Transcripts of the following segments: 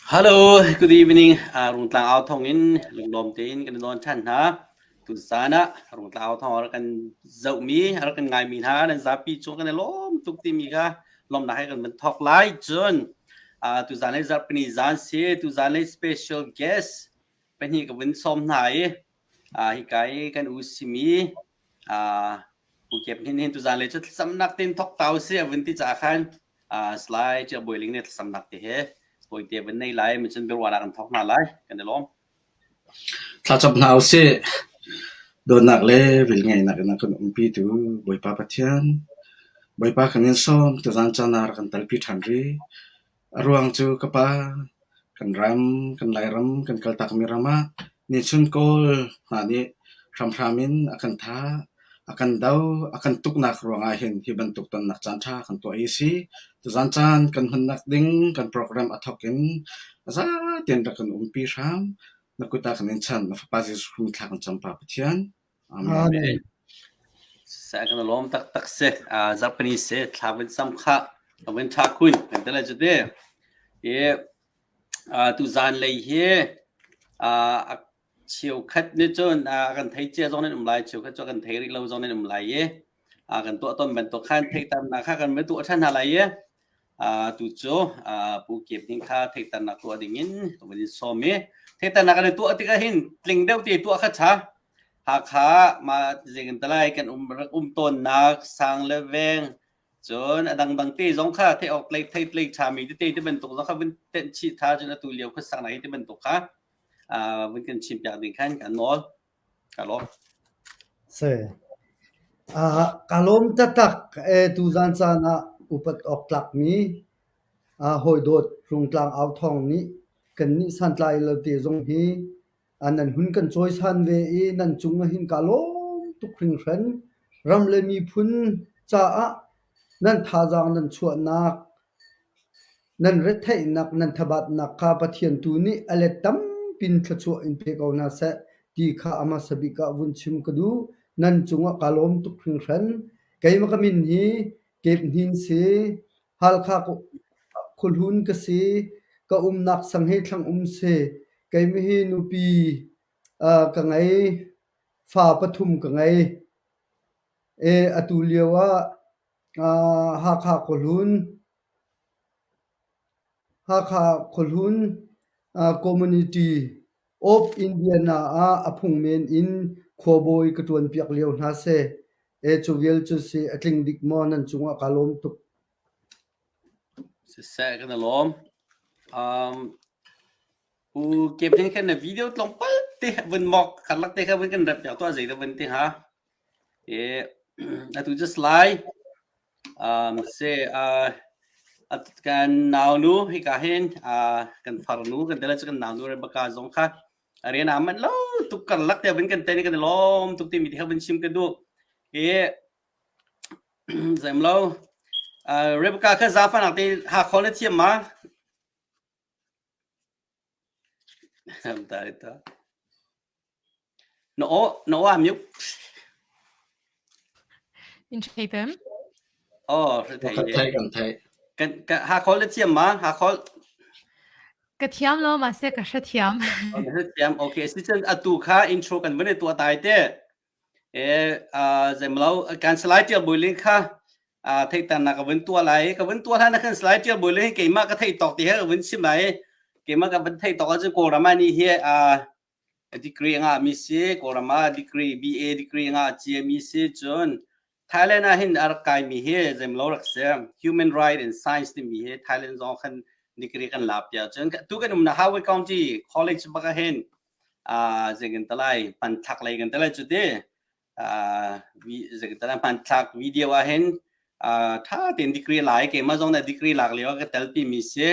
Hello, good evening. Rungtlang au thawng in lunglawm tein kan i nawn ṭhan hna. Tuzaan ah Rungtlang au thawng a rak kan zohmi, a rak kan ngaimi hna nan zapi cung kan i lawm tuk timi kha lawmhnak he kan van thawk lai. Cun tuzaan hi zarhpini zaan si, tuzaan hi special guest pahnih ka vun sawm hna i hika i kan u simi Pu Kep Hnin hin tuzaan lei cu thlacamnak tein thawk ta usih a vun ti caah khan Salai Cia Bawi Ling nih thlacamnak te he tawite van nei lai mi cun biaruahnak kan thawk hna lai kan i lawm. Thlacam hna usih. Dawtnak le velngeihnak in a kan umpitu Bawipa Pathian, Bawipa kan in sawm tuzaan caan ah rak kan telpi ṭhan rih. A ruang cu ka pa, kan ram, kan Lairam, kan kaltakmi ram ah nichun Kawl hna nih hramhram in a kan thah, a kan do, a kan tuknak ruangah hin hi bantuk tonnak caanṭha kan tuah hi a si. Tuzaan caan kan hmannak ding kan program a thawk in a zatein rak kan umpi hram. Na kut ah kan in chanh. Na Fapa Jesuh Khrih thla kan cam Pa Pathian. Amen. Amen. Sa kan lawm taktak si. Zarhpini si thla vun sam kha ka vun ṭha khun kan ti lai cu ti. I tuzaan lei hi cheukhat nih cun kan thei cia zong nan um lai, cheukhat cu kan thei rih lo zong nan um lai i kan tuah tawn bantuk khan theihternak kha kan van tuah ṭhan hna lai i tu cu Pu Kep Hnin kha theihternak tuah ding in ka van in sawm i theihternak kan i tuah tikah hin tling deuh te tuah kha ṭha. Hakha mah zeitin talai kan um rak um tawnnak sang le veng cun a dangdang te zong kha theih awk tlei thei tlei ṭhami tete ti bantuk zong kha vun tenh chih ṭha cun atu lio khuasak nak hi ti bantuk kha vun kan chim piak ding khan kan nawl. Ka lawm. Si. Ka lawm taktak e tuzaan caan ah upat awk tlakmi hawi dawt Rungtlang Au Thawng nih kannih santlai lo te zong hi nan hun kan cawisan ve i nan cung ah hin kaa lawm tuk hringhran. Ram le miphun caah nan thazaang nan chuahnak, nan retheihnak, nan thabatnak kha Pathian tu nih a let tampi in thluachuah in pe ko hna seh ti kha a hmasa bik ah vun chim ka duh. Nan cungah kaa lawm tuk hringhran. Keimah ka min hi Kep Hnin si. Halkha khuahlun ka si. Ka umnak sang hi thlang um si. Keimah hi nupi ka ngei. Fa pathum ka ngei. Atu lio ah Hakha khuahlun Hakha khuahlun Community of Indiana ah a phungmen in khuabawi ka ṭuanpiak lio hna seh. Cu vial cu si a tling dik maw nan cungah kaa lawm tuk. Siseh kan i lawm. Um, U Kevin khan na video tlawmpal te vun mok karlak te kha vun kan rep piak tuah zei dah vun ti ha. E atu just lai um se uh kan naunu hika hin uh kan farnu kan tela chu kan naunu Rebecca zong kha arian aman lo tuk karlak te vun kan te ni kan lom tuk ti mi te kha vun chim ka du e zem lo uh Rebecca kha zafanak te ha khol na thiam ma Na aw na aw a mute. In thei pem. Oh, thei. Kan thei kan thei. Kan ka ha khol na thiam ma? Ha khol. Ka thiam lo ma se ka hre thiam. Na hre thiam. Okay, si cun atu kha intro kan van i tuah tai te. E zeimlo kan salai tial builing kha theihternak ka vun tuah lai ka vun tuah hlan ah khan salai tial builing keimah ka theih tawk ti he ka vun chim lai keimah ka vun theih tawk ahcun Kawlram ah ni hi degree nga mi si Kawlram ah degree BA degree nga cia mi si cun Thailand ah hin a rak kai mi hi zeimlo rak si human right and science timi hi Thailand zong khan degree kan lap piak cun tu kan umnak Howard County College bak ah hin zeikan talai hmanthlak lei kan talai cu ti zeikan talai hmanthlak video ah hin tha tein degree lai keimah zong na degree lak lio ka telpi mi si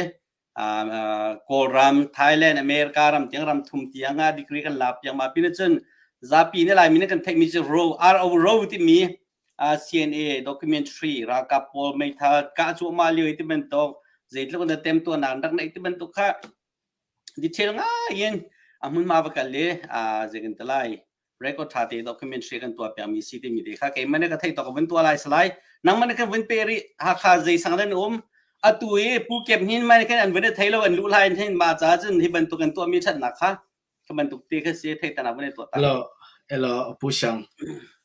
Kawlram Thailand America ram tiang ram thum tiang ah degree kan lak piang ma pin cun zapi ne lai mi ne kan theih mi cu ro RO ro ti mi CNA documentary ralkap pawl meithal ka chu ma lio ti bantuk zeitluk na tem to nak rak nei ti bantuk kha Detail ngai in a hmunhma va kal i zeikan ti lai record ṭha te documentary kan tuah piakmi si timi te kha keimah nih ka theih tawk ka vun tuah lai salai nangmah nih kan vun pe rih Hakha zei sang dah na um? Atu i Pu Kep Hnin man khan an van i thei lo an luh lai hin ma ca cun hi bantuk an tuahmi ṭhatnak kha kha bantuk te kha si theitan ah van i tuah ta. Hello, hello, Pu Siang,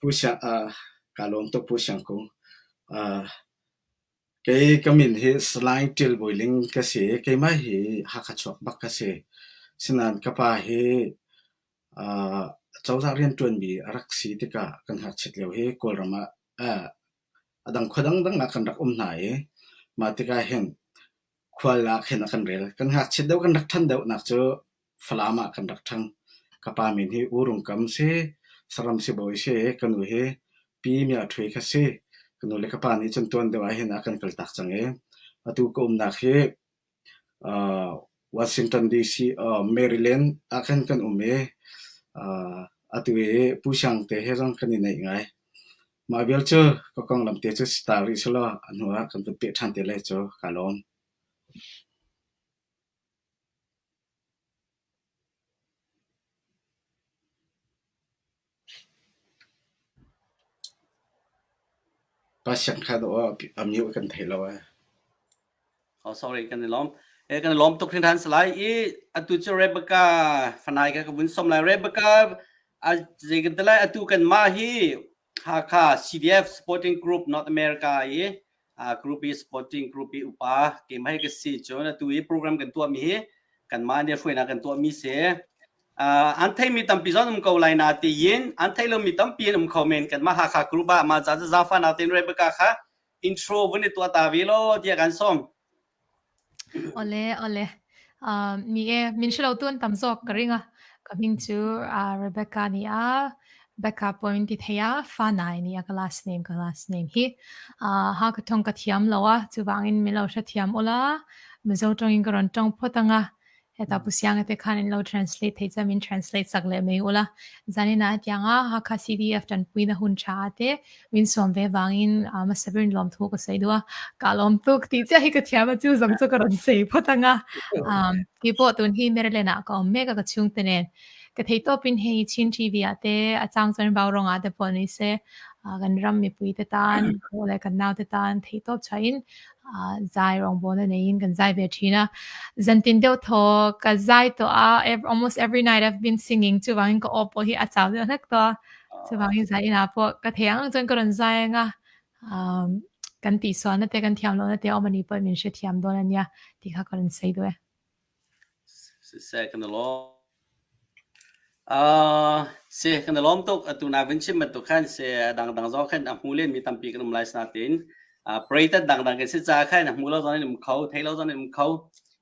Pu Siang, uh, ka lawm tuk Pu Siang Kung. Uh, kei ka min hi Salai Ṭil Bawi Ling ka si. Keimah hi Hakha chuak bak ka si. Sinain ka pa hi uh, cozah rianṭuanmi a rak si tikah kan ngakchiat lio hi Kawlram ah uh, A dang khua dangdang ah kan rak um hna i mah tikah hin khual ah khin a kan rel. Kan ngakchiat deuh kan rak ṭhan deuhnak cu Falam ah kan rak ṭhang. Ka pa min hi U Rung Kam si, saram sibawi si i ka nu hi Pi Mya Ṭhui kha si. Ka nu le ka pa nih cun tuan deuh ah hin a kan kaltak cang i atu ka umnak hi uh, Washington DC, uh, Maryland ah khan kan um i uh, atu i Pu Siang te he zong kan i naih ngai. Mah vial cu ka konglam te cu si ta rih selaw a hnu ah kan vun peh ṭhan te lai cu kaa lawm. Pa Siang kha dawh a mute kan thei lo ee. Oh, sorry, kan i lawm. Eh, kan i lawm tuk hringhran salai i atu cu Rebecca fanai ka ka vun som lai. Rebecca a zei kan ti lai atu kan mah hi Hakha CDF Supporting Group North America i uh, group i supporting group i upa keimah hi ka si cun atu i program kan tuah mi hi kanmah nih hruainak kan tuah mi si. Uh, an theimi tampi zong um ko lai na tiin an thei lomi tampi an um kho men kanmah Hakha group ah mah ca cu zaangfah nak tein Rebecca kha intro vun i tuah ta ve law tiah kan sawm. Ole ole. Uh, ni e min hre lo tu an tam zawk ka ring a. Ka hming chu uh, Rebecca ni a. Becca pawh min ti thei a fa nai ni a ka last name ka last name hi. Uh, ha ka thong ka thiam lo a chuwangin min lo hre thiam ula. Mizo tawngin ka rawn tawng phawt anga. Heta Pu Sianga te khan in lo translate thei chuan min translate sak leh mai ula. Zanin ah hetianga Hakha CDF tanpuina hun tha te min sawm ve vangin hmasa berin lawmthu ka sawi duh a. Ka lawm tuk tih chiah hi ka thiam a chu zawng chu ka rawn sawi phawt ang a. Keipawh tun hi Maryland ah ka awm mek a ka chhungte nen. Ka thei tawpin hei Chin TV ah te a chang chuan Vaurawng ah te pawh ni se kan ram mipui te tan leh kan naute tan theihtawp chhuahin zai rawngbawlna neiin kan zai ve thin a. Zantin deuh thaw ka zai tawh a, almost every night I've been singing chuvangin ka aw pawh hi a chau deuh hlek tawh a. Chuvangin zai inah pawh ka thei ang ang chuan ka rawn zai ang a, kan tihsualna te kan thiam lohna te a awm a nih pawhin min hrethiam dawn a nia tih kha ka rawn sawi duh e. Siseh kan i lawm. Uh, si kan i lawm tuk. Atu na vun chim bantuk khan si a dangdang zong khan a hmu len mi tampi kan um lai natin uh, pray tat dangdang kan si ca khan a hmu lo zong in um kho, thei lo zong in um kho.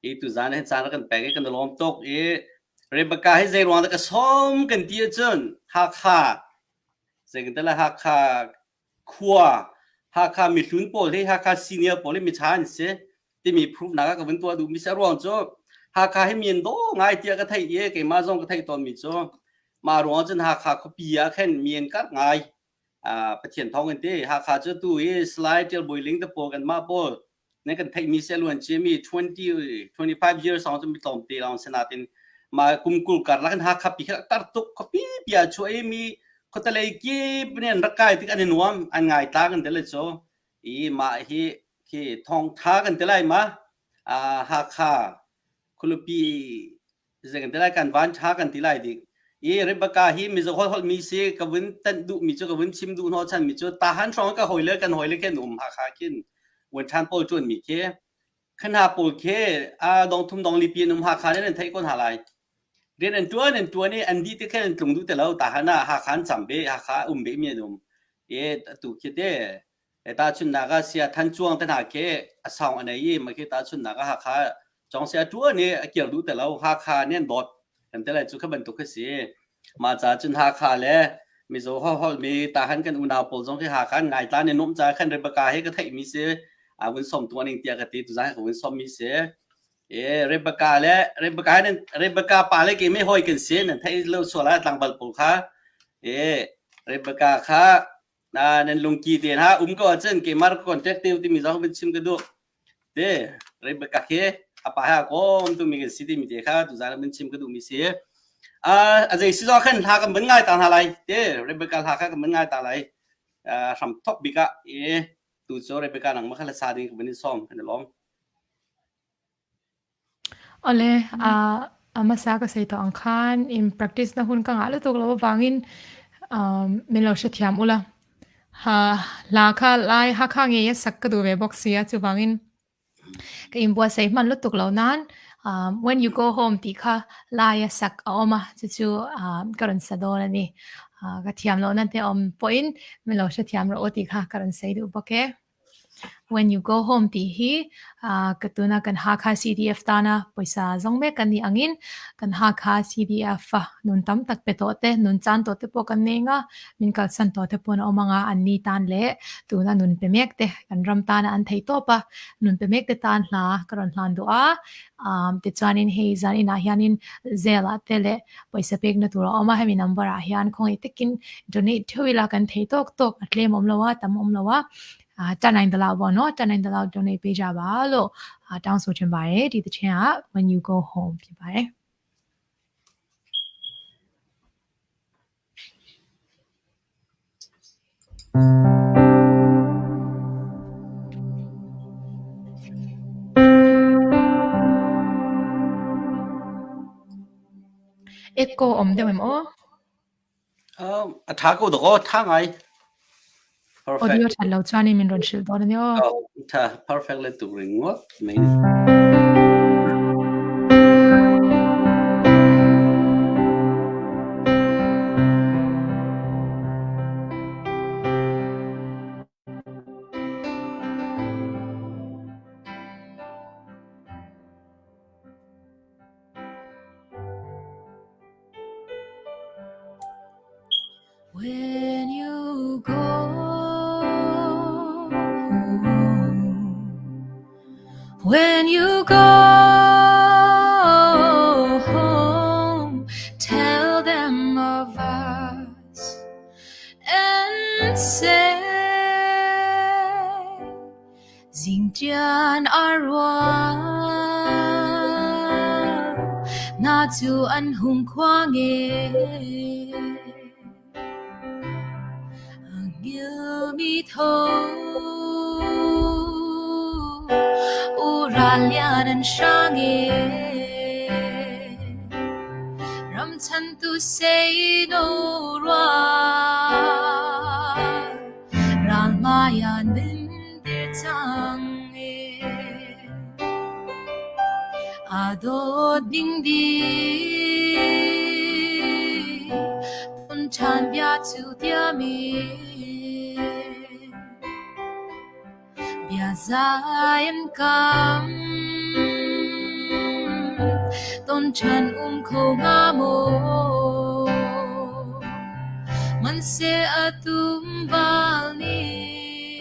I tu zan hin caan kan pek i kan i lawm tuk. I Rebecca hi zei ruang dah ka sawm kan ti ahcun Hakha zei kan ti lai Hakha khua Hakha mihlun pawl hi Hakha senior pawl hi miṭha an si timi proof-nak ah ka vun tuah duhmi si. A ruang cu Hakha hi mi an daw ngai tiah ka theih i keimah zong ka theih tawnmi cu mah ruang cun Hakha khuapi ah khin mi an karh ngai. Uh, Pathian thawng in ti Hakha cu tu hi Salai Ṭial Bawi Ling te pawl kanmah pawl nan kan theihmi si a luan ciami 20 25 years song cu mi tlawmte lawng si natin ma kum 20 karlak in Hakha pi kha tar tuk khuapi pi ah chuah i mi khuatalei kip nih an rak kai tik an i nuam an ngai tlang an ti le cu i mah hi khi thawngtha kan ti lai ma Hakha khualipi zei kan ti lai kan van ṭha kan ti lai dik i Rebecca hi Mizo holh holh mi si ka vun tanh duh mi cu ka vun chim duh hnawh chan mi cu tahan hrawng ka hoi le kan hoi le khin um Hakha khin wan ṭhan pawl ṭuan mi khi khana pawl khi a dong thum dong li pi an um Hakha ne nan theih kon ha lai rian an ṭuan an ṭuan i an dih te khin an tlung duh te lo tahan ah Hakha an cam be Hakha um be mi an um i tu khi te Tahchunhnak ah sia than cuang te hna khi a saung a nei i mah khi tahchunhnak ah Hakha cong sia ṭuan i a kir duh ti lo. Hakha nih an dawt kan ti lai cu kha bantuk khi si. Mah caah cun Hakha le Mizo holhmi tahan kan unau pawl zong khi Hakha an ngaitla an i nuamh caah khan Rebecca hi ka theihmi si. A vun sawm tuah ning tiah ka ti. Tuzaan ka vun sawmmi si. E Rebecca le Rebecca nan Rebecca pa le keimah hawi kan si nan theih lo sual ah tlangval pawl kha e Rebecca kha Na nan lungki te hna um ko ahcun keimah rak contact te timi zong van chim ka duh. Te Rebecca khi a pa ha kom tumi kan si timi te kha tuzaan van chim ka duh mi si. A zei si zong khan hla kan van ngai ta hna lai. Te Rebecca hla kha kan van ngai ta lai. Hram thok bik ah e tu cu Rebecca nang ma kha la sa ding ka van in sawm kan i lawm. Ole, a hmasa ka sei tawh ang khan in practice na hun ka ngah lutuk lo avangin min lo hrethiam ula. Ha hla kha lai Hakha ngei a sak ka duh ve bawk sia chuvangin ka inbuatsaih hman lutuk lo nan When You Go Home tih kha lai a sak a awm a, chu chu ka rawn sa dawn a ni. Ka thiam lohna te awm pawhin min lo hrethiam rawh u tih kha ka rawn sawi duh bawk e. When You Go Home tih hi ka tuna kan Hakha CDF tana pawisa zawng mek kan nih angin kan Hakha CDF a nun tam tak pe tawh te, nun chan tawh te pawh kan nei anga, min kalsan tawh te pawh an awm anga an ni tan leh tuna nun pe mek te kan ram tana an thei tawp a, nun pe mek te tan hla ka rawn hlan duh a, tichuanin hei zan inah hianin Zelle ah te leh pawisa pekna tur a awm a, hemi number ah hian khawngaih takin donate theuh ila kan thei tawk tawk a tlem awm lo a, tam awm lo a, တတ်နိုင်သလောက်ပေါ့နော်တတ်နိုင်သလောက် donate ပေးကြပါလို့တောင်းဆိုချင်ပါတယ်ဒီသီချင်းက When You Go Home ဖြစ်ပါတယ် Echo awm deuh em aw? A ṭha ko dawk aw, ṭha ngai. Perfect. Audio ṭhat lo chuan in min rawn hrilh dawn a ni aw. Oh, ṭha, perfect le tuk ringawt mai. When you go When you go home, tell them of us and say Zingṭian a ruah na cu an hung khuang e. A hngilmi tho u ral lian an hrang e. Ramchantu seino ruah Ral hmai ah nan dir cang ee. Aa dawt ding dih ton ṭhan bia cu tiam i bia zai an kam ton ṭhan um kho hnga maw? Hmanhseh a tum bal nih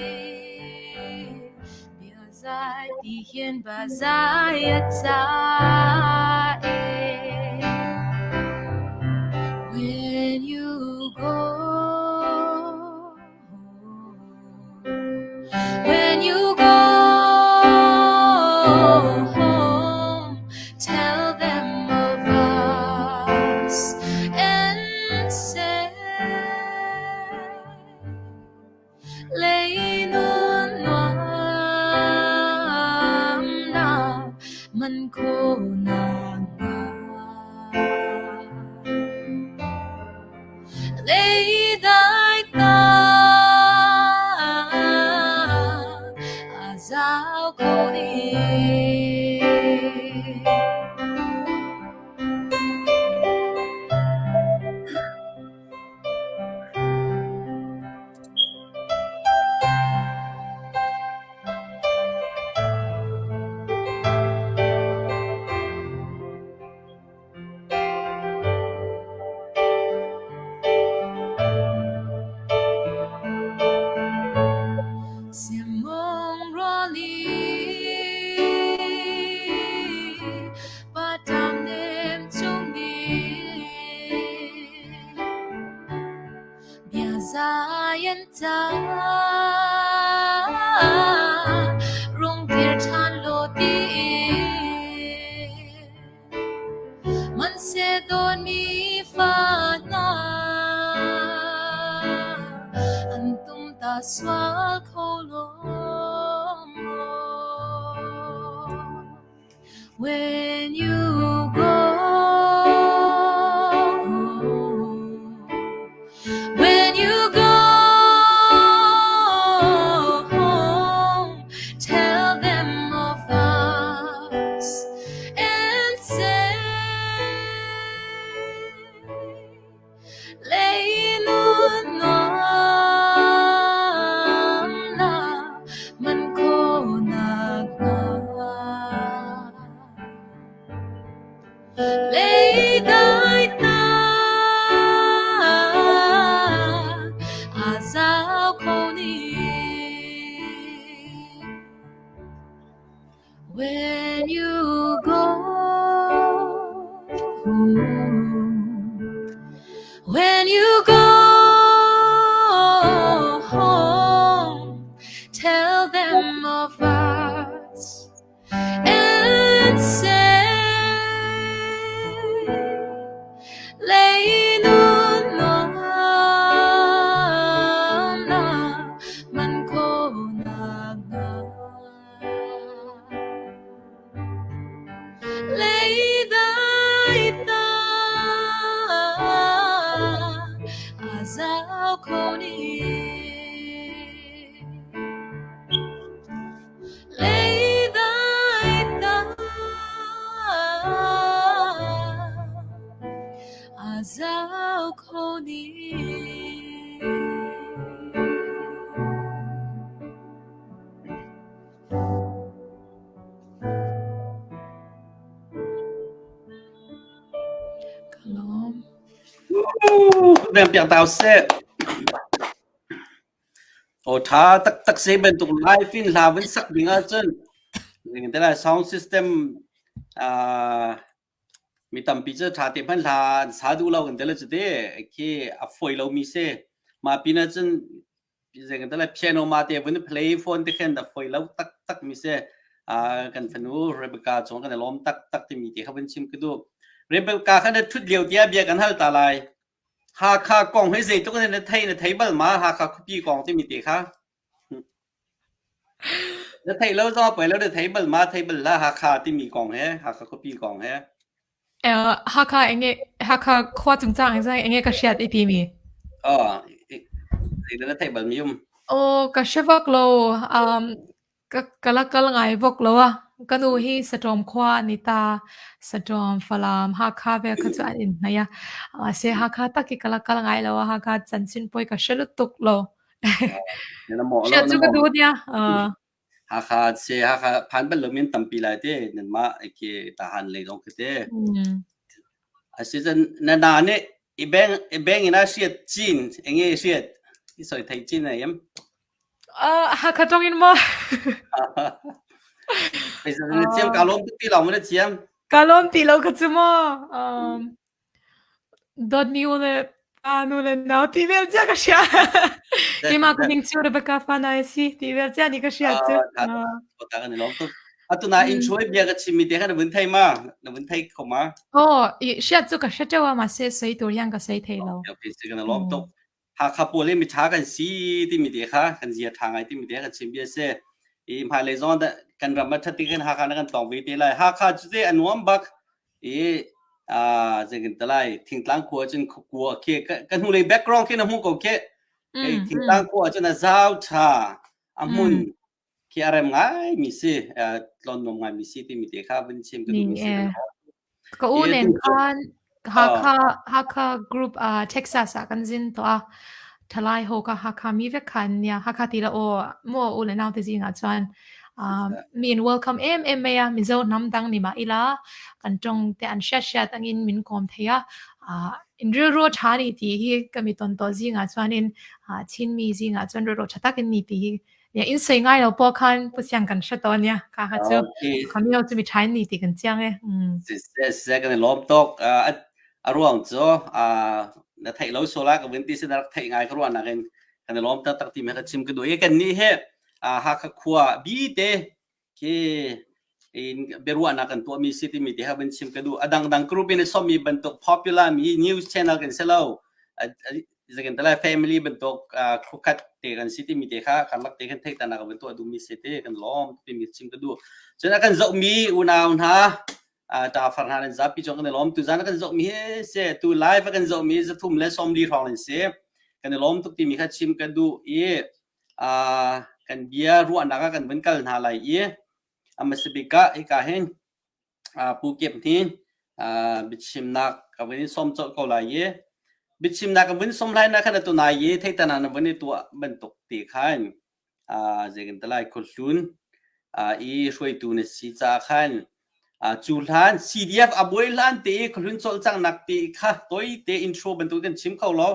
bia zai ti hin biazai a ca e. When you go When you go home, tell them of us and say, Leinun nuam na man ko na nga. Leidai ta a zau kho dih. Simong ruali patam nem chung ni bia zai an ta rung kir ṭhan law ti Hmanhseh dawtmi fa hna an tum ta sual kho lo maw? When When you go, when you go home, tell them of us and say, When you go, when you go home, tell them of us and say, Bem piak tau seh. Aw ṭha taktak si bantuk live in hla vun sak ding ahcun te lai sound system uh, mi tampi cu ṭha te hmanh hla an sa duh lo kan ti le cu te khi a fawi lomi si. Mah pin ahcun zei kan piano ma te vun play phone te khin a fawi lo taktak mi si. Uh, kan fanu Rebecca cung kan i lawm taktak timi te kha vun chim ka duh. Rebecca kha na ṭhut lio tiah bia kan hal ta lai. Hakha kong hi zeitluk in na thei na thei bal ma Hakha khuapi kong timi te kha na thei lo zong poi lo na thei bal ma thei bal la Hakha timi kong he Hakha khuapi kong he Eh, Hakha enge Hakha khua cungcang eng zai enge ka hriat i timi. Oh, na thei bal mi um. Oh, ka hre vak lo. Um, Ka ka la kal ngai vok lo a. Ka nu hi Saṭawm khua an i ta. Saṭawm, Falam, Hakha vel kha cu an in hnaih a. Mahse Hakha tak hi ka la kal ngai lo a. Hakha chanchin pawh hi ka hre lutuk lo. Na mawh lo, Hriat na cu ka mawh. duh nia. Uh. Hakha se Hakha phan bal lo min tampi lai te nanmah ke tahan lei zong khi te. Mm. Asicun na na nih i beng i beng in a hriat cin enge i hriat i soi thei cin ai em? Uh, Hakha tong in maw? Na thiam ka lawm tuk ti lo maw na thiam? Ka lawm ti lo ka cu maw? Um, dawtmi u le pa nu le nau ti vel cia ka hria. Keimah ka ning cu Rebecca fa na si ti vel cia ni ka hria cu. Ta kan i lawm tuk. Atu na in chuai bia ka chim mi te kha na vun thei ma? Na vun thei kho ma? Oh, i hriat cu ka hre teu a ma se sei tur yang ka sei thei lo. Okay, okay, si kan lawm tuk. Hakha pawl hi miṭha kan si timi te kha kan zia ṭha ngai timi te kan chim bia si. I hmailei zong ah kan ram a ṭhat tik hin Hakha na kan tlawng ve te lai. Hakha cu te a nuam bak. I ah zeitin te lai thingtlang khua cun kua khi ka hnulei background khi na hmuh ko khi. Hei thingtlang khua cun a zau ṭha a hmun khi a rem ngai mi si tlon nuam ngai mi si timi te kha vun chim ka duh mi si. Ka u nen khan Hakha Hakha group uh, Texas ah kan zin to a thalai ho ka Hakha mi vek khan nia Hakha ti la o mo u le nau te zing ah chuan um, mi in welcome em em mai a Mizo hnam dang ni ma ila kan tong te an hriat hriat angin min kom theia uh, in rilru tha ni ti hi ka mi ton to zing ah chuan in uh, Chin mi zing ah chuan rilru tha takin ni ti hi Ya in sei ngai lo pawh khan pu siang kan hre tawn ya ka kha cu khamio cu mi ṭhain ni ti kan chiang e. Siseh kan i lawm tuk. A ruang cu na theih lo sual ah ka vun ti sin rak theih ngai ka ruah nakin kan i lawm taktak ti me ka chim ka duh i kan nih he Hakha khua bi te khi in biaruahnak kan tuahmi si timi te ha van chim ka duh. A dangdang group in a sawmmi bantuk popular mi news channel kan si lo. Zakin talai family bantuk khukhat te kan si timi te kha karlak te kan theih tanak van tuah duhmi si te kan lawm timi chim ka duh. Cun a kan zohmi unau hna. Ta far hna nan zapi cong kan i lawm. Tuzan kan zoh mi hi se tu live kan zoh mi zathum le 40 hrawng nan si. Kan i lawm tuk timi kha chim ka duh i kan bia ruahnak ah kan vun kal hna lai i a hmasa bik ah hika hin Pu Kep Hnin biachimnak ka vun in sawm colh ko lai i biachimnak ka vun sawm lai na khan atu nai i theitan ah na vun i tuah bantuk te khan zei kan ti lai khuahlun i hruaitu na si caah khan cu hlan CDF a buai hlan te i khuahlun cawlcanghnak ti kha toi te intro bantuk kan chim kho lo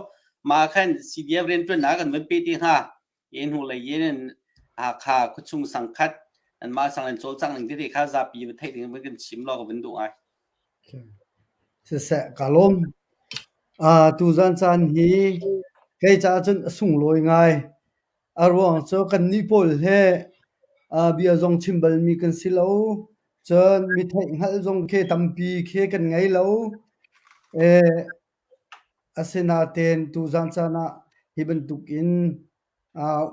mah khan CDF rianṭuannak kan vun pe ti hnga i hnulei in Hakha khuachung sangkhat anmah sang in cawlcangh ning tete kha zapi va theih ding van kan chim law ka vun duh ngai. Siseh ka lawm. Uh, tuzan caan hi kei caah cun a sunglawi ngai. A ruang cu kannih pawl he uh, bia zong chim balmi kan si lo. Cun mi theih hngalh zong khi tampi khi kan ngei lo. Eh, Asinain tuzan caan ah hi bantukin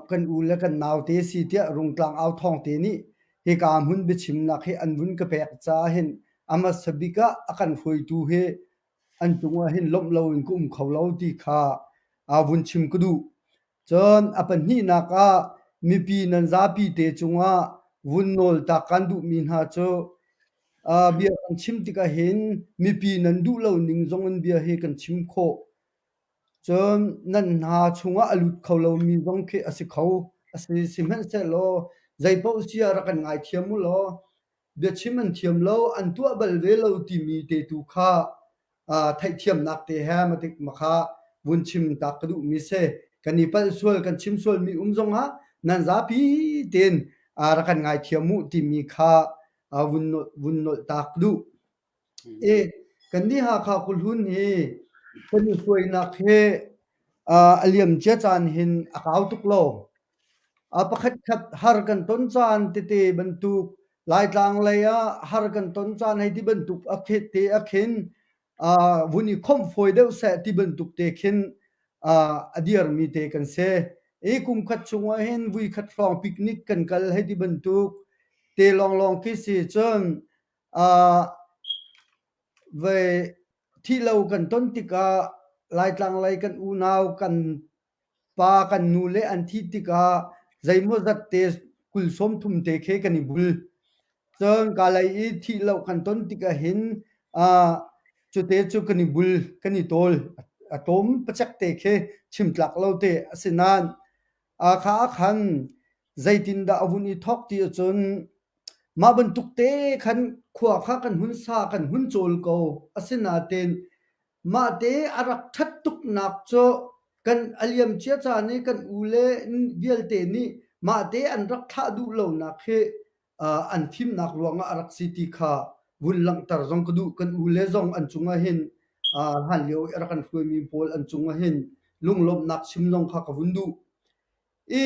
kan u le kan naute si tiah Rungtlang authawng te nih hika hmun biachimnak hi an vun ka pek caah hin a hmasa bik ah a kan hruaitu hi an cungah hin lawmh loin ka um kho lo ti kha vun chim ka duh. Cun a pahnihnak ah mipi nan zapi te cungah vun nawl tak kan duhmi hna cu bia kan chim tikah hin mipi nan duh lo ning zong in bia hi kan chim khawh. Cun nan hna chungah a lut kho lomi zong khi a si kho. A si sihmanhsehlaw zeipaoh si ah rak kan ngaithiam u law biachim an thiam lo, an tuah bal ve lo timi te tu kha theihthiamnak te he matik makha vun chim tak ka duhmi si. Kan i palh sual, kan chim sualmi um zongah nan zapi tein rak kan ngaithiam u timi kha vun vun nolh tak duh. E kannih Hakha khuahlun hi kan i hruainak hi a liamcia caan hin a kau tuk lo. Pakhatkhat har kan ton caan tete bantuk Laitlang lei ah har kan ton caan hei ti bantuk a te a khin vun i khawmh fawi deuh seh ti bantuk te khin a dirmi te kan si. I kum khat chungah hin vui khat hrawng picnic kan kal hei ti bantuk te lawnglawng khi si cun ve thih lo kan ton tikah Laitlang lei kan unau kan Pa kan nu le an thih tikah zeimawzat te 20 30 te khi kan i bul. Cun kalay i thih lo kan ton tikah hin uh, cute cu kan i bul, kan i tawl. A tlawm pacek te khi chim tlak lo te a si nain uh, kha ah khan zeitindah a vun i thawk ti ahcun mah bantuk te khan khua kha kan hun sa kan hun cawl ko. Asinain Mahte a rak ṭhat tuknak cu kan a liamcia caan i kan ule vialte nih mahte an rak thlah duh lonak hi an fimnak ruangah a rak si ti kha vun langhter zong ka duh. Kan ule zong an cungah hin hlanlio i a rak kan hruaimi pawl an cungah hin lunglawmhnak chim zong kha ka vun duh. I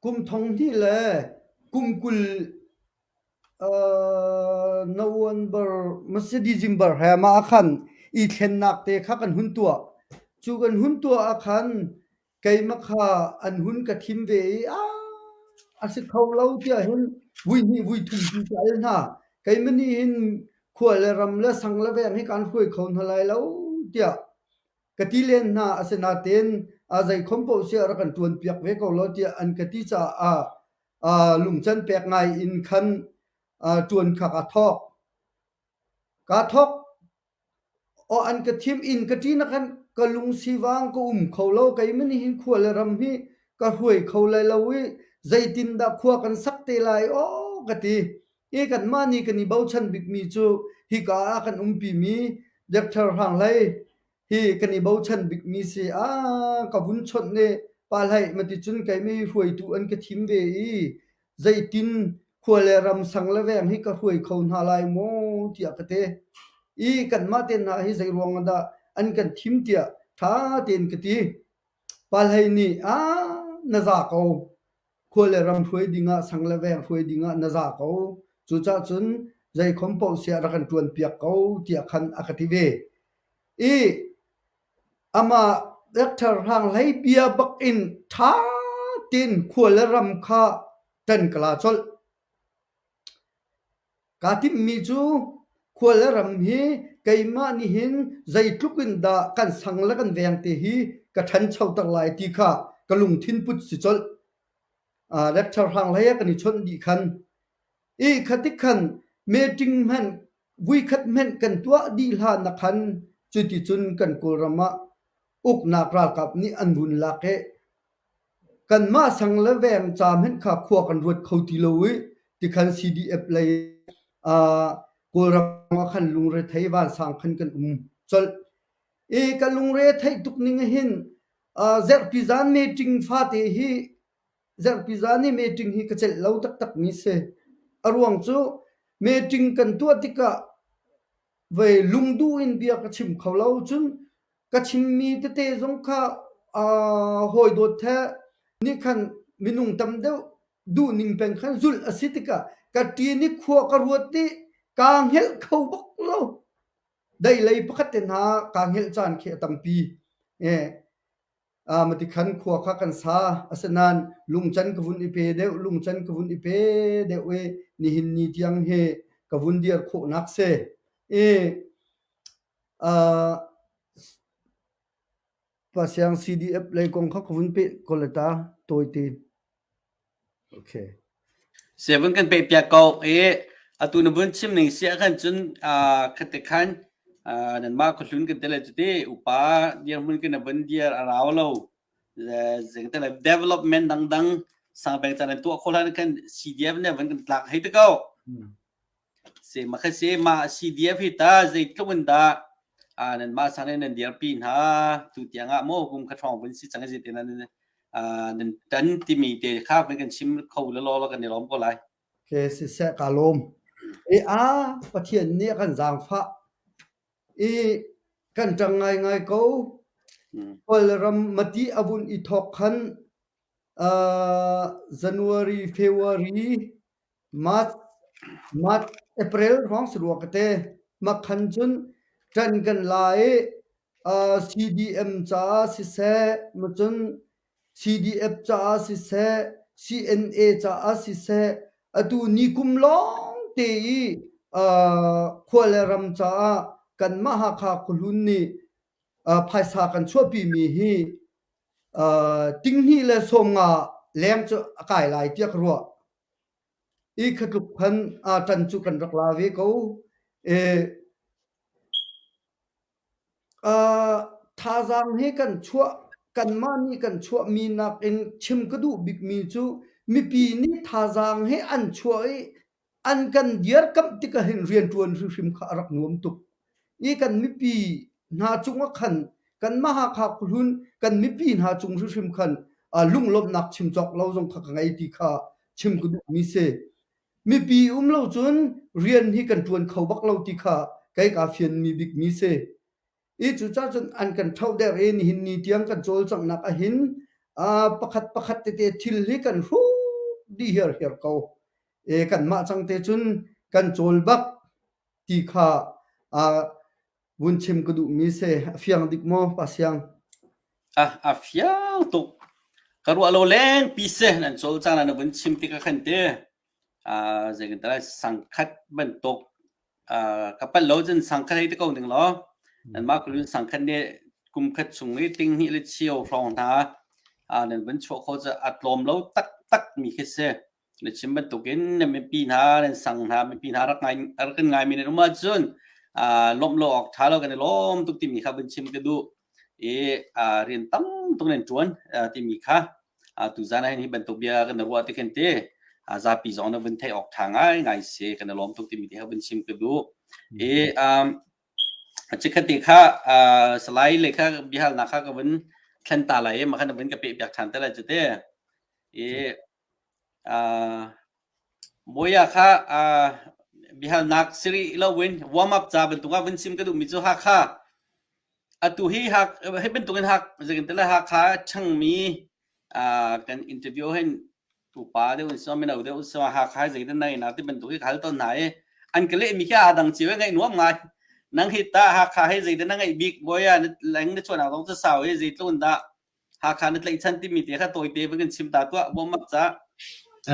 Kum 2000 le kum 20 November December he mah ah khan i thlennak te kha kan hun tuah. Cu kan hun tuah ah khan keimah kha an hun ka thim ve i a si kho lo tiah hin vui hnih vui thum ti ka al hna. Keimah nih hin khua le ram le sang le veng hi kaan hruai kho hna lai lo tiah Ka ti len hna asinain zeikhom paoh siah rak kan ṭuanpiak ve ko law tiah an ka ti caah lungcan pek ngai in khan ṭuan kha kaa thawk. Kaa thawk. Aw an ka thim inn ka ṭin ah khan ka lung sivang ka um kho lo. Keimah nih hin khua le ram hi ka hruai kho lai lo i zeitindah khua kan sak te lai aw ka ti. Hi kanmah nih kan i bochan bikmi cu hika ah kan umpimi Doctor Hrang Hlei hi kan i bochan bikmi si. Ah, ka vun chawnh ne pa hlei maticun keimi hruaitu an ka thim ve i zeitin khua le ram sang le veng hi ka hruai kho hna lai maw tiah ka ti. I kanmah te hna hi zei ruang ah dah an kan thim tiah ṭha tein ka ti. Pa hlei nih ah na za ko. Khua le ram hruai dingah sang le veng hruai dingah na za ko. Cucaah cun zeikhom paoh siah rak kan ṭuanpiak ko tiah khan a ka ti ve. I amah Doctor Hrang Hlei bia bak in ṭha tein khua le ram kha ṭan ka la colh. Kaa timhmi cu khua le ram hi keimah nihhin zeitluk in dah kan sang le kan veng te hi ka ṭhanchoter lai ti kha ka lungthin put si colh. Lecture hrang hlei ah kan i chawnh dih khan. I khatik khan meeting hmanh vuikhat hmanh kan tuah dih hlan ah khan cuticun kan Kawlram ah uknak ralkap nih an vun lak i kanmah sang le veng ca hmanh kha khua kan ruat kho ti lo i tikhan CDF lei Kawlram ah khan lungrethei vansang khan kan um colh. I ka lungre theih tuk ning hin zarhpi zan meeting fate hi zarhpi zan i meeting hi ka celh lo taktak mi si. A ruang cu meeting kan tuah tikah vei lungduh in bia ka chim kho lo cun ka chimmi tete zong kha hawi dawt he nih khan minung tam deuh duhning peng khan zulh a si tikah ka ṭin i khua ka ruat i kaa hngelh kho bak lo. Dei lei pakhat te hna kaa hngelh caan khi a tampi. Matikhan khua kha kan sa. Asinain lungcan ka vun i pe deuh, lungcan ka vun i pe deuh i nihin ni tiang hi ka vun dir khawhnak si. I Pasiang CDF lei kong kha ka vun peh ko le ta tawite. Okay. Seven kan peh piak ko i atu na vun chim ning sia khan cun khate khan nanmah khuahlun kan tele cuti upa dirhmun kan vun dir a rau lo zeng tele development dangdang sangbeng chan an tuah kho hlan khan CDF ne vun kan tlak hei te ko. Si ma kha si ma CDF hi ta zeitluk in dah nan mah sang in nan dirpi hna tu tiang ah maw kum kha ṭhawng vun si cang zei te nan nan tan timi te kha vun kan chim kho la law kan i lawm ko lai. Ke siseh ka lawm. E a Pathian nih a kan zaangfah i kan ṭang ngaingai ko. Kawlram mati a vun i thawk khan January, February March, March, April hrawng si rua ka te. Makhan cun ṭan kan la i uh, CDM caah siseh, macun CDF caah siseh, CNA caah siseh, atu nikum lawng te i uh, khua le ram caah kanmah Hakha khuahlun nih uh, phaisa kan chuahpimi hi uh, tinghnih le 50 leng cu a kai lai tiah ka ruah. I khatluk phan aa ṭan cu kan rak la ve ko. E, uh, thazaang hi kan chuah kanmah nih kan chuahmi nakin chim ka duh bikmi cu mipi nih thazaang hi an chuah i an kan dirkamh tikah hin rianṭuan hrimhrim kha a rak nuam tuk. I kan mipi hna cungah khan kanmah Hakha khuahlun kan mipi hna cung hrimhrim khan lunglawmhnak chim cawk lo zong kha ka ngei ti kha chim ka duhmi si. Mipi um lo cun rian hi kan ṭuan kho bak lo ti kha kei kaa fianmi bikmi si. I cucaah cun an kan ṭhohder i nihin ni tiang kan cawlcanghnak ahhin pakhat pakhat tete thil hi kan hruk dih hiarhiar ko. E kanmah cang te cun kan cawl bak ti kha vun chim ka duhmi si. A fiang dik maw, Pa Siang? Ah, a fiang tuk. Ka ruah lo lengpi si nan cawlcang na vun chim tikah khan te zei kan ti lai sangkhat bantuk ka palh lo cun sangkhat hei ti ko ning law nanmah kulun sangkhat nih kum khat chung i ting hnih le chio hrawng hna nan vun chuah khawh cu a tlawm lo taktak mi khi si. Na chim bantukin na mipi hna nan sang hna mipi hna rak ngai rak kan ngaimi nan um ahcun lawmh lo awk ṭha lo kan i lawm tuk timi kha vun chim ka duh i rian tam tuk nan ṭuan timi kha tuzan ah hin hi bantuk bia kan ruah ti khin te zapi zong na vun theih awk ṭha ngai ngai si kan i lawm tuk timi te kha vun chim ka duh i chikkhat te kha salai le kha biahalnak kha ka vun thlen ta lai i mah kha na vun ka peh piak ṭhan te lai cu te i Bawia kha biahalnak si rih loin warm up ca bantuk ah vun chim ka duhmi cu Hakha. Atu hi Hak hi bantukin Hak zeitin Hakha changmi kan interview hin upa deuh in si mino deuh si Hakha hi zeitin na ina ti bantuk hi ka hal tawn hna i an ka lehmi khi aa dang cio i ngaih nuam ngai. Nang hi tah Hakha hi zeitin na ngaih bik Bawia na leng na chuahnak zong cu sau i zeitluk in dah? Hakha na tlaihchan timi te kha tawite van kan chim ta tuah bawm mak ca.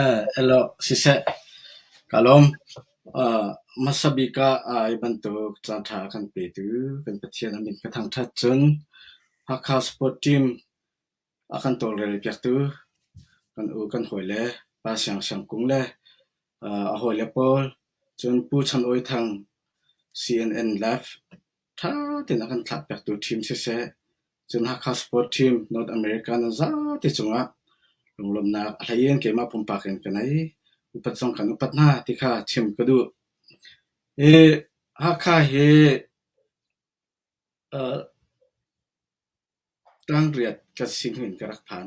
Eh, elo siseh ka lawm. Uh, hmasa bik ah hi bantuk caanṭha a kan petu kan Pathian a min ka thangṭhat cun Hakha Sport Team a kan tawlrel piaktu kan u kan hawile Pa Siang Siang Kung le uh, a hawile pawl cun Pu Chan Awi Thang CNN Live ṭha tein a kan thlah piaktu team siseh cun Hakha Sport Team North America nan zate cungah lunglawmhnak a hlei in keimah pumpak in ka nei. Upat zong kan upat hna ti kha chim ka duh. Hi Hakha hi uh, Tlangriat ka si hnu in ka rak phan.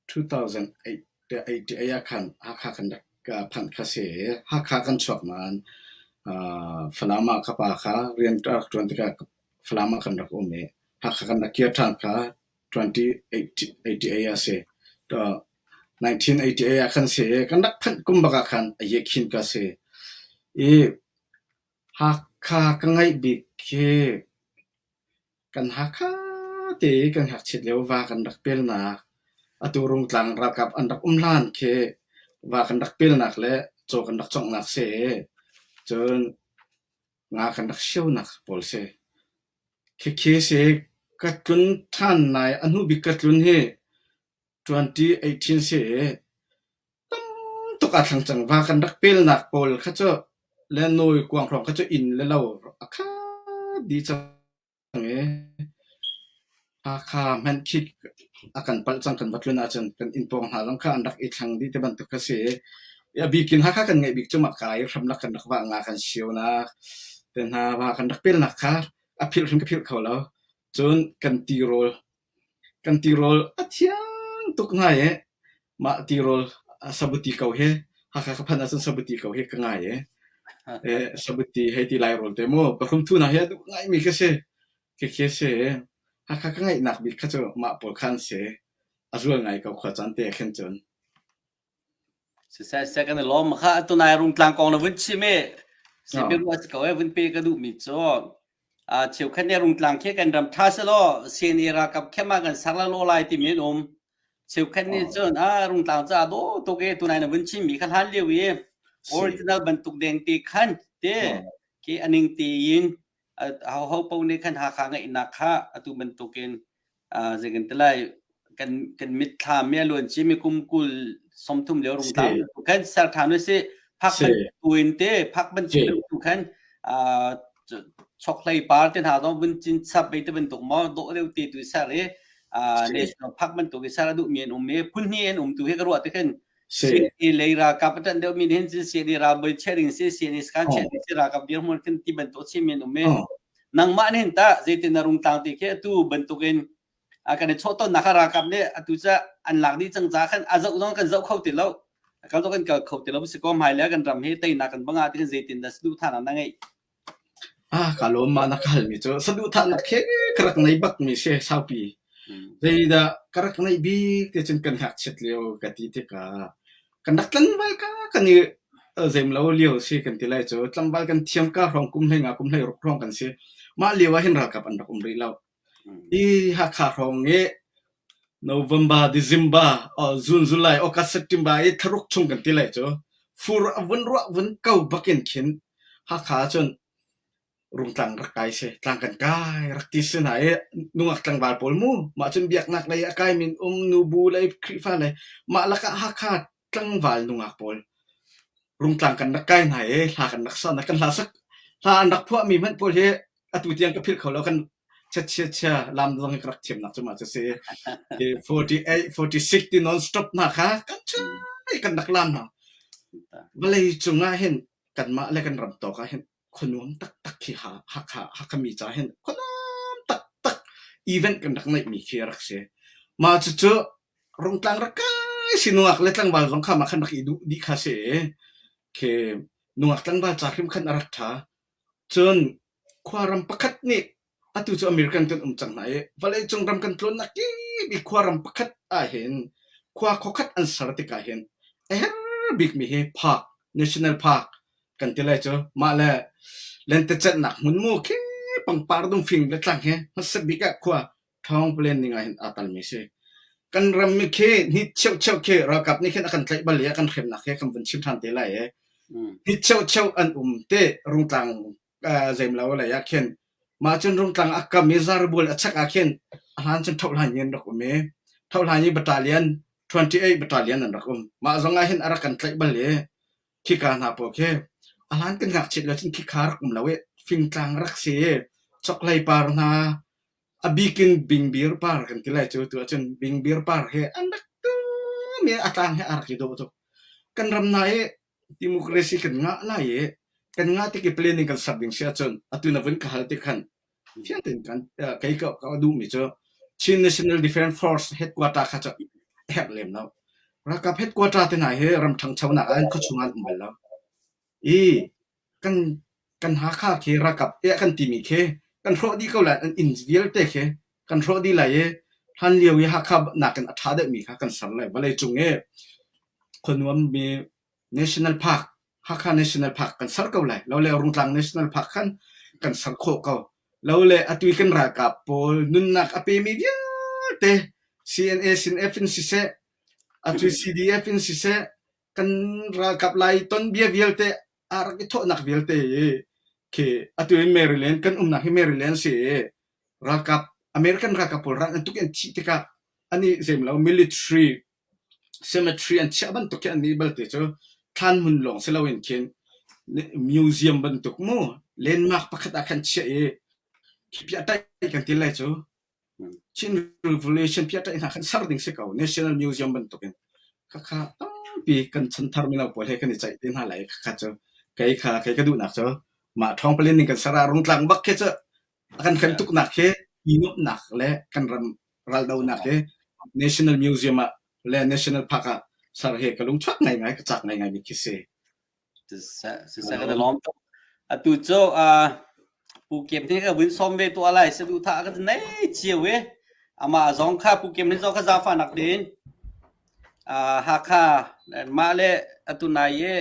2008 ah khan Hakha kan rak phanh kha si i Hakha kan chuak nain uh, Falam ah ka pa kha rian ka rak ṭuan tikah Falam ah kan rak um i Hakha kan rak kir ṭhan kha 2088 ah si. 1988 ah khan si i kan rak phanh kum bak ah khan a yekhin ka si. I Hakha ka ngaih bik hi Kan Hakha te i kan ngakchiat lio va kan rak pelnak, atu Rungtlang ralkap an rak um hlan khi va kan rak pelnak le caw kan rak cawnghnak si i cun nga kan rak sionak pawl si. Khikhi si ka tlun ṭhan nai a hnu bik ka tlun hi 2018 si i tam tuk aa thleng cang. Va kan rak pelnak pawl kha cu le nawi kuang hrawng kha cu inn le lo a khat dih cang i Hakha hmanh khi a kan palh cang kan va tlun ahcun kan inn pawng hna zong kha an rak i thleng dih ti bantuk kha si i a bik in Hakha kan ngeih bik cu maka i hramlak kan rak vah nga kan sionak te hna va kan rak pelnak kha a philh hrim ka philh kho lo. Cun kan tirawl Kan tirawl a thiang tuk ngai i mah tirawl sabuti ko hi Hakha ka phanh ahcun sabuti ko hi ka ngai i sabuti hei ti Lairawl te mu ka hrumthu hna hi a duh ngaimi ka si. Khikhi a si i Hakha ka ngaihnak bik kha cu mah pawl kha an si. A zual ngai ko khua caan te ah khin cun. Siseh seh kan i lawm. Kha tunai Rungtlang kong na vun chim i sipin ruah si ko e vun pe ka duhmi cu cheukhat nih Rungtlang khi kan ram ṭha selaw CNA ralkap khem ah kan ser la law lai timi an um. Cheukhat nih cun ah Rungtlang ca dawh tuk i tunai na vun chimmi kha hlan lio i original bantuk deng te khan te khi aning tein ho paoh nih khan Hakha ngeihnak kha atu bantukin zei kan ti lai kan kan mitthlam mi a luan ci mi kum kul 30 lio rungtlang khan ser ṭhan u si phak bantuin te phak bantuk tu khan chokhlei par te hna zong vun cin chap bei te bantuk maw dawh deuh te tu ser i national park bantuk i ser a duh mi an um i phun hnih an um tu hi ka ruah te khin CNA lei ralkap a ṭanh deuhmi nih hin cun CNA ralbawi chiah ding si CNA sakhan chiah ding si ralkap dirhmun khin ti bantuk chimmi an um i nangmah nih hin tah zeitin na rungtlang ti khi atu bantukin kan i chawh tawnnak kha ralkap nih atu ca an lak dih cang ca khan a zoh zong kan zoh kho ti lo kal zong kan kal kho ti lo si ko hmai le kan ram hi teinak kan banga ti khin zeitin dah saduhthahnak na ngeih Ah, ka lawm mah na ka halmi cu saduhthahnak khi ka rak nei bakmi si saupi. Zeidah ka rak neih bik ti cun kan ngakchiat lio ka ti tikah kan rak tlangval ka kan i zeimlo lio si kan ti lai cu tlangval kan thiam ka hrawng kum hlei nga kum hlei ruk hrawng kan si. Mah lio ah hin ralkap an rak um rih lo. Hi Hakha hrawng i November, December, June, July, August, September i thlaruk chung kan ti lai cu fur a vun ruah vun ko bakin khin Hakha ahcun Rungtlang rak kai si, tlang kan kai rak ti si hna i nungak tlangval pawl mu mah cun biaknak lei a kaimi um nubu lei Khrihfa lei mah lakah Hakha tlangval nungak pawl Rungtlang kan rak kai hna i hla kan rak sa hna. Kan hla sak hla an rak phuahmi hmanh pawl hi atu tiang ka philh kho lo. Kan chia chia lam zong hi ka rak thiamnak cu mah cu si. 48, 46 ti non stop hna kha kan chai kan rak lam hna. Vawlei cung ah hin kanmah le kan ram tawk ah hin khuanuam taktak khi Hakha Hakha mi ca hin khuanuam taktak event kan rak neihmi khi a rak si. Mah cucu Rungtlang rak kai si nungak le tlangval zong kha mah khan rak i duh dih kha si i khi nungak tlangval ca hrim khan a rak ṭha. Cun khuaram pakhat nih atu cu American kan um cang hna i vawleicung ram kan tlawnnak kip i khuaram pakhat ahhin khua khuakhat an ser tikah hin a herh bikmi hi park, national park kan ti lai cu mah le lentecelhnak hmun mu khi pangpar dum fing le tlang hi hmasa bik ah khua ṭhawng palen ning ah hin aa talmi si. Kan ram mi khi ni cheucheu khi ralkap nih khin a kan tlaih bal i a kan hremnak he kan vun chim ṭhan te lai i ni cheucheu an um te Rungtlang zeimlo lei ah khin mah cun Rungtlang a kam i Zarbual a chak ah khin a hlan cun Thohhlan in rak um i Thohhlan i battalion 28 battalion an rak um. Mah zong ah hin a rak kan tlaih bal i khika hna pawl khi a hlan kan ngakchiat lio cun khikha rak um lo i fingtlang rak si i chokhlei par hna A bik in bingbir par kan ti lai cu tu ahcun bingbir par hi an rak tum i a tlang hi a rak i dawh tuk. Kan ram hna hi democracy kan ngah lai i kan ngah tik i planning kan ser ding si ahcun atu na vun ka hal tik khan fiang tein kan kei ka, ka duhmi cu Chin National Defence Force headquarter kha cu a herh lem lo. Ralkap headquarter te hna hi ram ṭhangchonak ah an khuachung ah an um bal lo. I Kan kan Hakha khi ralkap tiah kan timi khi kan hrawh dih ko lai. An inn vialte khi kan hrawh dih lai i hlanlio i Hakha nakin a ṭha deuhmi kha kan ser lai. Vawleicung i khuanuammi National Park, Hakha National Park kan ser ko lai. Lo le Rungtlang National Park khan kan ser khawh ko. Lo le atu i kan ralkap pawl nunnak a pemi vialte CNA, CNF in siseh, atu CDF in siseh, kan ralkap lai tonbia vialte a rak i thawhnak vialte i khi atu in Maryland kan umnak hi Maryland si i ralkap American ralkap pawl ral an tuk i an thih tikah an i zeim lo military cemetery an chiah bantuk khi an nih balte cu thlan hmun lawng si loin khin museum bantuk mu landmark pakhat ah khan chiah i khi piah taih kan ti lai cu Chin Revolution piahṭaih hna khan ser ding si ko. National Museum bantukin khakha tampi kan chanthar mino pawl he kan i ceih te hna lai. Khakha cu kei kha kei ka duhnak cu mah ṭhawngpalin ning kan ser ah rungtlang bak khi cu a kan hrem tuknak khi i nuamhnak le kan ram raldonak hi National Museum ah le National Park ah ser hi ka lungchuak ngaingai ka cak ngaingai mi khi si. Siseh kan i lawm tuk. Atu cu Pu Kem hi ka vun sawm ve tuah lai saduhthah ka nei cio i amah zong kha Pu Kem hi zong kha zaangfahnak tein Hakha mah le atu nai i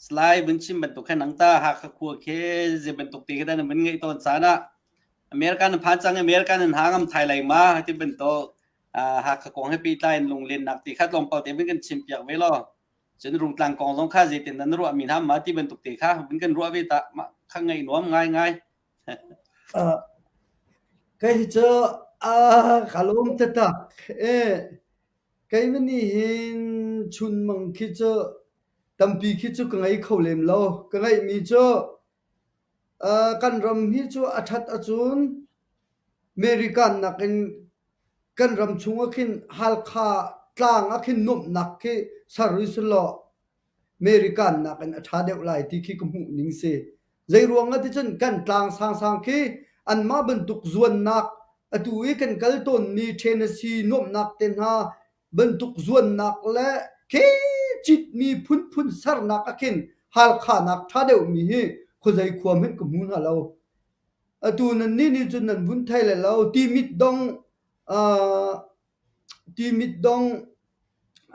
Salai vun chim bantuk khan nang ta Hakha khua khi zei bantuk ti khi dah nan vun ngeih tawn caan ah America nan phan cang i America nan ha ngam thai lai ma ti bantuk Hakha kong he pehtlai in lunglennak ti kha tlawmpal te vun kan chim piak ve law. Cun Rungtlang kong zong kha zeitin nan ruahmi hna ma ti bantuk te kha vun kan ruah ve ta mah kha ngaih nuam ngaingai. Uh, kei cu uh, ka lawm taktak. Eh, kei nih hin chunmang khi cu tampi khi cu ka ngei kho lem lo. Ka ngeihmi cu uh, kan ram hi cu a ṭhat ahcun American nakin Kan ram chung ah khin Halkha tlang ah khin nuamhnak khi ser usulaw American nakin a ṭha deuh lai ti khi ka hmuh ning si. Zeiruang ah ticun kan tlang sangsang khi anmah bantuk zuannak atu i kan kal tawnmi Tennessee nuamhnak te hna bantuk zuannak le khi citmi phunphun sernak ah khin Halkha nak ṭha deuhmi hi khuazei khua hmanh ka hmu hna lo. Atu nannih nih cun nan vun thei lai lo. Timit dong uh, timit dong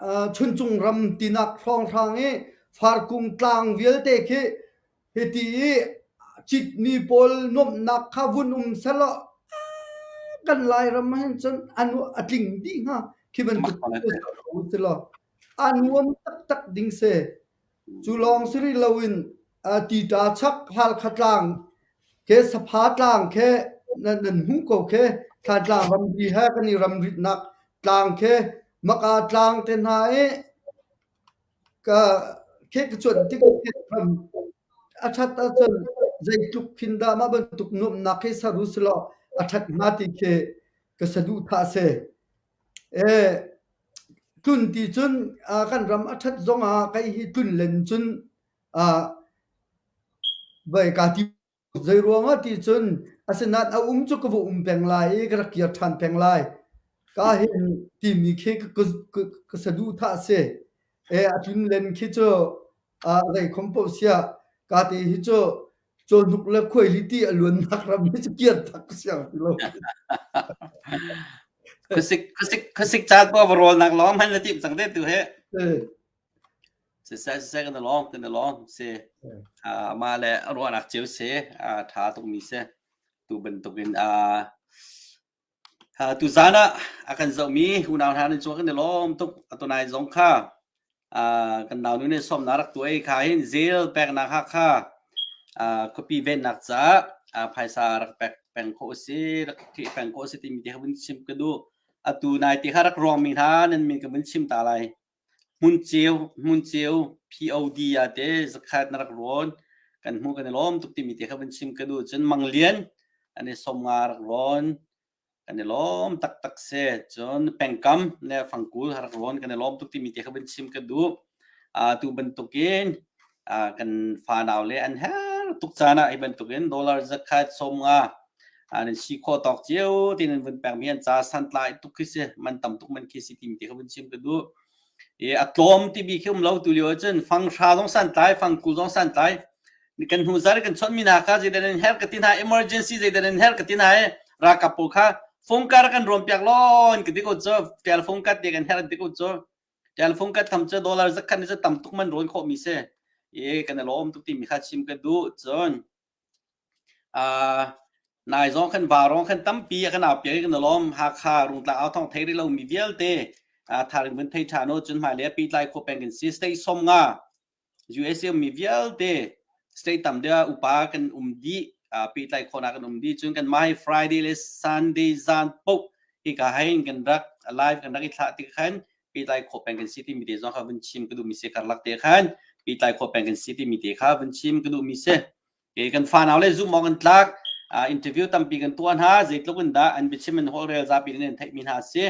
uh, Chuncung ram tinak hrawnghrang i farkung tlang vialte khi hiti i citmi pawl nuamhnak kha vun um selaw kan Lairam hin cun anu a tling dih hnga khi bantuk selaw a nuam taktak ding si. Cu lawng si rih loin Tita chak Halkha tlang khi Sapha tlang khi nan hmuh ko khi Thlantlang ramri he kan i ramritnak tlang khi Maka tlang te hna i ka khi ka cuanh tik ram a ṭhat ahcun zeitluk khin dah mah bantuk nuamhnak hi ser u silaw a ṭhat hnga ti khi ka saduhthah a si. Tlun ti cun kan ram a ṭhat zongah kei hi tlun len cun vei kaa ti. Zeiruangah ti cun asinain a um cu ka va um peng lai i ka rak kir ṭhan peng lai. Ka hin timi khi ka saduhthah a si. A tlun len khi cu zeikhom paoh siah ka te hi cu cawhnuk le khuaihli a luannak ram hi cu kir tak ka siang ti lo. Khuasik khuasik khuasik caan pa va rawlnak lawng hman na tim cang te tu he. Siseh siseh kan lawng kan lawng si. Ama le ruahnak cio si tha tuk mi si. Tu bantukin a. Tuzaan ah a kan zohmi unau hna nan cung ah kan i lawm tuk. Atunai zong kha kan naunu nih sawmnak rak tuah i kha hin zel peknak Hakha khuapi vennak caah phaisa rak pek peng khawh a si, rak theh peng khawh a si timi te kha vun chim ka duh. Atu nai te kha rak ruangmi hna nan min ka vun chim ta lai. Hmunceu, Hmunceu POD ah te zakhat na rak rawn kan hmuh kan i lawm tuk timi te kha vun chim ka duh. Cun Manglian an i 50 rak rawn kan i lawm taktak si. Cun pengkam le fangkul rak rawn kan i lawm tuk timi te kha vun chim ka duh. Tu bantukin kan fanau le an her tuk caan ah hi bantukin dollar zakhat 50 nan si khawh tawk cio ti nan vun pekmi an ca santlai tuk khi si man tam tuk man khi si timi te kha vun chim ka duh. I a tlawm timi khi um lo tu lio ahcun fang hra zong santlai fang kul zong santlai kan hnu zar kan chawnh mi hna kha zeidah nan herh ka ti hna emergency zeidah nan herh ka ti hna i ralkap pawl kha phone kar kan rawm piak lawn ka ti ko cu telephone kat te kan herh an ti ko cu telephone kat tham cu dollar zakhat ni cu tam tuk man rawn khawh mi si i kan i lawm tuk timi kha chim ka duh cun Nai zong khan vaurawng khan tampi a kan aupiak i kan i lawm. Hakha Rungtlang au thawng thei rih lomi vialte tharing vun thei ṭhan u. Cun hmailei ah pehtlai khawh peng kan si. State 50 USA ummi vialte state tam deuh ah upa kan um dih. Pehtlai khawhnak kan um dih. Cun kanmah hi Friday le Sunday zan paoh hika hein kan rak live kan rak i thlah tik khan pehtlai khawh peng kan si timi te zong kha vun chim ka duhmi si karlak te khan pehtlai khawh peng kan si timi te kha vun chim ka duhmi si. Ke kan fanau le zumh awk an tlak. Interview tampi kan tuah hna. Zeitluk in dah an biachim an holhrel zapi in an theihmi hna a si.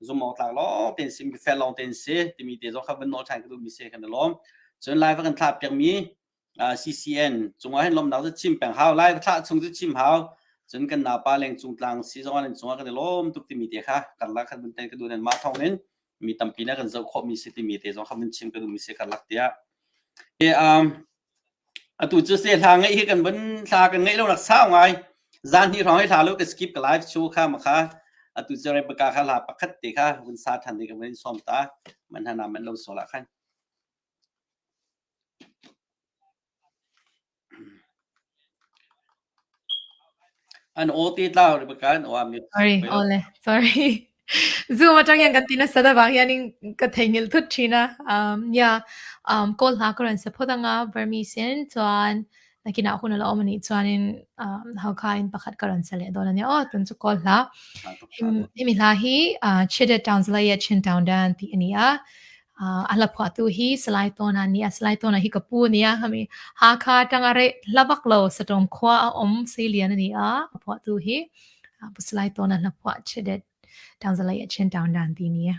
Zumh awk tlak lawng tein si, mifel lawng tein si timi te zong kha van nawl ṭhan ka duhmi si kan i lawm. Cun live kan thlah piakmi CCN cungah hin lawmnak cu chim peng hau. Live thlah chung cu chim hau. Cun kan napa leng cung tlang si zong ah nan cungah kan i lawm tuk timi te kha karlak khan vun ten ka duh nan mah thawng in mi tampi na kan zoh khawhmi si timi te zong kha vun chim ka duhmi si karlak tiah. E, um, Atu cu se hla ngeih hi kan vun hla kan ngeih lo nak sau ngai. Zan hnih hrawng hi hla lo ka skip ka live show kha ma kha. Atu cu Rebecca kha hla pakhat te kha vun sa than ding ka vun in sawm ta. Man hana man lo sola khan. An aw te tlau Rebecca an aw mi. Sorry, ole, sorry. Zoom atang hian kan ti nasa da bang hian in ka theihngilh thut thin a. Um, yeah, um, kawl hla ka rawn sa phawt anga Burmese in chuan nakinah hun ala awm anih chuanin um, Hakha in pakhat ka rawn sa leh dawn ania aw tun chu kawl hla. Hemi hla hi uh, Chide Town Zalaya Chin Town Dan tih ani a. Uh, a hla phuahtu hi Salai Tawna ani a. Salai Tawna hi ka pu ani a. Hemi Hakha atanga rei hla vak lo Satawm khua a awm seilian ani a. A phuahtu hi Pu Salai Tawna hla phuah Chide Town Zalaya Chin Town Dan ti ni a.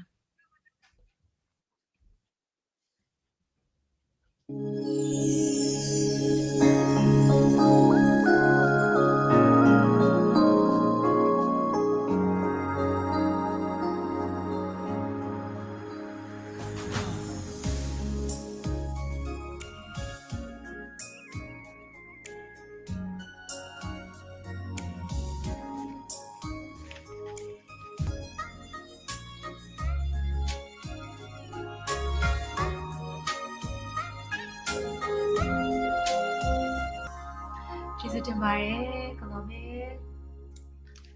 Jesuh တင်ပါတယ်ကလောမေ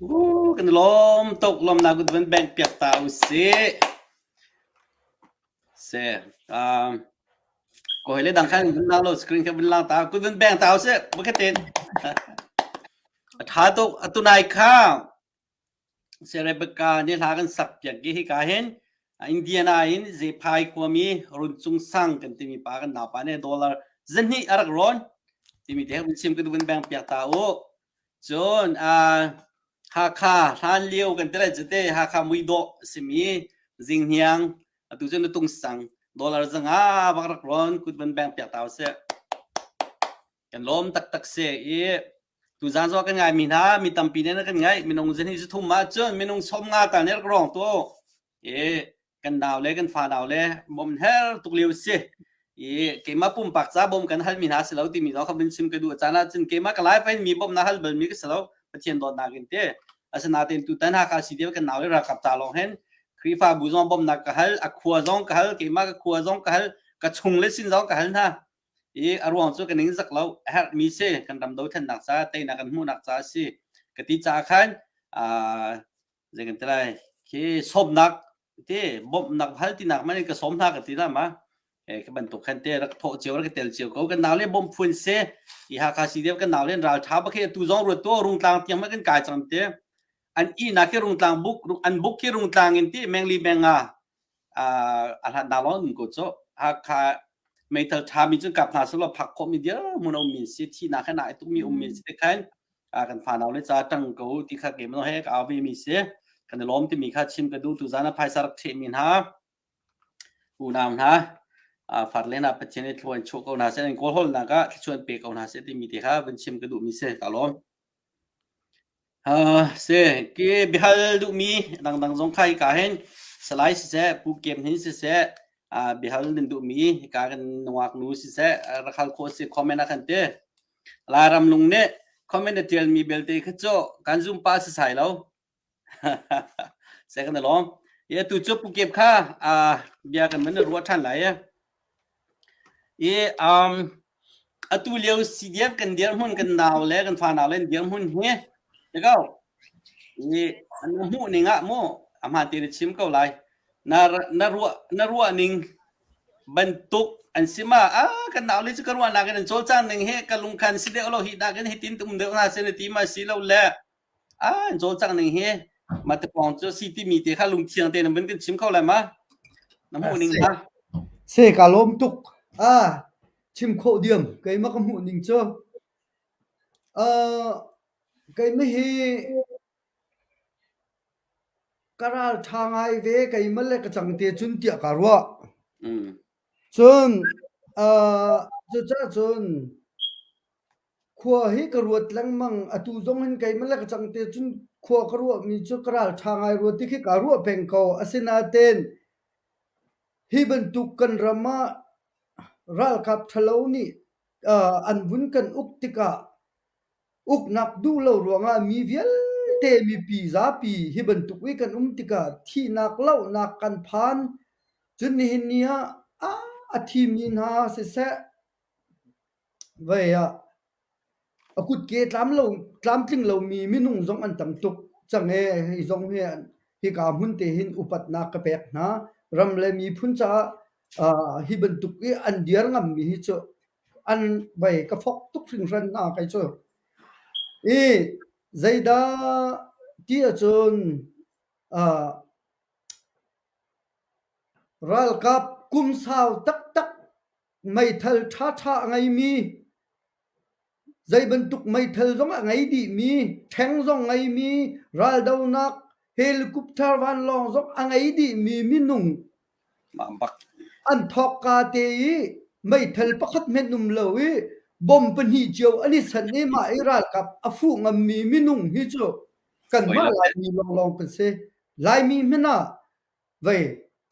Kan lawm tuk lawmnak kut van bank piak ta u sih. Se um ko hele dang khan vun lang lo screen kha vun lang ta kut vun beng ta u sih bakatin. A tha tuk atunai kha Se Rebecca nih hla kan sak piak i hika hin Indiana in Zephai khuami Run Cung Sang kan timi pa kan naupa nih dollar 200 a rak rawn timi te vun chim ka duh vun beng piak ta u. Cun Hakha hlan lio kan ti lai cu te Hakha muidawh simi Zinghniang atu cu Nutung Sang dollar 500 bak rak rawn kut vun beng piak ta u sih. Kan lawm taktak si i tuzaan zong kan ngaimi hna mi tampi nih kan ngaih minung zan hi thum ah cun minung 50 tal nih rak rawng tu i kan nau le kan fa nau le bom her tuk lio si i keimah pumpak ca bom kan hal mi hna si lo timi zong kha vun chim ka duh caan ah cun keimah ka lai fain mi bom na hal bal mi ka si lo Pathian dawtnak in te asinain tutan Hakha CDF kan nau le ralkap ca lawng hin Khrihfabu zong bawmhnak ka hal a khua zong ka hal keimah ka khua zong ka hal ka chung le sin zong ka hal hna i a ruang cu ka ning zak lo a herhmi si kan ram dothlennak ca teinak kan hmuhnak ca a si ka ti caah khan. Zei kan ti lai khi sawmnak te bawmhnak hal tinak man in ka sawm hna ka ti la ma e ka bantuk khan te rak thawh cio rak tel cio ko kan nau le bawm phun se i Hakha CDF kan nau le ral tha ba khi tu zong ruat to rungtlang tiang ma kan kai cang te an i na khi rungtlang buk an buk khi rungtlang in ti mengli menga a a hlat na lon ko cho Hakha meithal tha mi cun kap hna selo phak khawh mi dia mun um mi si thi na khan ai tuk mi um mi si te khan kan fanau le ca ṭang ko ti kha keimah he ka au ve mi si. Kan i lawm timi kha chim ka duh. Tuzan ah phaisa rak ṭhehmi hna unau hna farle hna Pathian i thlua in chuah ko hna seh, an kawlhawlnak ah thluachuah pe ko hna seh timi te kha vun chim ka duhmi si. Ka lawm. Uh, si ki bihal duhmi dangdang zong kha ka hin Salai siseh Pu Kem Hin siseh uh, bihal nan duhmi ka kan nungak nu siseh rakhal khawh si comment ah khan te Lairam lung nih comment a ṭialmi belte kha cu kan zum pah sasai lo. Second along. I atu cu Pu Kep kha bia kan van ruah ṭhan lai. I um, atu lio CDF kan dirhmun kan nau le kan fanau le dirhmun hi ko i an hmuh ning ah mu a hmaan te na chim ko lai. Na na ruah na ruah ning bantuk an si ma a kan nau le cu ka ruahnak in an cawlcang ning hi ka lungkhan si deuh lo hi nakin hitin um deuh hna seh na ti ma si lo le a an cawlcang ning hi ma te pawng cu si timi te kha lungthiang te na vun kan chim kho lai ma na hmuh ning kha Se ka lawm tuk a chim khawh diam keimah ka hmuh ning cu uh, keimah hi Ka ralṭha ngai ve keimah le ka cangte cun tiah kaa ruah. Cun cucaah cun khua hi ka ruat lengmang. Atu zong hin keimah le ka cangte cun khua ka ruahmi cu ka ralṭha ngai rua ti khi kaa ruah peng ko. Asinain hi bantuk kan ram ah ralkap ṭhalo nih an vun kan uk tikah Uknak duh lo ruangah mi vialte mipi zapi hi bantuk i kan um tikah thihnak lohnak kan phan. Cun nihin ni ah a thimi hna siseh, vei ah a kutke tlamtling lomi minung zong an tam tuk cang i hi zong hi hika hmun te hin upatnak ka pek hna. Ram le miphun caah hi bantuk i an dir ngammi hi cu an vei ka fok tuk hringhran hna kei cu. I zeidah ti ahcun uh, ralkap kum sau taktak meithal ṭhaṭha a ngeimi zei bantuk meithal zong a ngei dihmi ṭheng zong ngeimi raldonak helicopter vanlawng zong a ngei dihmi minung An thawkka te i meithal pakhat hmenh um lo i bom pahnih cio an i sanh i mah i ralkap a fuh ngammi minung hi cu kanmah Laimi lawnglawng kan si. Laimi hmanh ah vei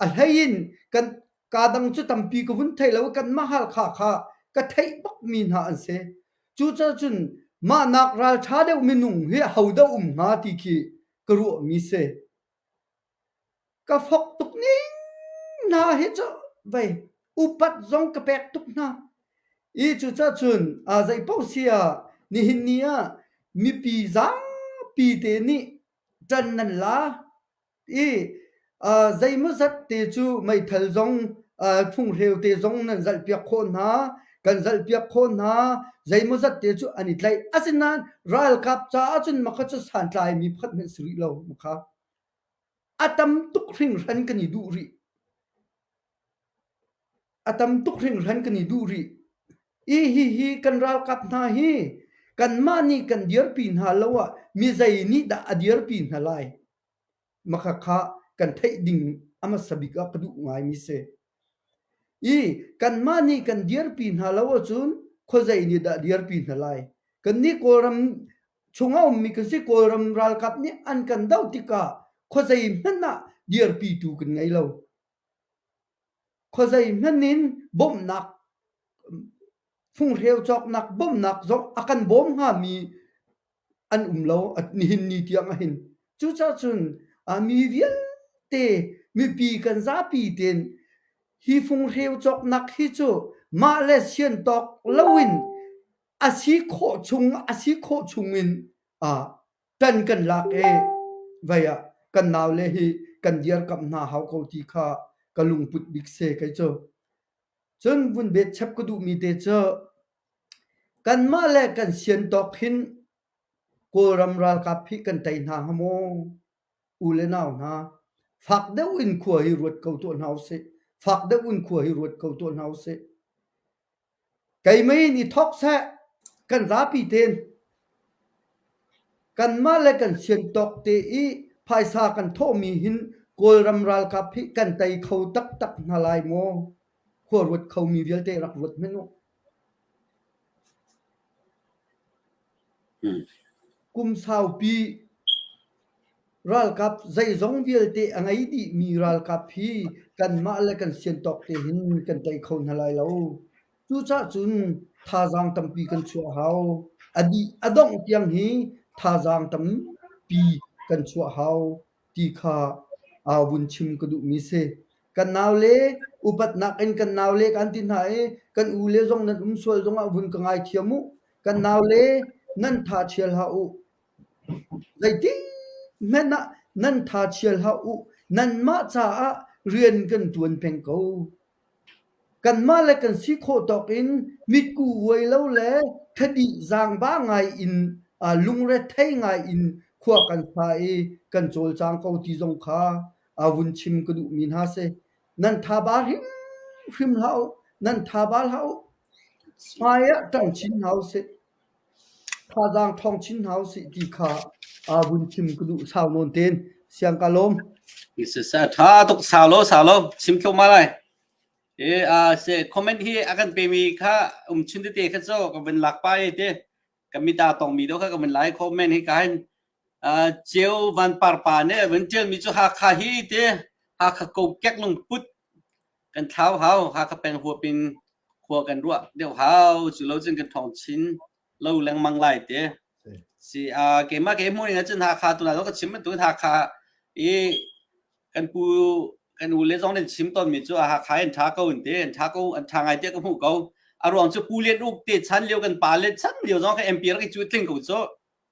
a hlei in kan kaa dang cu tampi ka vun thei lo i kanmah Halkha kha ka theih bakmi hna an si. Cucaah cun mahnak ralṭha deuh minung hi hodah um hnga ti khi ka ruahmi si. Ka fok tuk ning hna hi cu vei upat zong ka pek tuk hna. I cucaah cun aa zei paoh si ah nihin ni ah mipi zapi te nih ṭan nan la i uh, zeimawzat te cu meithal zong uh, funghreu te zong nan zalhpiak khawh hna kan zalhpiak khawh hna zeimawzat te cu an i tlaih asinain ralkap caah cun makha cu santlaimi pakhat hmanh si rih lo makha A tam tuk hringhran kan i duh rih. A tam tuk hringhran kan i duh rih. I hihi kan ralkap hna hi kanmah nih kan dirpi hna lo ah mi zei nih dah a dirpi hna lai? Makhakha kan theih ding a hmasa bik ah ka duh ngaimi si. I kanmah nih kan dirpi hna lo ahcun khuazei nih dah dirpi hna lai? Kannih Kawlram chung a ummi kan si Kawlram ralkap nih an kan doh tikah khuazei hmanh ah dirpitu kan ngei lo. Khuazei hmanh in bawmhnak funghreu cawknak bawmhnak zong a kan bawm hngami an um lo nihin ni tiang ahhin. Cucaah cun mi vialte mipi kan zapi tein hi funghreu cawknak hi cu mah le sian tawk loin a si khawh chung a si khawh chung in ṭan kan lak i vei ah. kan naule hi kan dirkamh hna hau ko ti kha ka lungput bik si kei cu. Cun vun bet chap ka duhmi te cu kanmah le kan sian tawk hin Kawlram ralkap hi kan tei hna hnga maw? U le nau hna, fak deuh in khua hi ruat ko tuah hna usih. Fak deuh in khua hi ruat ko tuah hna usih. Keimah in i thawk seh, kan zapi tein kanmah le kan sian tawk te i phaisa kan thawhmi hin Kawlram ralkap hi kan tei kho taktak hna lai maw? Khua ruat khomi vialte rak ruat hmanh u. Kum saupi ralkap zeizong vialte a ngei dihmi ralkap hi kanmah le kan siantawk te hin kan tei kho hna lai lo. Cucaah cun thazaang tampi kan chuah hau. A dih a dongh tiang hi thazaang tampi kan chuah hau ti kha aa vun chim ka duhmi si. Kan naule upatnak in kan naule kan ti hna i kan ule zong nan um sual zongah vun ka ngaithiam u. Kan naule nan tha chial hlah u. Zeitik hmanh ah nan tha chial hlah u. Nanmah caah rian kan ṭuan peng ko. Kanmah le kan si khawh tawk in mitku vuai lo le thadih zaangba ngai in lungrethei ngai in khua kan sa i kan cawlcang ko ti zong kha vun chim ka duhmi hna si. Nan thaba hrimhrim hlah u. Nan thaba hlah u. Hmai ah ṭang chin hna usih. Thazaang ṭhawng chin hna usih ti kha vun chim ka duh sau nawn tein. Siang ka lawm. Ṭha tuk sau lo sau lo chim thluahmah lai. E a se comment hi a kan pemi kha um chin tete kha cho ka van lak pa e te ka mita tong mi do kha ka van lai comment hi ka hin ceu van par pa ne van tial mi chu Hakha hi te Hakha kokek lungput kan thlau hau Hakha peng huapin khua kan ruah deuh hau cu lo cun kan ṭhawng chin lo lengmang lai te si a keimah ke hmuh ning ahcun Hakha tuna lo ka chim bantuk Hakha i kan pu kan u le zong nih chim tawn mi cu Hakha in ṭha ko in te an ṭha ko an ṭha ngai te ka hmuh ko a ruang cu Pu Lian Uk te chan lio kan pa le chan lio zong kha MP rak i cu tling ko cu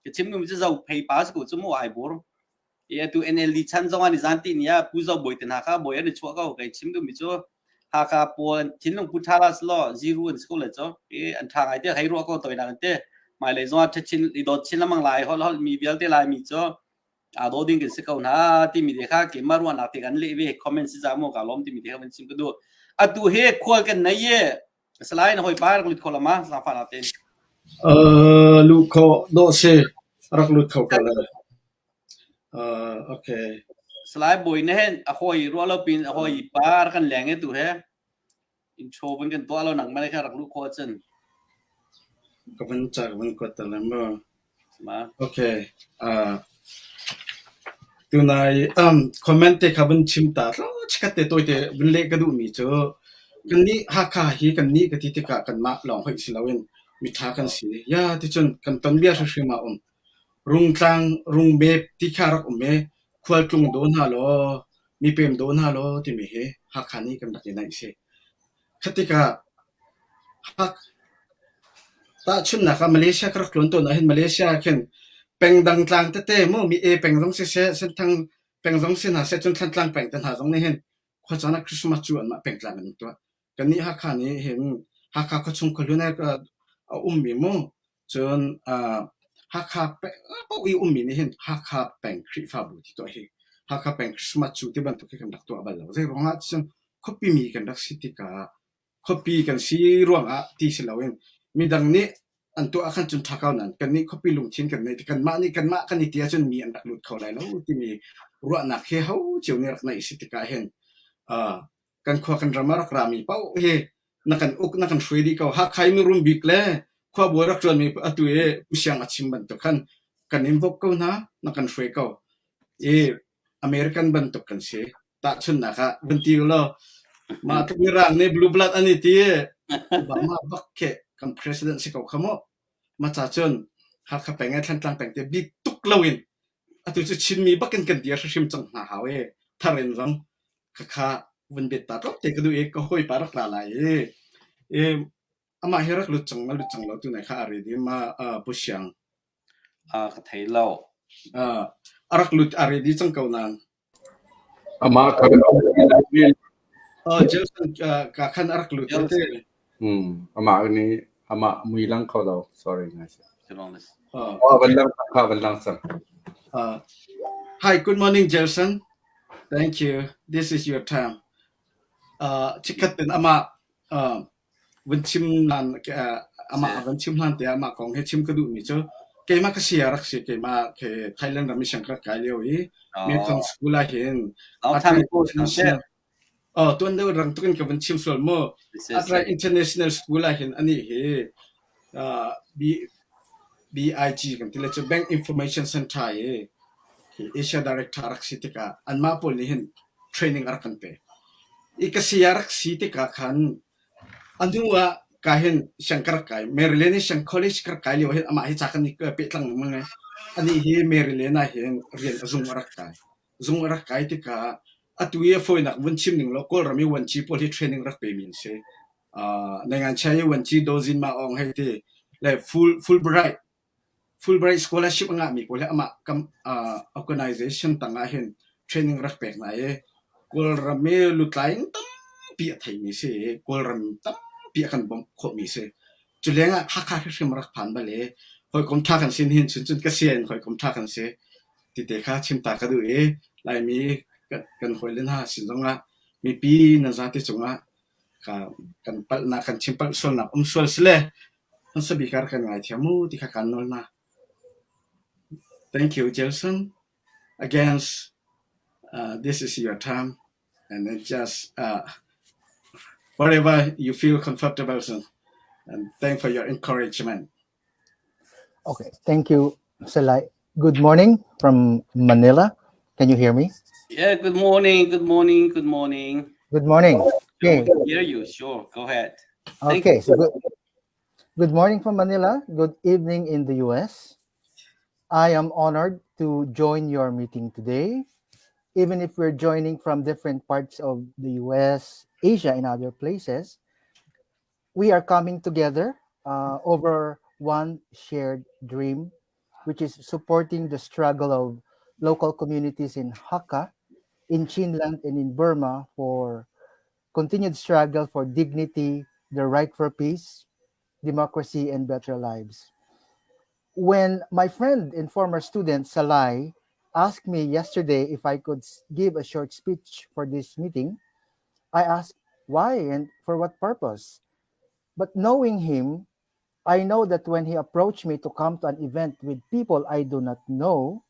ka chim mi cu zo phei pa si ko cu mu ai bur i atu NLD chan zong ah nizan ti ni ah Pu Zo Bawi te hna kha bawi an i chuah ko kai chim duhmi cu Hakha pawl an thinlung pu ṭha la selaw ziru an si ko le cu i an ṭha ngai te hei ruah ko toinak an te hmailei zong ah ṭhachin i dawt chin lengmang lai holh holh mi vialte lai mi cu aa daw ding kan si ko hna timi te kha keimah ruahnak te kan leh ve comment si za mu ka lawm timi te kha van chim ka duh atu he khual kan nei ye Salai na hawipa rak lut kho la ma zaangfah nak tein. Uh, luh khawh dawh si rak lut kho ko le. Uh, okay. Salai Bawi na hen a hawi ruah lo pin a hawi pa rak kan leng e tu he. Intro vun kan tuah lo nang mane kha rak luh khawh cun. Ka van ca ka van kuat ta le mu. Okay. Uh, tunai um, comment te kha vun chim ta tlo chikat te toi te vun leh ka duhmi cu kannih Hakha hi kannih ka ti tikah kanmah lawng hoih si loin mitha kan si. Ya ticun kan ton bia hrimhrim ah um. Rungtlang rungbep ti kha rak um i khualtlung daw hna law mipem daw hna law timi hi Hakha nih kan rak i naih si. Khatikah Tahchunhnak ah Malaysia ka rak tlawn tawn ahhin Malaysia ah khin pengdang tlang tete maw mi e peng zong siseh, Senthang peng zong si hna seh, cun Thlantlang peng te hna zong nih hin khuacaan ah Christmas cu anmah pengtlang in an tuah. Kannih Hakha nih hin Hakha khuachung khuahlun a ummi mu cun Hakha peng paoh i ummi nih hin Hakha peng Khrihfabu ti tuah hi Hakha peng Christmas cu ti bantuk hi kan rak tuah bal lo. Zeiruangah cun khuapi mi kan rak si tikah Khuapi kan si ruangah ti si loin midang nih an tuah ahkhan cun ṭha ko nain kannih khuapi lungthin kan neih kanmah nih kanmah kan i ti ahcun mi an rak lut kho lai lo timi ruahnak hi ho cio nih rak neih a si tikah hin uh, kan khua kan ram ah rak rami paoh hi na kan uk na kan hruai dih ko. Hakha i mirum bik le khuabawi rak ṭuanmi atu i Pu Siang a chim bantuk khan kan in vok ko hna, na kan hruai ko. I American bantuk kan si. Tahchunhnak ah vun ti ulaw mah tluk Mirang nih blue blood an i ti i Obama bak khi kan president si ko kha mu. Mah ca cun Hakha peng le Thlantlang peng te bik tuk loin atu cu Chinmi bak in kan dir hrimhrim cang hna hau i thar in zong khakha vun bet ta tlawm te ka duh i ka hawipa rak ra lai i, i amah hi rak lut cang ma lut cang lo tu nai kha a ready ma Pu Siang. Ka thei lo. A rak lut a ready cang ko nain. Amah kha Oh, Jelson ka khan a rak lut te. Amah nih amah mui lang kho lo. Sorry ngai. Oh, Oh, van lang kha van lang cang. Hi, good morning, Jelson. Thank you. This is your time. Chikkhat in amah vun chim lan amah van chim hlan te amah kong he chim ka duh mi cu keimah ka sia rak si keimah ke Thailand ram i siang ka rak kai lio i Mekong School ah hin Oh tuan deuh rang tuk in ka vun chim sual mu. Atrai International School ah hin ani hi B BIG kan ti le cu Bank Information Center i Asia Director rak si tikah anmah pawl nih hin training a rak kan pe. I ka saya rak si tikah khan a hnu ah ka hin siang ka rak kai. Maryland i siang college ka rak kai lio hin amah hi ca kan i pehtlang lengmang i anih hi Maryland ah hin rian a zung a rak kai. Zung a rak kai tikah atu i a fawinak vun chim ning law Kawlram i vuanci pawl hi training rak pemi an si. Nainganchia i vuanci Dozin Ma Aung hei ti le Fulbright Fulbright scholarship a ngahmi pawl hi amah kam organization tangah hin training rak pek hna i Kawlram i lutlai in tampi a theimi si i Kawlram tampi a kan bawmh khawhmi si. Cu lengah Hakha hrimhrim a rak phan bal i hawikom ṭha kan si nihin chun cun ka sia in hawikom ṭha kan si ti te kha chim ta ka duh i Laimi kan hawile hna sin zongah mipi nan zate cungah kan palhnak kan chim palh sualnak um sual sile hmasa bik ah kan ngaithiam mu ti kha kaan nawl hna. Thank you, Jelson. Again, this is your time, and it just whatever you feel comfortable in. And thank for your encouragement. Okay, thank you, Salai. Good morning from Manila. Can you hear me? Yeah, good morning, good morning, good morning. Good morning. Okay. Okay. We can hear you. Sure, go ahead. Thank Okay, so good, good morning from Manila. Good evening in the US. I am honored to join your meeting today. Even if we're joining from different parts of the US, Asia, and other places, we are coming together over one shared dream, which is supporting the struggle of local communities in Hakha, in Chinland, and in Burma for continued struggle for dignity, the right for peace, democracy, and better lives. When my friend and former student Salai asked me yesterday if I could give a short speech for this meeting, I asked why and for what purpose. But knowing him, I know that when he approached me to come to an event with people I do not know,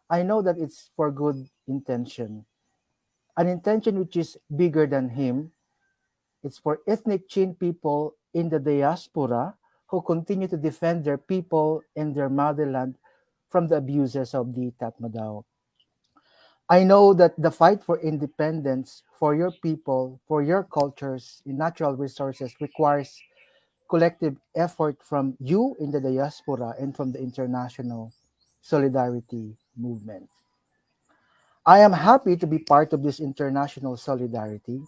I know that it's for good intention. An intention which is bigger than him. It's for ethnic Chin people in the diaspora who continue to defend their people and their motherland from the abuses of the Tatmadaw. I know that the fight for independence for your people, for your cultures, in natural resources requires collective effort from you in the diaspora and from the international solidarity movement. I am happy to be part of this international solidarity,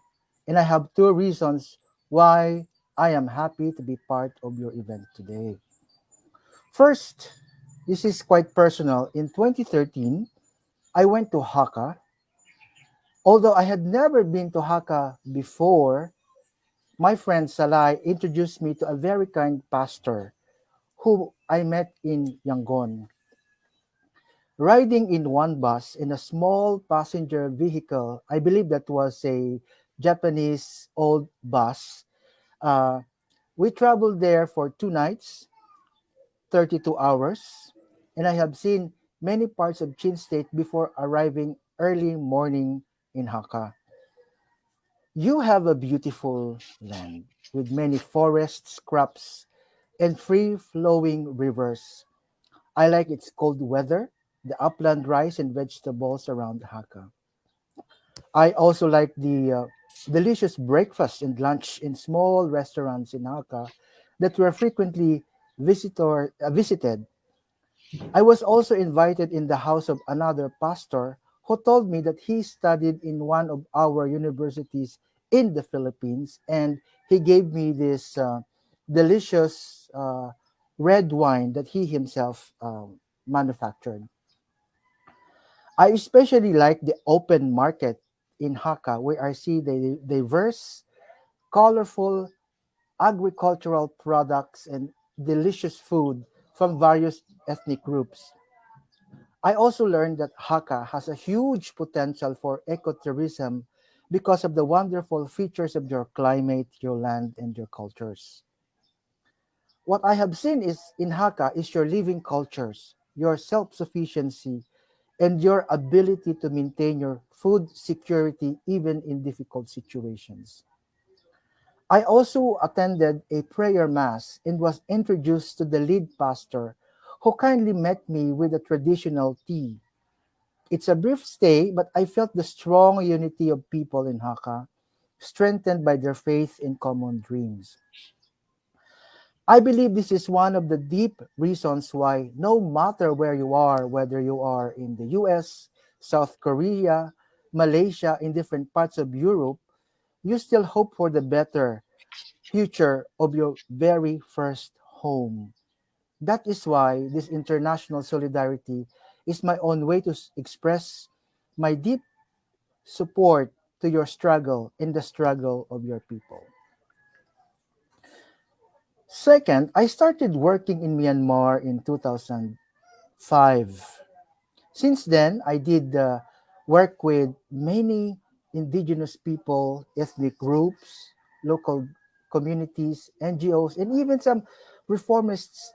and I have two reasons why I am happy to be part of your event today. First, this is quite personal. In 2013, I went to Hakha. Although I had never been to Hakha before, my friend Salai introduced me to a very kind pastor who I met in Yangon. Riding in one bus in a small passenger vehicle, I believe that was a Japanese old bus. We traveled there for 2 nights, 32 hours, and I have seen many parts of Chin State before arriving early morning in Hakha. You have a beautiful land with many forests, crops, and free-flowing rivers. I like its cold weather, the upland rice and vegetables around Hakha. I also like the delicious breakfast and lunch in small restaurants in Hakha that were frequently visited. I was also invited in the house of another pastor who told me that he studied in one of our universities in the Philippines, and he gave me this delicious red wine that he himself manufactured. I especially like the open market in Hakha where I see the diverse, colorful agricultural products and delicious food from various ethnic groups. I also learned that Hakha has a huge potential for ecotourism because of the wonderful features of your climate, your land, and your cultures. What I have seen is in Hakha is your living cultures, your self-sufficiency, and your ability to maintain your food security even in difficult situations. I also attended a prayer mass and was introduced to the lead pastor who kindly met me with a traditional tea. It's a brief stay, but I felt the strong unity of people in Hakha, strengthened by their faith and common dreams. I believe this is one of the deep reasons why no matter where you are, whether you are in the US, South Korea, Malaysia, in different parts of Europe, you still hope for the better future of your very first home. That is why this international solidarity is my own way to express my deep support to your struggle in the struggle of your people. Second, I started working in Myanmar in 2005. Since then, I did work with many indigenous people, ethnic groups, local communities, NGOs, and even some reformists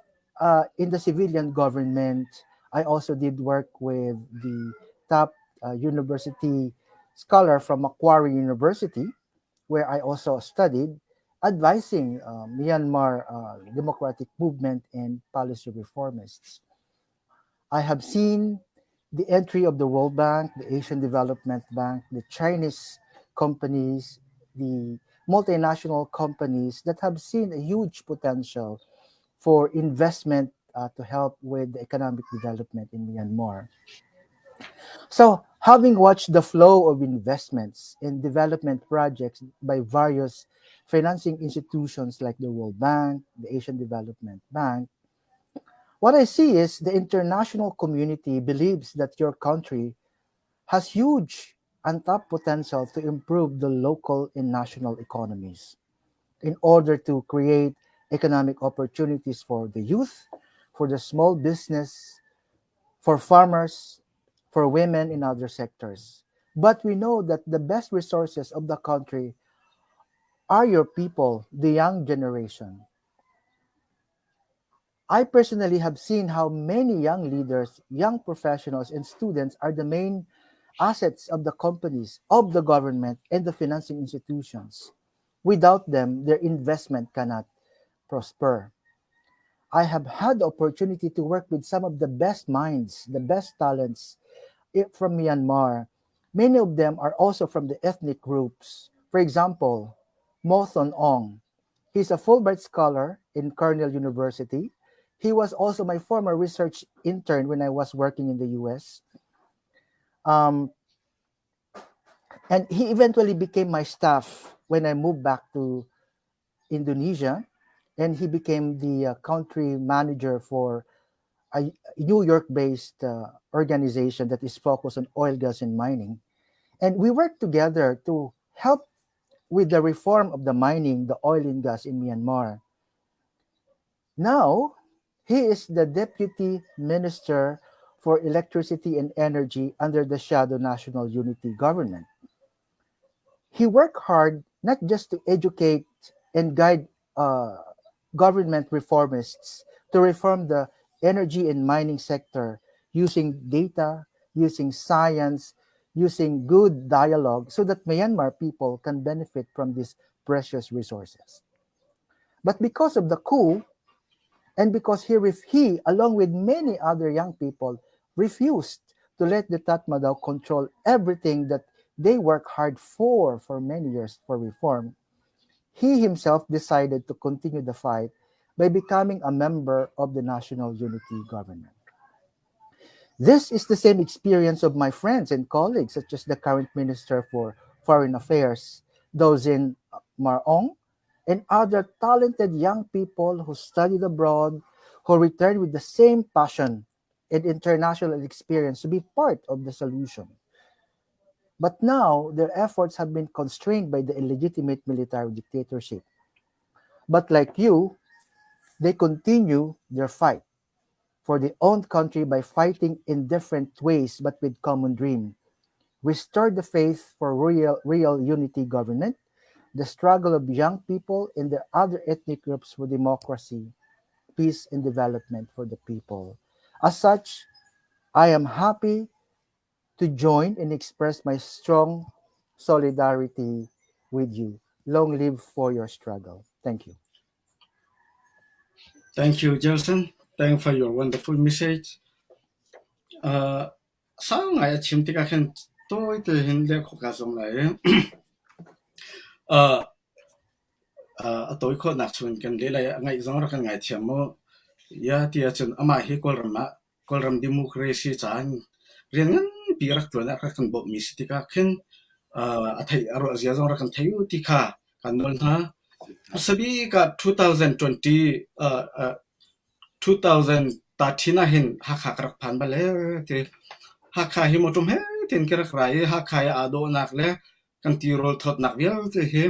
in the civilian government. I also did work with the top university scholar from Macquarie University, where I also studied, advising Myanmar democratic movement and policy reformists. I have seen the entry of the World Bank, the Asian Development Bank, the Chinese companies, the multinational companies that have seen a huge potential for investment to help with the economic development in Myanmar. So, having watched the flow of investments in development projects by various financing institutions like the World Bank, the Asian Development Bank, what I see is the international community believes that your country has huge untapped potential to improve the local and national economies in order to create economic opportunities for the youth, for the small business, for farmers, for women in other sectors. But we know that the best resources of the country are your people, the young generation. I personally have seen how many young leaders, young professionals, and students are the main assets of the companies, of the government, and the financing institutions. Without them, their investment cannot prosper. I have had the opportunity to work with some of the best minds, the best talents from Myanmar. Many of them are also from the ethnic groups. For example, Mo Thon Ong. He's a Fulbright scholar in Cornell University. He was also my former research intern when I was working in the US. And he eventually became my staff when I moved back to Indonesia, and he became the country manager for a New York-based organization that is focused on oil, gas, and mining. And we worked together to help with the reform of the mining, the oil and gas in Myanmar. Now, he is the deputy minister for electricity and energy under the Shadow National Unity Government. He worked hard not just to educate and guide government reformists to reform the energy and mining sector using data, using science, using good dialogue so that Myanmar people can benefit from these precious resources. But because of the coup, and because he, along with many other young people, refused to let the Tatmadaw control everything that they work hard for many years for reform, he himself decided to continue the fight by becoming a member of the National Unity Government. This is the same experience of my friends and colleagues, such as the current Minister for Foreign Affairs, Daw Zin Mar Aung, and other talented young people who studied abroad, who returned with the same passion. and international experience to be part of the solution. But now, their efforts have been constrained by the illegitimate military dictatorship. But like you, they continue their fight for their own country by fighting in different ways but with common dream. Restore the faith for real, real unity government, the struggle of young people and the other ethnic groups for democracy, peace, and development for the people. As such, I am happy to join and express my strong solidarity with you. Long live for your struggle. Thank you. Thank you, Jelson. Thank for your wonderful message. Uh, sau ngai a chim tikah khin tawi te hin leh khawh kaa zuam lai i uh, uh, a tawi khawhnak chungin kan leh lai a ngaih zong rak kan ngaithiam mu. Ya ti ahcun amah hi Kawlram ah Kawlram democracy caan rian nganpi rak ṭuan ah rak kan bawmhmi si tikah khin uh, a theih a ruah zia zong rak kan thei u ti kha kan nawl hna. Hmasa bik ah 2020 uh, uh, 2013 ah hin Hakha ka rak phan bal ee ti. Hakha hi motor he tein ka rak ra i Hakha i aa dawhnak le kan tirawl thawtnak vialte hi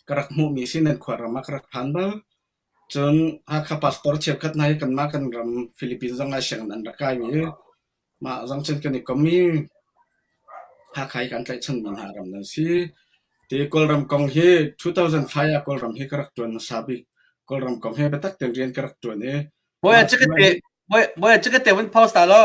ka rak hmuhmi si nan khuaram ah ka rak phan bal. Cun Hakha pastor cheukhat hna hi kanmah kan ram Philippines zong ah sianginn an rak kaimi i mah zong cun kan i kom i Hakha hi kan tlaihchanmi hna ram nan si. Ti Kawlram kong hi 2005 ah Kawlram hi ka rak ṭuan hmasa bik. Kawlram kong hi biatak tein rian ka rak ṭuan i Bawi a cakate bawi a cakate vun post ta lo.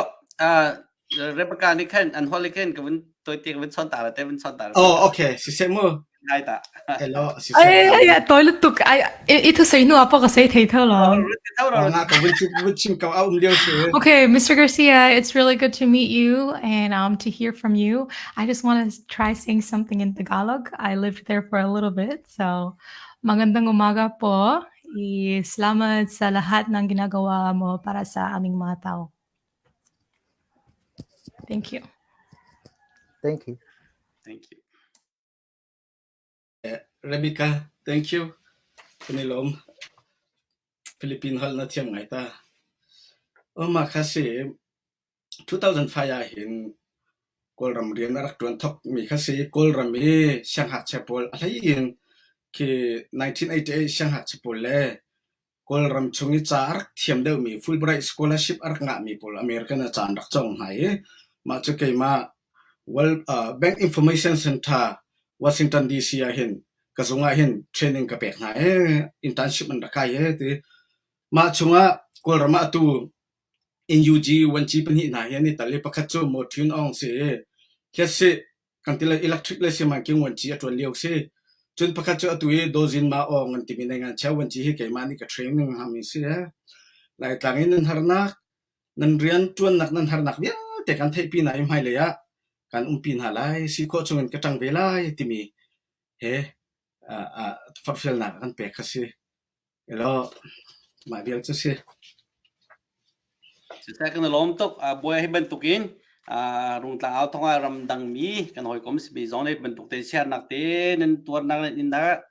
Rebecca nih khan an holh khan ka vun toite ka vun chon ta la te vun chon ta la. Oh okay siseh mu. Ngai ta. Hello siseh. Ai ai toi lu tuk ai i thu sei nu apa ka sei thei tho lo. Nga ka vun chim vun chim ka um lio si. Okay, Mr. Garcia, it's really good to meet you and um to hear from you. I just want to try saying something in Tagalog. I lived there for a little bit, so magandang umaga po. I salamat sa lahat ng ginagawa mo para sa aming mga tao. Thank you. Thank you. Thank you. Rebecca, thank you. Kan i lawm. Philippine holh na thiam ngai ta. Oh, mah kha si 2005 ah hin Kawlram rian a rak ṭuan thokmi kha si. Kawlram i siangngakchia pawl a hlei in khi 1988 siangngakchia pawl le Kawlram chung i ca a rak thiam deuhmi Fulbright scholarship a rak ngahmi pawl American ah ca an rak cawng hna i mah cu keimah World uh, Bank Information Center Washington DC ah hin ka zung ah hin training ka pek hna i internship an rak kai e ti. Mah chungah Kawlram ah atu NUG vuanci pahnih hna hi an i tel i pakhat cu Maw Htun Aung si i Hliasih kan ti lai electric le simanking vuanci a ṭuan lio si. Cun pakhat cu atu i Daw Zin Ma Aung an timi Nainganchia vuanci hi keimah nih ka training hngami si. Laitlang i nan harnak, nan rian ṭuannak nan harnak vialte kan theihpi hna i hmailei ah kan umpi hna lai, si khawh chungin ka ṭang ve lai timi he forhfialnak a kan pek kha si. Elaw, mah vial cu si. Siseh kan i lawm tuk. Bawi hi bantukin Rungtlang au thong ah ramdang mi kan hawikom simi zong nih bantuk te siarnak te nan tuarnak nan innak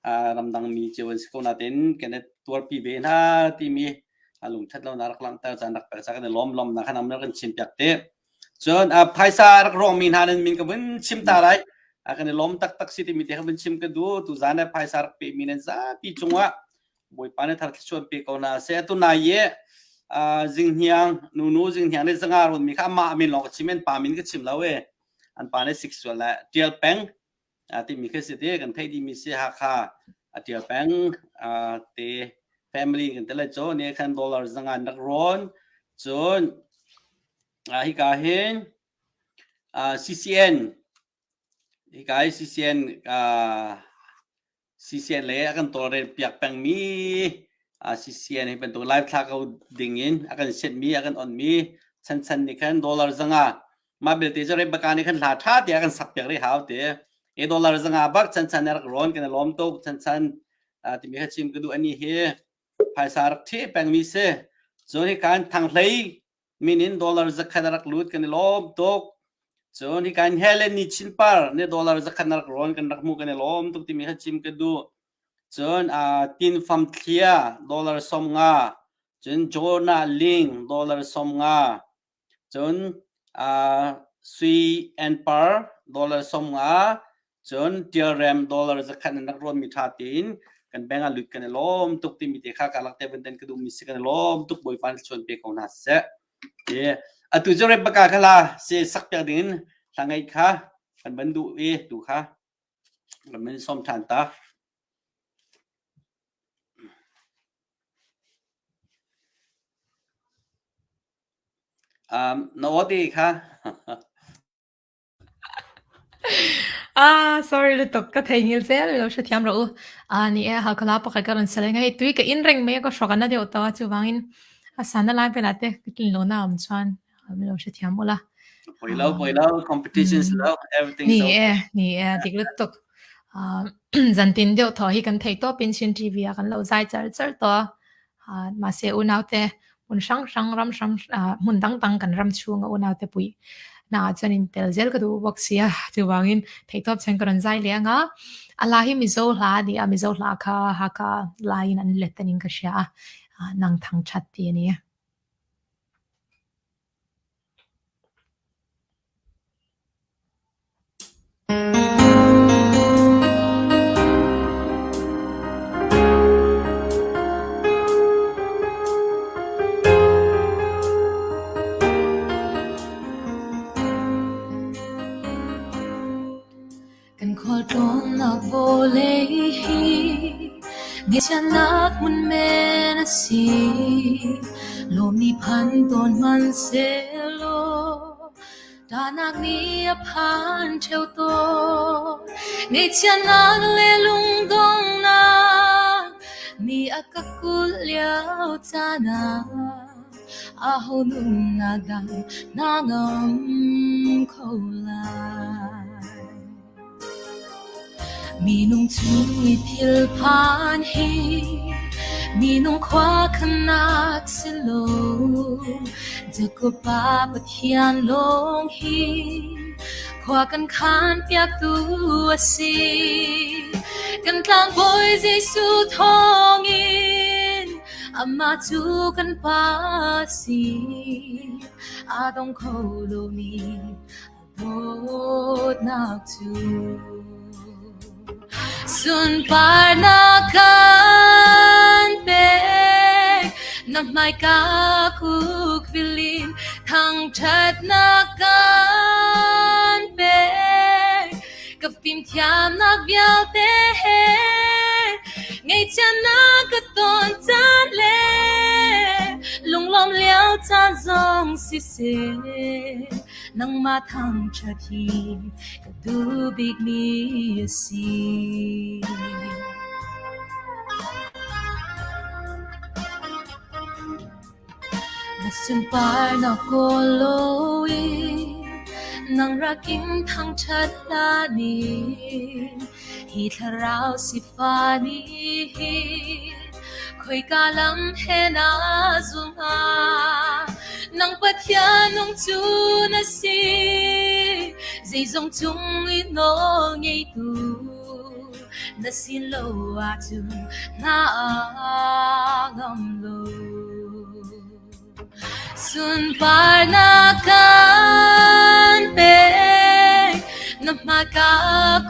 ramdang mi cio an si ko natin kan i tuarpi ve hna timi lungthat lonak rak langhter caan rak pek ca kan i lawm lawmnak kha nam kan chim piak te. Cun phaisa rak rawngmi hna nan min ka vun chim ta lai. Kan i lawm taktak si timi te ka vun chim ka duh. Tuzan ah phaisa rak pemi nan zapi cungah Bawipa nih thar thluachuah pe ko hna seh. Atu nai i zinghniang nunu zinghniang nih zanga rawnmi kha amah min lawng ka chim an pa min ka chim lo e. An pa nih sik sual le tial peng timi khi si ti kan theih dihmi si Hakha a tial peng te family kan te le cu ne khan dollar zanga an rak rawn. Cun hika hin CCN hika hi CCN CCN le a kan tawlrel piak pengmi CCN hi bantuk live thla ko ding in a kan setmi a kan onmi chanchan nih khan dollar zanga mah belte cu Rebecca nih khan hla tha te a kan sak piak rih hau te e dollar zanga bak chanchan rak rawn kan lawm tuk chanchan timi kha chim ka duh ani hi phaisa rak thi pengmi si cun hi kan thanghlei min in dollar zakhat a rak lut kan i lawm tuk. Cun hi kan Helen ni chinpar ne dollar zakhat na rak rawn kan rak hmuh kan i lawm tuk timi kha chim ka duh. Cun uh, tin fam thlia dollar som nga. Cun Jonah Ling dollar 50. Cun Sui and Par dollar 50. Cun Tialrem dollar 100 in rak rawnmi ṭha tein kan bank ah lut kan i lawm tuk timi te kha ka lak te van den ka duhmi si kan i lawm tuk Bawipa nih chuan pe ko hna seh. Atu cu Rebecca kha la si sak piak ding in hla ngeih kha kan van duh i tu kha kan van sawm ṭhan ta. Na aw te kha. Ah, sorry lutuk ka thei ngil zel lo hrethiam rawh u. Ah ni e Halkhala pakhat ka rawn sel ngai tui ka in reng mai a ka hrawk ana deuh tawh a chuvangin a sana lai velah te ka tlin lo na awm chuan min lo hrethiam ula. Poi lo poi lo competitions lo everything Ni e ni e dik lutuk. Ah zantin deuh thaw hi kan thei tawpin Chin TV ah kan lo zai char char tawh a. Mahse unaute hmun hrang hrang ram hrang hmun dangdang kan ram chhunga unaute puih naah chuan in tel zel ka duh bawk sia. Chuvangin theihtawp chuan ka rawn zai leh ang a. A hla hi Mizo hla a ni a, Mizo hla kha Hakha laiin an let anin ka hria a, nang thang that tih a ni. Kan khualtlawnnak vawlei hi ngaihchiatnak hmun men a si. Lawmmi phan tawn hmanhsehlaw ṭahnak nih a phan ṭheo tawn. Ngaihchiatnak le lungdonghnak nih a ka kulh lio caan ah aho nunnak dah na ngam kho lai? Minung chung i thil phan hi minung khuakhannak si lo. Jakob pa Pathian lawng hi khua kan khan piaktu a si. Kan tlangbawi Jesuh thawngin amah cu kan pa a si. Aa dong kho lomi Dawtnak cu sunparnak kan pek, na hmaika kukbil in thangṭhatnak kan pek. Ka fimthiamnak vialte he ngaihchiatnak ka ton caan le lunglawm lio caan zong siseh. Nangmah thangṭhat hi ka duh bikmi a si. Na sunparnak kawl loin nang rakin thangṭhat hlan in hi thlarau sifah nih hin khoika lam he na zul hnga? Nang Pathian nung cu na si, zeizong cung i nawl ngeitu na si lo ahcun na ngam lo. Sunparnak kan pek, na hmaika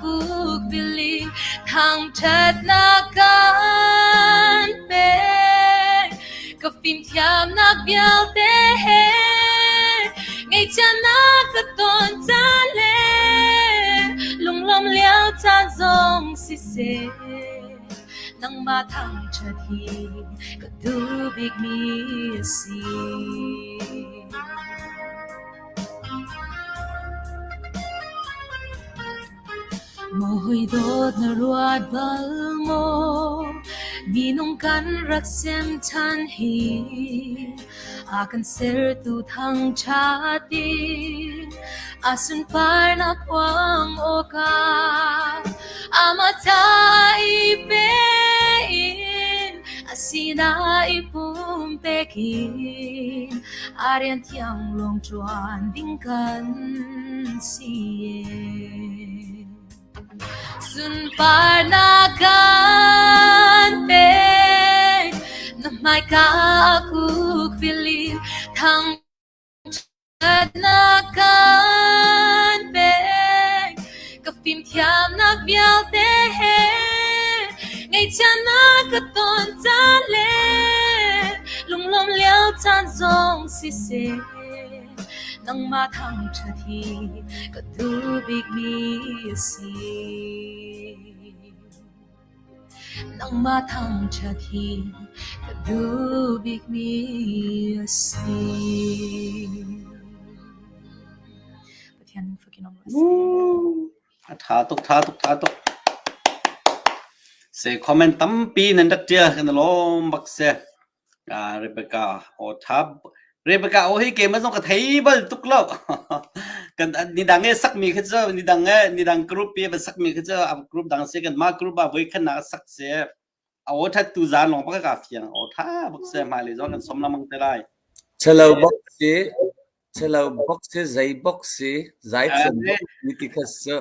kukbil in thangṭhatnak kan pek. Ka fimthiamnak vialte he ngaihchiatnak ka ton caan le lunglawm lio caan zong siseh. Nangmah thangṭhat hi ka duh bikmi a si. Maw hawi dawt na ruat bal maw? Minung kan rak sem ṭhan hi a kan sertu thangṭhat in a sunparnak phuang awkah amah ca i pe in a sinah i pumpek in a rian thiang lawng ṭuan ding kan si. Sunparnak kan pek, na hmai. Hmaika kuk bilin thangṭhatnak kan pek. Ka fimthiamnak vialte he ngaihchiatnak ka ton caan le lunglawmh lio caan zong siseh nangmah thangṭhat hi ka duh bikmi a si. Nangmah thangṭhat hi ka duh bikmi a si. Pathian fakin um rawh seh. A ṭha tuk, ṭha tuk, ṭha tuk. Se comment tampi nan rak ṭial kan i lawm bak si. Ah, Rebecca aw ṭha. Rebecca aw hi keimah zong ka thei bal tuk lo. Kan nidang e sakmi kha cu nidang e nidang group i va sakmi kha cu a group dang si kan mah group ah voi khat nak sak si. A aw ṭhat tu zan lawng bak ka fiang. Aw ṭha bak si hmailei zong kan som lengmang te lai. Chelo bok si chelo bok si zei bok si zaithiam bok si ti kha su.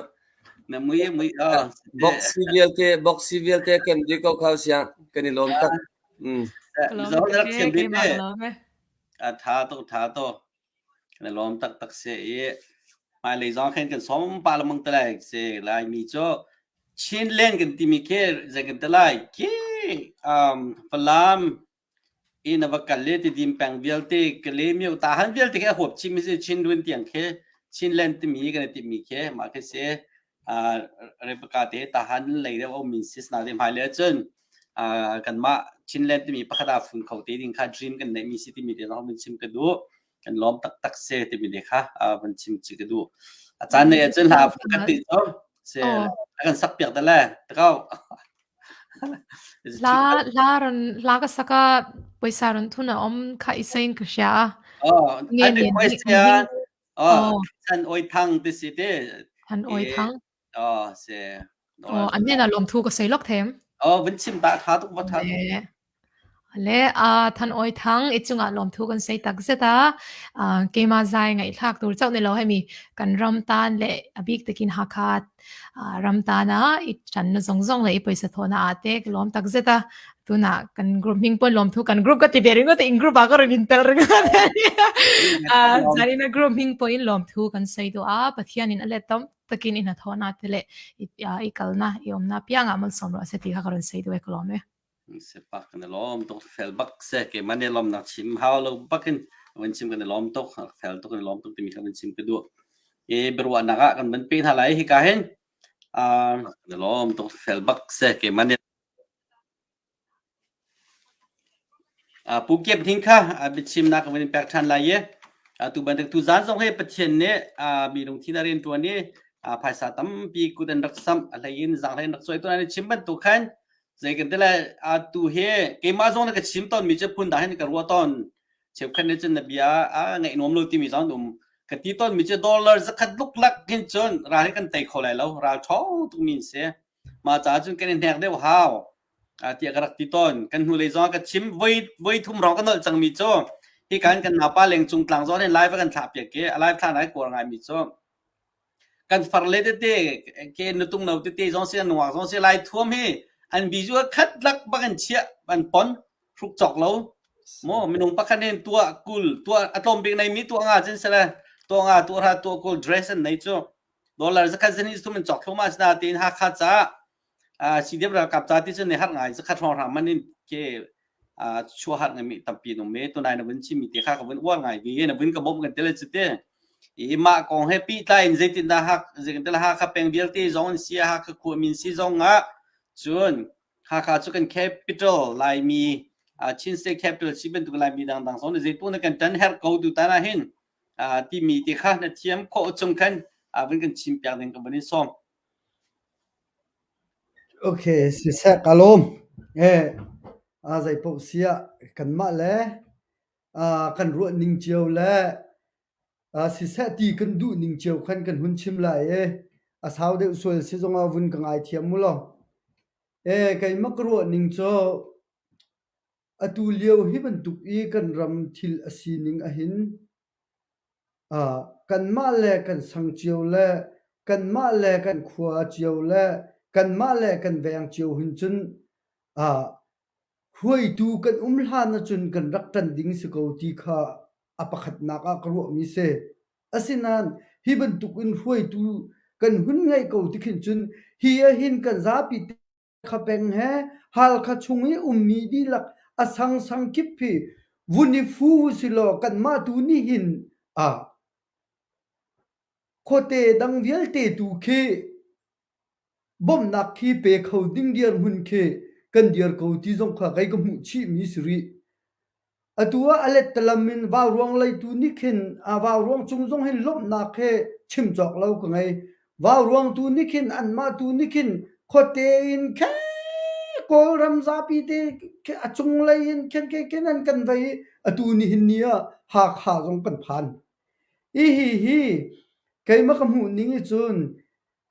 Na mui mui ah. Bok si vialte bok si vialte kan di ko khau siang kan i lawm tak. Mm. Mizo na rak thiam bik e. A tha tuk tha tuk. Kan i lawm taktak si i hmailei zong khin kan som pa lengmang te lai si Laimi cu Chinland kan timi khi zei kan ti lai khi um, Falam i na va kal i Tidim peng vialte Kalaymyo tahan vialte khi a huap chihmi si Chinrun tiang khi Chinland timi kan i timmi khi mah khi si uh, Rebecca te tahan lei deuh a ummi si nain hmailei ahcun uh, kanmah Chinland timi pakhat ah fun kho te ding kha dream kan neihmi si timi te zong vun chim ka duh kan lawm taktak si timi te kha uh, vun chim chi ka duh a caan nei ahcun hla kan ti cu si a kan sak piak te le takau Hla hla ron hla ka saka poisa ron thun a om kha i sein ka hria a. Oh, Nge an ni request an ya. hming Oh, oh chan oi thang ti si te. han oi thang. Oh, se. Oh, an nen a lom thu ka sei lok them. Oh, vun chim ta tha tuk va tha tuk. Le le a than oi thang i chungah lom thu kan sei tak zet a keima zai ngai thlak tur chau ni lo hemi kan ram tan le abik takin Hakha ram tana i ṭan na zong zong le i poisa thawhna ah te ka lawm takzet a. Tunah kan group hming pawn lawmthu kan group ka ti ve ringawt a in group ah ka rawn in tel ringawt. Zanin a group hming pawhin lawmthu kan sawi duh a, Pathianin a let tam takin i hnathawhna te leh i kalna i awmna piangah malsawm rawh se tih kha ka rawn sawi duh e ka lawm e. Sepak kan i lawm tuk fel bak se keimah nih lawmnak chim hau lo bakin van chim kan i lawm tuk fel tuk kan i lawm tuk timi kha van chim ka duh i biaruahnak ah kan van pe hna lai hika hin kan i lawm tuk fel bak se keimah nih Pu Kiap Hning kha biachimnak ka van in pek ṭhan lai i tu bantuk tu zan zong hi Pathian nih mi lungthin a rian ṭuan i phaisa tampi kut an rak samh a hlei in zaanghlei an rak cawi tu an chim bantuk khan Zei kan ti lai atu hi keimah zong na ka chim tawnmi cu phun dang hin ka ruah tawn. Cheukhat nih cun na bia a ngaih nuam lo timi zong an um. Ka ti tawnmi cu dollar zakhat luklak hin cun ral hi kan tei kho lai lo. Ral ṭhawng tukmi an si. Mah caah cun kan i hnek deuh hau. tiah ka rak ti tawn. Kan hnulei zong ah ka chim voi voi thum rong ka nolh cangmi cu hi kan kan naupa lengcung tlang zawn hin live a kan thlah piak i a live thlah nai kuar ngaimi cu Kan farle tete ke nutung no tete zong si nungak zong si lai thuam hi an bizu khat lak bak an chiah an pon hruk cawk lo mo minung pakhat hin tuah kul tuah a tlawm bik nei mi tuah nga cun sele tuah nga tuah ra tuah kul dress an nei cu dollar zakhat zan hi thum an cawk thloma sina tiin Hakha ca CDF ralkap ca ti cun ne har ngai zakhat hrawng hrang man in ke chuah har ngai mi tampi an um e tunai na vun chim mi te kha ka vun uar ngai ve na vun ka bawmh kan tele chu te i mah kong he pehtlai in zeitin dah hak zeitin dah Hakha peng vialte zong an si Hakha khuamin si zong ah cun Hakha cu kan capital Laimi Chin State capital si bantuk Laimi dangdang zong nih zeitu na kan tan herh ko tu tan ah hin timi te kha na thiam khawh chung khan vun kan chim piak ding ka vun in sawm. Okay, siseh ka lawm. Eh, a zei paoh si ah kanmah le kan ruah ning cio le siseh ti kan duh ning cio khan kan hun chim lai i a sau deuh sual si zongah vun ka ngaithiam mu law. Eh, keimah ka ruah ning cu atu lio hi bantuk i kan ram thil a sining ahhin kanmah le kan sang cio le kanmah le kan khua cio le kanmah le kan veng cio hin cun. Hruaitu kan um hlan ahcun kan rak ṭan ding si ko ti kha a pakhatnak ah ka ruahmi si. Asinain hi bantuk in hruaitu kan hun ngeih ko ti khin cun hi ahhin kan zapi kha peng he Halkha chung i ummi dihlak a sangsang kip hi vun i fu usilaw kanmah tu nih hin ah khuate dang vialte tu khi bawmhnak khi pe kho ding dirhmun khi kan dir ko ti zong kha kei ka hmuh chihmi si rih. Atu ah a lettalam in vauruang leitu nih khin vauruang cung zong hin lawmhnak he chim cawk lo ka ngei. Vauruang tu nih khin anmah tu nih khin khuate in khe Kawlram zapi te a cunglei in khen khe khen an kan vei i atu nihin ni ah Hakha zong kan phan. Hihi hi keimah ka hmuh ning i cun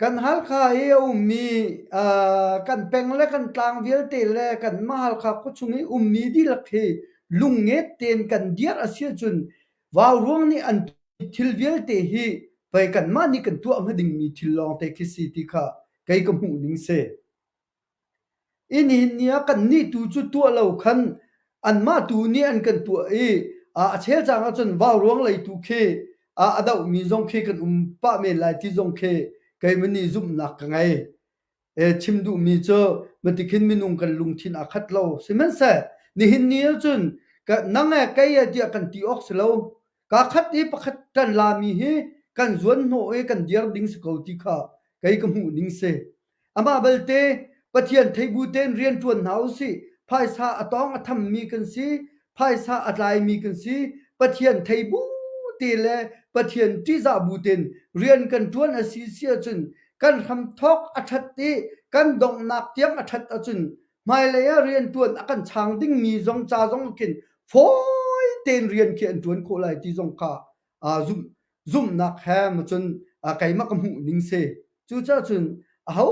Kan Halkha i a ummi kan peng le kan tlang vialte le kanmah Halkha khuachung i ummi dihlak hi lungnget tein kan dirh a si ahcun vauruang nih an thil vialte hi pei kanmah nih kan tuah hnga dingmi thil lawngte khi si ti kha kei ka hmuh ning si. I nihin ni ah kannih tu cu tuah lo khan anmah tu nih an kan tuah i a chel cang ahcun vauruang lei tu khi a dohmi zong khi kan um pah men lai ti zong khi keimah nih zumhnak ka ngei. E, chim duhmi cu matikhin minung kan lungthin aa khat lo. Sihmanhseh nihin ni ahcun nang e kei e tiah kan ti awk si lo. Kaa khat i pakhat kan lami hi kan zuan hnawh i kan dir ding si ko ti kha kei ka hmuh ning si. Amah belte Pathian theibu tein rianṭuan hna usih. Phaisa a tawng a thammi kan si, phaisa a tlaimi kan si. Pathian theibu te le Pathian ṭihzah bu tein rian kan ṭuan a si si ahcun kan hramthawk a ṭhat i kan donghnak tiang a ṭhat ahcun hmailei ah rianṭuan a kan chang dingmi zong ca zong khin fawi tein rian khi an ṭuan khawh lai ti zong kha zumh zumhnak he cun keimah ka hmuh ning si. Cucaah cun aho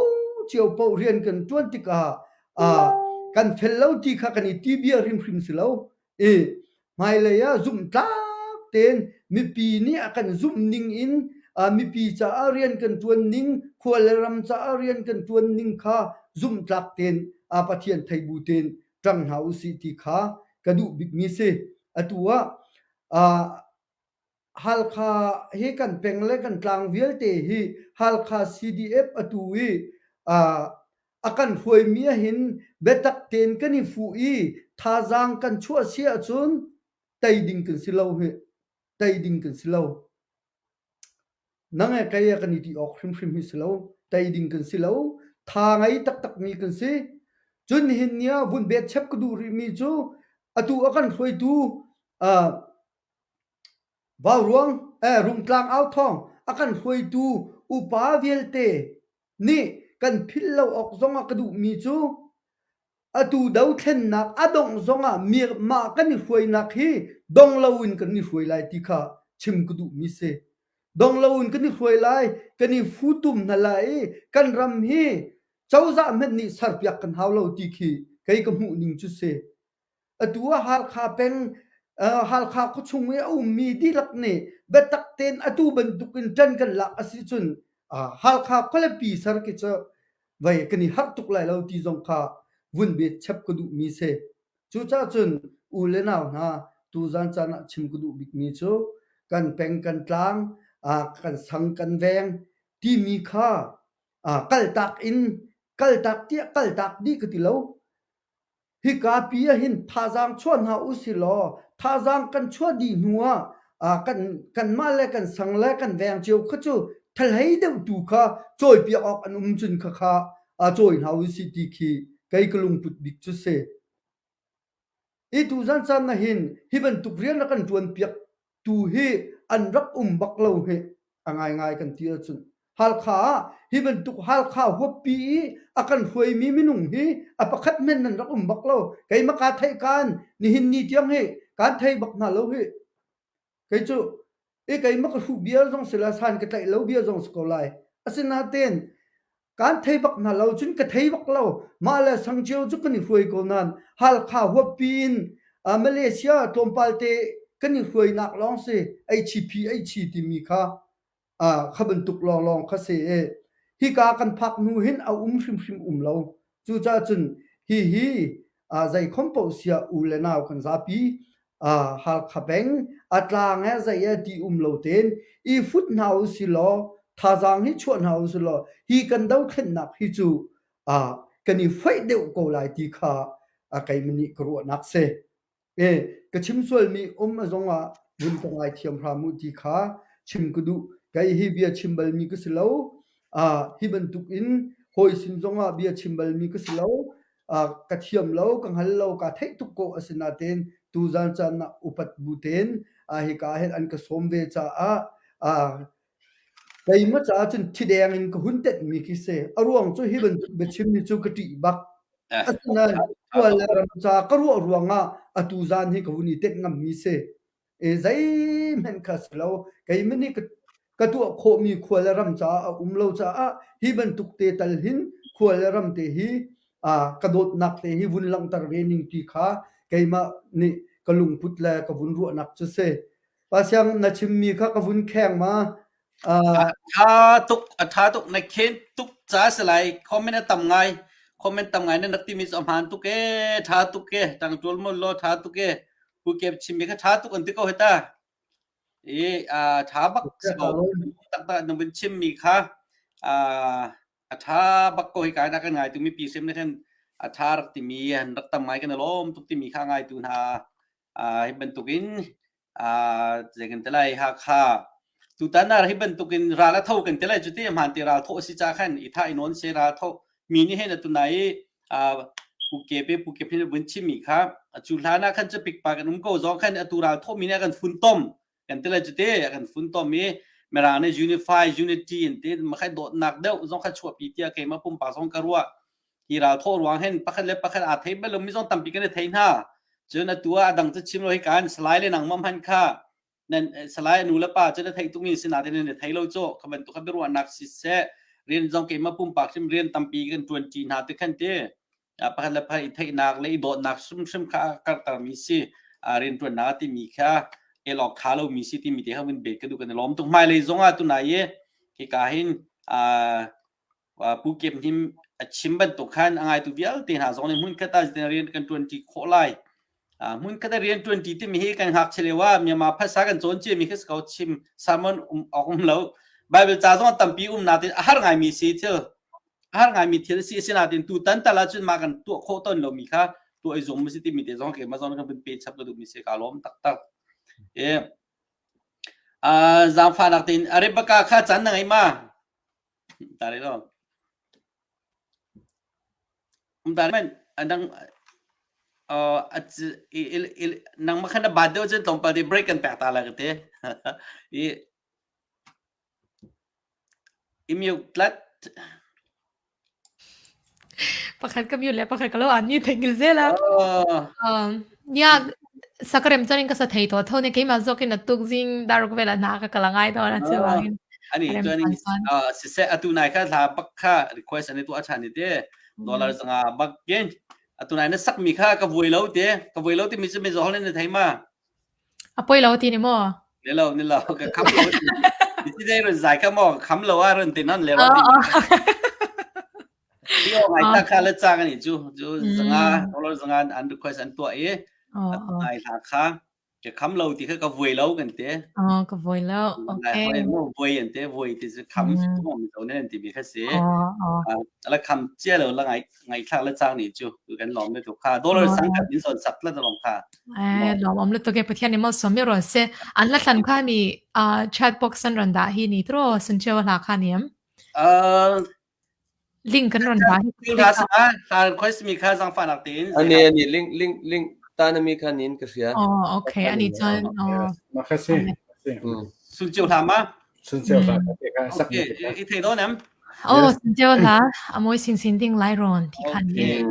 cio paoh rian kan ṭuan tikah kan fel lo ti kha kan i ti bia hrimhrim si lo. I hmailei ah zumhtlak tein mipi nih a kan zumh ning in mipi caah rian kan ṭuan ning, khua le ram caah rian kan ṭuan ning kha zumhtlak tein Pathian thei bu tein ṭang hna usih ti kha ka duh bikmi si. Atu ah Halkha hi kan peng le kan tlang vialte hi Halkha CDF atu i a kan hruaimi ahhin biatak tein kan i fuh i thazaang kan chuah si ahcun tei ding kan si lo hi. Tei ding kan si lo. Nang he kei he kan i ti awk hrimhrim hi si lo. Tei ding kan si lo. Tha ngei taktakmi kan si. Cun nihin ni ah vun bet chep ka duh rihmi cu atu a kan hruaitu Vauruang Rungtlang authawng a kan hruaitu upa vialte nih kan philh lo awk zongah ka duhmi cu atu dothlennak a dongh zongah mah kan i hruainak hi dong loin kan i hruai lai ti kha chim ka duhmi si. Dong loin kan i hruai lai, kan i futum hna lai i kan ram hi cozah hmanh nih serpiak kan hau lo ti khi kei ka hmuh ning cu si. Atu ah Halkha peng Halkha khuachung i a ummi dihlak nih biatak tein atu bantukin ṭan kan lak a si cun Halkha khualipi ser khi cu vei kan i harh tuk lai lo ti zong kha vun bet chap ka duhmi si. Cucaah cun u le nau hna tuzan caan ah chim ka duh bikmi cu kan peng kan tlang kan sang kan veng timi kha kaltak in kaltak tiah kaltak dih ka ti lo. Hika pi ahhin thazaang chuah hna usilaw thazaang kan chuah dih hnu ah kan kanmah le kan sang le kan veng cio kha cu thalhei deuh tu kha cawipiak awk an um cun khakha cawi hna usih ti khi kei ka lungput bik cu si. I tuzan caan ahhin hi bantuk rian a kan ṭuanpiak tu hi an rak um bak lo hi a ngaingai kan ti ahcun Halkha ah hi bantuk Halkha huappi i a kan hruaimi minung hi a pakhat men nan rak um bak lo keimah kaa theih kaan nihin ni tiang hi kaan thei bak hna lo hi kei cu i keimah ka hruh bia zong si la san ka tlaih lo bia zong si ko lai asinain Kaan thei bak hna lo cun ka thei bak lo. Mah le sang cio cu kan i hruai ko nain Halkha huappi in Malaysia tlawmpal te kan i hruainak lawng si HP HC timi kha kha bantuk lawnglawng kha si i hika kan phak hnu hin a um hrimhrim um lo. Cucaah cun hihi. Zei khom paoh siah u le nau kan zapi Halkha peng a tlang he zei he ti um lo tein i fut hna u si law thazaang hi chuah hna u si law hi kan dothlennak hi cu kan i foih deuh ko lai ti kha keimah nih ka ruahnak si. E, ka chim sualmi um a zong ah vun ka ngaithiam hram u ti kha chim ka duh. Kei hi bia chim balmi ka si lo. Hi bantuk in hawi sin zong ah bia chim balmi ka si lo. Ka thiam lo, ka hngal lo, kaa theih tuk ko asinain tuzan caan ah upat bu tein hika ah hin an ka sawm ve caah keimah caah cun thideng in ka hun tenhmi khi si. A ruang cu hi bantuk biachim hi cu ka ṭih bak. Asinain khual le ram ca ka ruah ruangah atu zan hi ka hun i tenh ngammi si. E zeihmanh kha si lo. Keimah nih ka, ka tuah khawhmi khua le ram caah a um lo caah hi bantuk te tal hin khua le ram te hi uh, ka dawtnak te hi vun langhter ve ning ti kha keimah nih ka lungput le ka vun ruahnak cu si. Pasiang na chimmi kha ka vun kheng ma. A tha tuk, a tha tuk. Na khen tuk ca si lai. Comment a tam ngai. Comment tam ngai na rak timi cu a hmaan tuk ee. Tha tuk ee. Tang ṭul mol law tha tuk ee. Pu Kep chimmi kha tha tuk an ti ko hi ta. I tha bak si ko. Taktak na vun chimmi kha a tha bak ko hi kai na kan ngai tu mipi sem na khan a tha rak timi an rak tam ngai kan lawm tuk timi kha ngai tu hna hi bantukin zei kan ti lai Hakha tutan ah hi bantukin ral a tho kan ti lai cuti hmaan ti ral thawh a si ca khan i tha i nawn se ral thawh mi nih hin atu nai i pu ke pe pu ke phin vun chimmi kha cu hlan ah khan cu pikpa kan um ko zong khan atu ral thawh mi nih a kan funtom kan ti lai cuti a kan funtom i mirang nih unify unity in ti makhai dawtnak deuh zong kha chuahpi tiah keimah pumpak zong ka ruah hi ral thawh ruang hin pakhat le pakhat aa thei bal lomi zong tampi kan i thei hna. Cun atu ah a dang cu chim lo hi kan Salai le nangmah hmanh kha nan Salai nu le pa cu na theih tukmi si nain nan i thei lo cu kha bantuk kha biaruahnak siseh rian zong keimah pumpak hrim rian tampi kan ṭuan ṭi hna ti khan ti pakhat le pakhat i theihnak le i dawtnak hrimhrim kha a karhtermi si rian ṭuannak timi kha el awk ṭha lomi si timi te kha vun bet ka duh kan i lawm tuk hmailei zong ah tunai i hika hin Pu Kep Hnim a chim bantuk khan a ngaitu vialte hna zong nih hmunkhat ah zeitin rian kan ṭuanṭi khawh lai. Hmunkhat ah rian ṭuanṭi timi hi kan ngakchia lio ah Myanmar phaisa kan cawn ciami khi si ko chim sermon um awk um lo. Bible ca zong tampi um natin a har ngaimi si thil a har ngaimi thil si asinain tutan tal ahcun mah kan tuah khawh tawn lomi kha tuah i zuam si timi te zong keimah zong kan vun pe chap ka duhmi si ka lawm taktak. E zaangfahnak tein Rebecca kha caan na ngei ma? Tari lo. Um tari man adang uh nang ma khan ba deuh cun tlawmpal te break kan pek ta la ka te. I i mute tlat. Pakhat ka mute le pakhat ka lo an ni thengil zel a. Um, nia sakarem chuan in ka sa thei tawh tho ne keimah zawkin a tuk zing daruk vela hna ka kala ngai dawn a chu wangin. Ani chuan in siseh atu nai kha hla bak kha request ani tu a chan ni te dollar zanga bak gen atu nai na sak mi kha ka vui lo te ka vui lo ti mi chu mi zo hol ne thei ma A poi lo ti ni maw? Ni lo, ni lo, ka kham lo. Ti dei run zai kha maw kham lo a run tin han le ro ti. Ti o ngai ta kha le chang ani chu chu zanga dollar zanga an request an tua i ngai hla kha ka kham lo ti kha ka vui lo kan te. Oh, ka vui lo. Okay. Ngai mo vui an te vui ti chu kham chu mo mi zo ne an ti mi kha si. La kham chia lo la ngai ngai thlak le chang ni chu kan lom le tu kha dollar sang kan in son sak la lom kha. Eh, lawm awm lutuk e Pathian in malsawm mi rawn se. An la thlan kha mi uh, chat box an rawn dah hi ni tro sun cheu hla kha niam. Uh, Link kan rawn dah hi. Link ha sa request mi kha zang fa nak tin. Ani ani link link link ta na mi kha nin ka hria. Oh, okay. Ani chuan oh. Ma kha si. Sun cheu hla ma? Sun cheu hla te kha sak mi. I thei do nem? Oh, sun cheu hla amoi sing sin ding lai ron ti khan ni.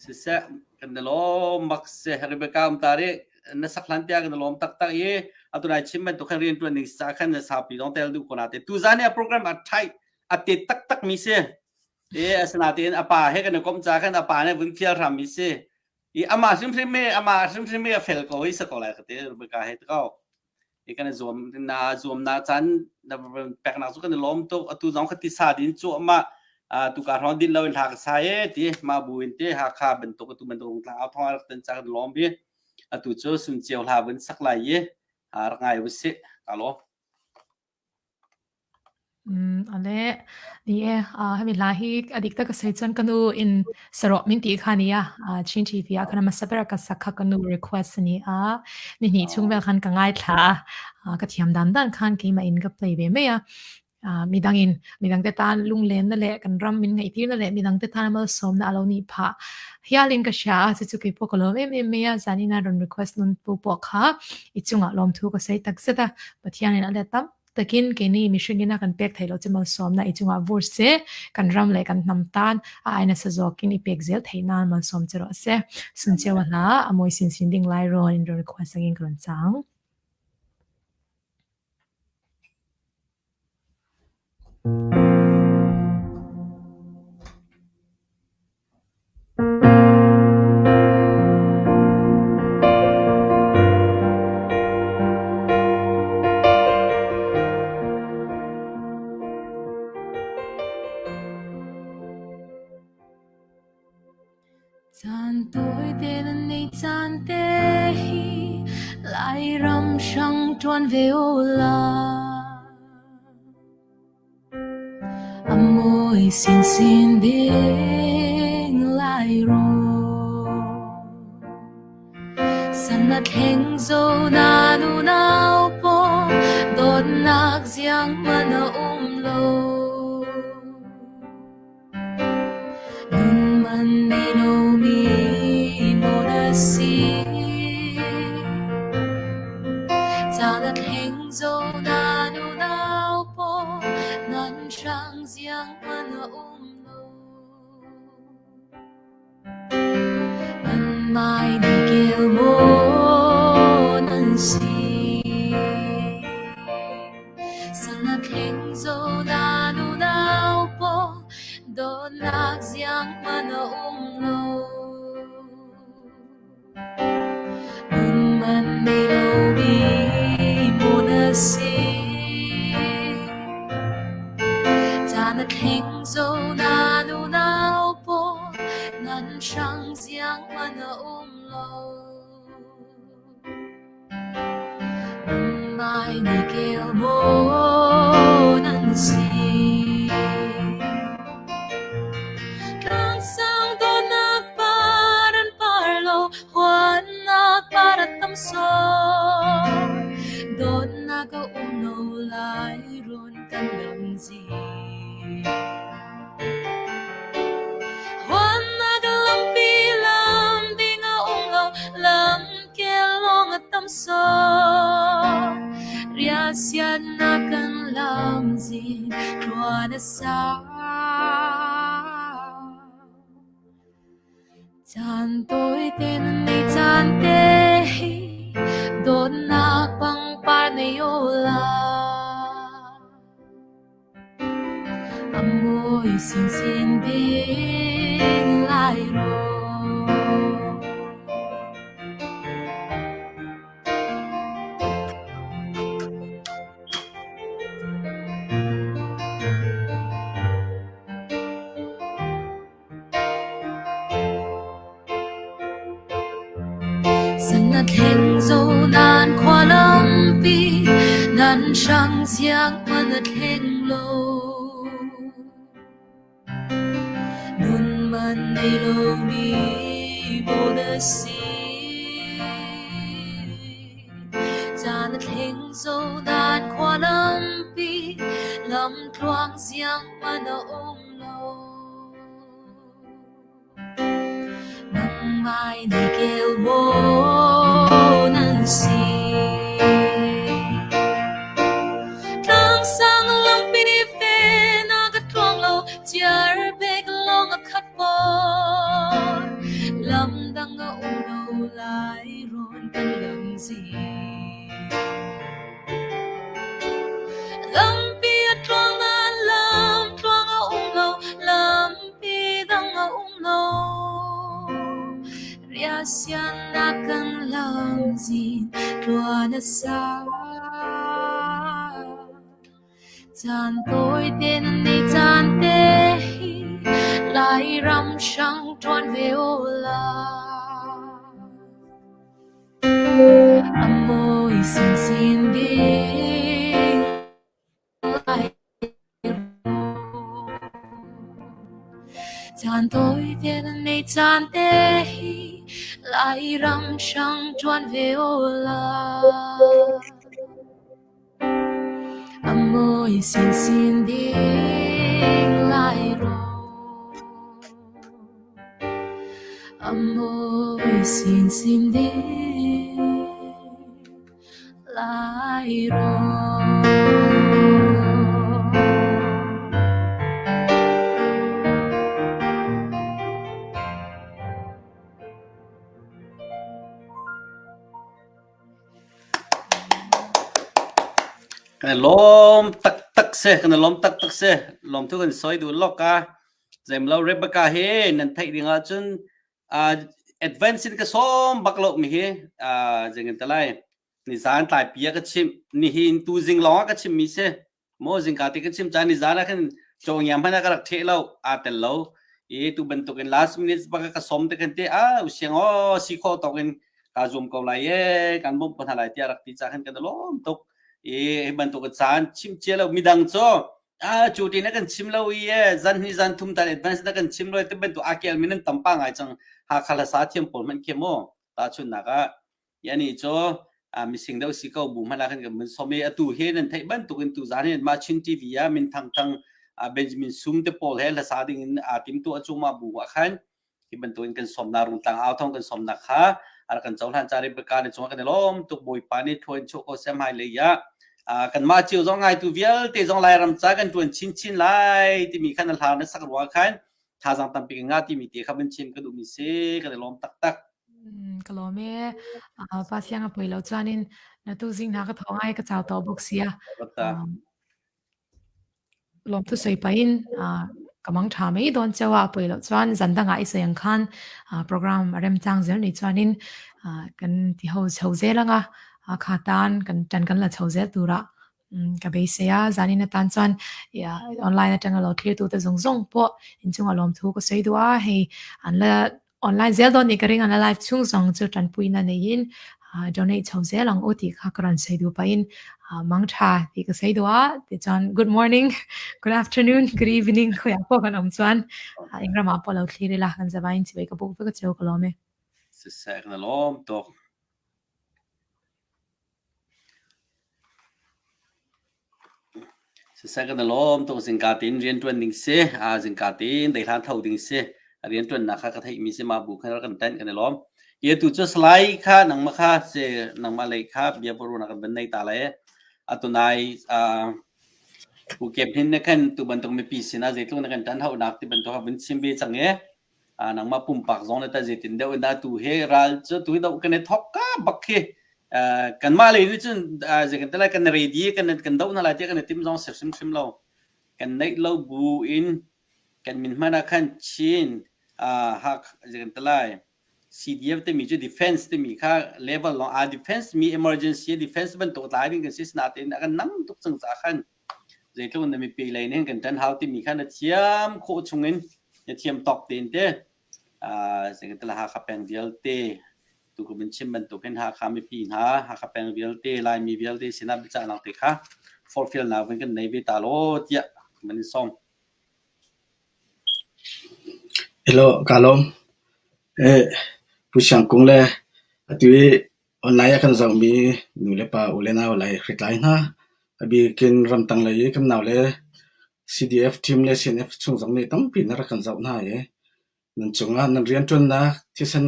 Siseh kan i lawm bak si. Rebecca um ta ri na sak hlan tiah kan i lawm taktak i atu nai chim bantuk khan rian tuan ding sa khan na saupi zong tel duh ko na te. Tuzan hi a program a tight a te taktak mi si. E asinain a pa he kan i komh ca khan a pa nih vun fial hram mi si. I amah hrimhrim hi amah hrimhrim hi a fel ko i sa ko lai ka te Rebecca he te ko. I kan i zuam na zuam na caan na peknak cu kan i lawm tuk. Atu zong kha ti sa din cu amah. Tuka hrawng din lo in hla ka sa e ti ma bu in te Hakha bantuk atu bantuk rungtlang au thong rak tan ca kan lawm bi. Atu cu sun ceu hla vun sak lai i rak ngai usih. Ka lawm. Ale ni e hemi hla hi a dik tak ka sawi chuan ka nu in sarawh min tih kha a ni a, Chin TV ah khan a hmasa ber a ka sak kha ka nu request a ni a, ni hnih chhung vel khan ka ngaithla a, ka thiam dan dan khan keimah in ka play ve mai a, midang in midang te tan lunglenna leh kan ram min ngaihtirna leh midang te tan malsawmna a lo nih phah hialin ka hria a, chu chu keipawh ka lawm em em mai a, zanin a rawn request nun pu pawh kha i chungah lawmthu ka sawi takzet a, Pathianin a let tam takin keini mihringin a kan pek theih loh che malsawmna i chungah vur se, kan ram leh kan hnam tan a ai nasa zawkin i pek zel theih nan malsawm che rawh se. Suncheu a hla a mawi sin sin ding lai rawn in rawn request angin ka rawn chang. Caan tawite na nei caan te hi Lairam hrang ṭuan ve u la. A mawi sinsin ding lai rawn. San a thleng zo na nunau pawl dawtnak ziang hmanh a um lo. Nun man nei lomi maw na si? Caan a thleng zo na nunau pawl nan hrang ziang hmanh a um lo. Nan mai ni kel maw nan si? San a thleng zo na nunau pawl dawtnak ziang hmanh a um lo. Nun man nei lomi maw na si? Caan a thleng zo na nunau pawl nan hrang ziang hmanh a um lo. Nan mai ni kel maw nan si? Tlangsang dawtnak par an par lo, huatnak par a tam sawh. Dawtnak a um lo lai rawn kan dam zi. Huatnak lampi lam ding a um lo, lamkel lawng a tam sawh. Riasiatnak kan lam zing tluan a sau. Caan tawite na nei caan te hi dawtnak pangpar nei aw la. A mawi sinsin ding lai rawn. San a thleng zo nan khua lampi nan hrang siang hmanh a thleng lo. Nun man nei lomi maw na si? Caan a thleng zo nan khua lampi lamtluang siang hmanh a um lo. Nangmah nih kel maw nan si? Tlangsang lampi fe na ka tluang lo, chiar bek lawng a khat fawn. Lam dang a um lo lai rawn kan lam zi. Lampi a tluang na lam tluang a um lo, lampi dang a um lo. Riasiannak kan lam zin tluan a sau. Caan tawite na nei caan te hi. Lairam hrang ṭuan ve u la. A mawi sinsin ding lai Caan tawite nan nei caan te hi Lairam hrang ṭuan ve u la. A mawi sinsin ding lai rawn. A mawi sinsin ding lai rawn. Kan i lawm taktak si, kan i lawm taktak si. Lawmthu kan sawi duh lawk a. Zeimlo Rebecca hi nan theih ding ahcun uh, advance in ka sawm bak lo mi hi uh, zingin te lai. Nizan tlai pi ah ka chimh, nihin tu zing lawng ah ka chim mi si. Maw zingka te ka chim caan ni zan ah khan cawngiam hmanh ah ka rak ṭheh lo aa tel lo i tu bantuk in last minute bak ka som te khan te a usiang aw si khawh tawk in kaa zuam ko lai e kan bawmh ko hna lai tiah rak ti ca khan kan lawm tuk i hi bantuk caan chim cia lo midang cu a cu ti na kan chim lo i e zan hni zan thum tan advance na kan chim lo te bantuk a kel min an tam pa ngai cang Hakha hlasa thiam pawl hmanh khi mu tahchunhnak ah Yani cu mising deuh si ko bu hmanh ah khan kan vun som i atu hi nan theih bantuk in tuzan hin mah Chin TV ah minthang thang Benjamin Sum te pawl he hlasa ding in aa timtuah cu mah bu ah khan hi bantuk in kan sawmnak rungtlang au thong kan sawmnak kha a rak kan cohlan ca Rebecca ne cungah kan i lawm tuk Bawipa nih thlua in chuah ko seh hmailei ah kanmah cio zong ngaitu vialte zong Lairam ca kan ṭuan chinchin lai timi khan a hla na sak ruangah khan thazaang tampi kan ngah timi te kha vun chim ka duhmi si kan i lawm taktak. Ka lawm ee. Pa siang a poi lo chuan in na tu zing hna ka tho ngai ka chau to bawk sia. Lawm tu soi pa in ka mang tha mai don chewa poi lo chuan zan danga i sayang khan program rem chang zel ni chuan in kan ti ho chho zel anga kha tan kan tan kan la chho zel tura Ka beisei a, zanin atan chuan online atanga lo thlir tute zawng zawng pawh inchungah lawmthu ka sawi duh a, hei an la online zel dawn nih ka ring, an la live chhung zawng chu tanpuina neiin donate chho zel ang u tih kha ka rawn sawi duh pahin mangtha tih ka sawi duh a, tichuan good morning, good afternoon, good evening khawiah pawh kan awm chuan eng ramah pawh lo thlir ila kan zavaiin chibai ka buk vek a cheu ka lawm e. Siseh kan lawm tuk. Siseh kan i lawm tuk. Zingka tein rianṭuan ding si. Aa zingka tein deihlan tho ding si. A rianṭuannak kha ka theihmi si mah bu khan rak kan tenh kan i lawm. Hi atu cu Salai kha nangmah kha si nangmah lei kha bia ruahnak kan van nei ta lai. Atu nai aa Pu Kep Hnin nih khan tu bantuk mipi sinah zeitluk na kan ṭan hauhnak ti bantuk a vun chim ve cang i nangmah pumpak zong le tah zeitin deuh in dah tu hi ral cu tu hi doh kan i thok ka bak khi kanmah lei nih cun zei kan ti lai kan ready kan kan doh hna lai tiah kan i tim zong si hrimhrim lo kan neih lo bu in kan min hmanh ah khan Chin hak zei kan ti lai CDF timi cu defense timi kha level long a defense mi emergency defense bantuk tlai ding kan si sinain a kan nam tuk cang ca khan Zeitluk na mipi lei nih kan ṭan hau timi kha na thiam khawh chungin na thiam tawk tein te zeitintiah Hakha peng vialte tukum in chim bantukin Hakha mipi hna Hakha peng vialte Laimi vialte sinah biacahnak te kha forhfialnak vun kan nei ve ta law tiah kan in sawm. Hello, ka lawm. Eh, Pu Siang Kung le atu i Online ah kan zohmi nulepa u le nau lei hritlai hna, a bikin ramtang lei i kan naule CDF team le CNF chung zong nih tampi na rak kan zoh hna i nan cungah nan rianṭuannak thisen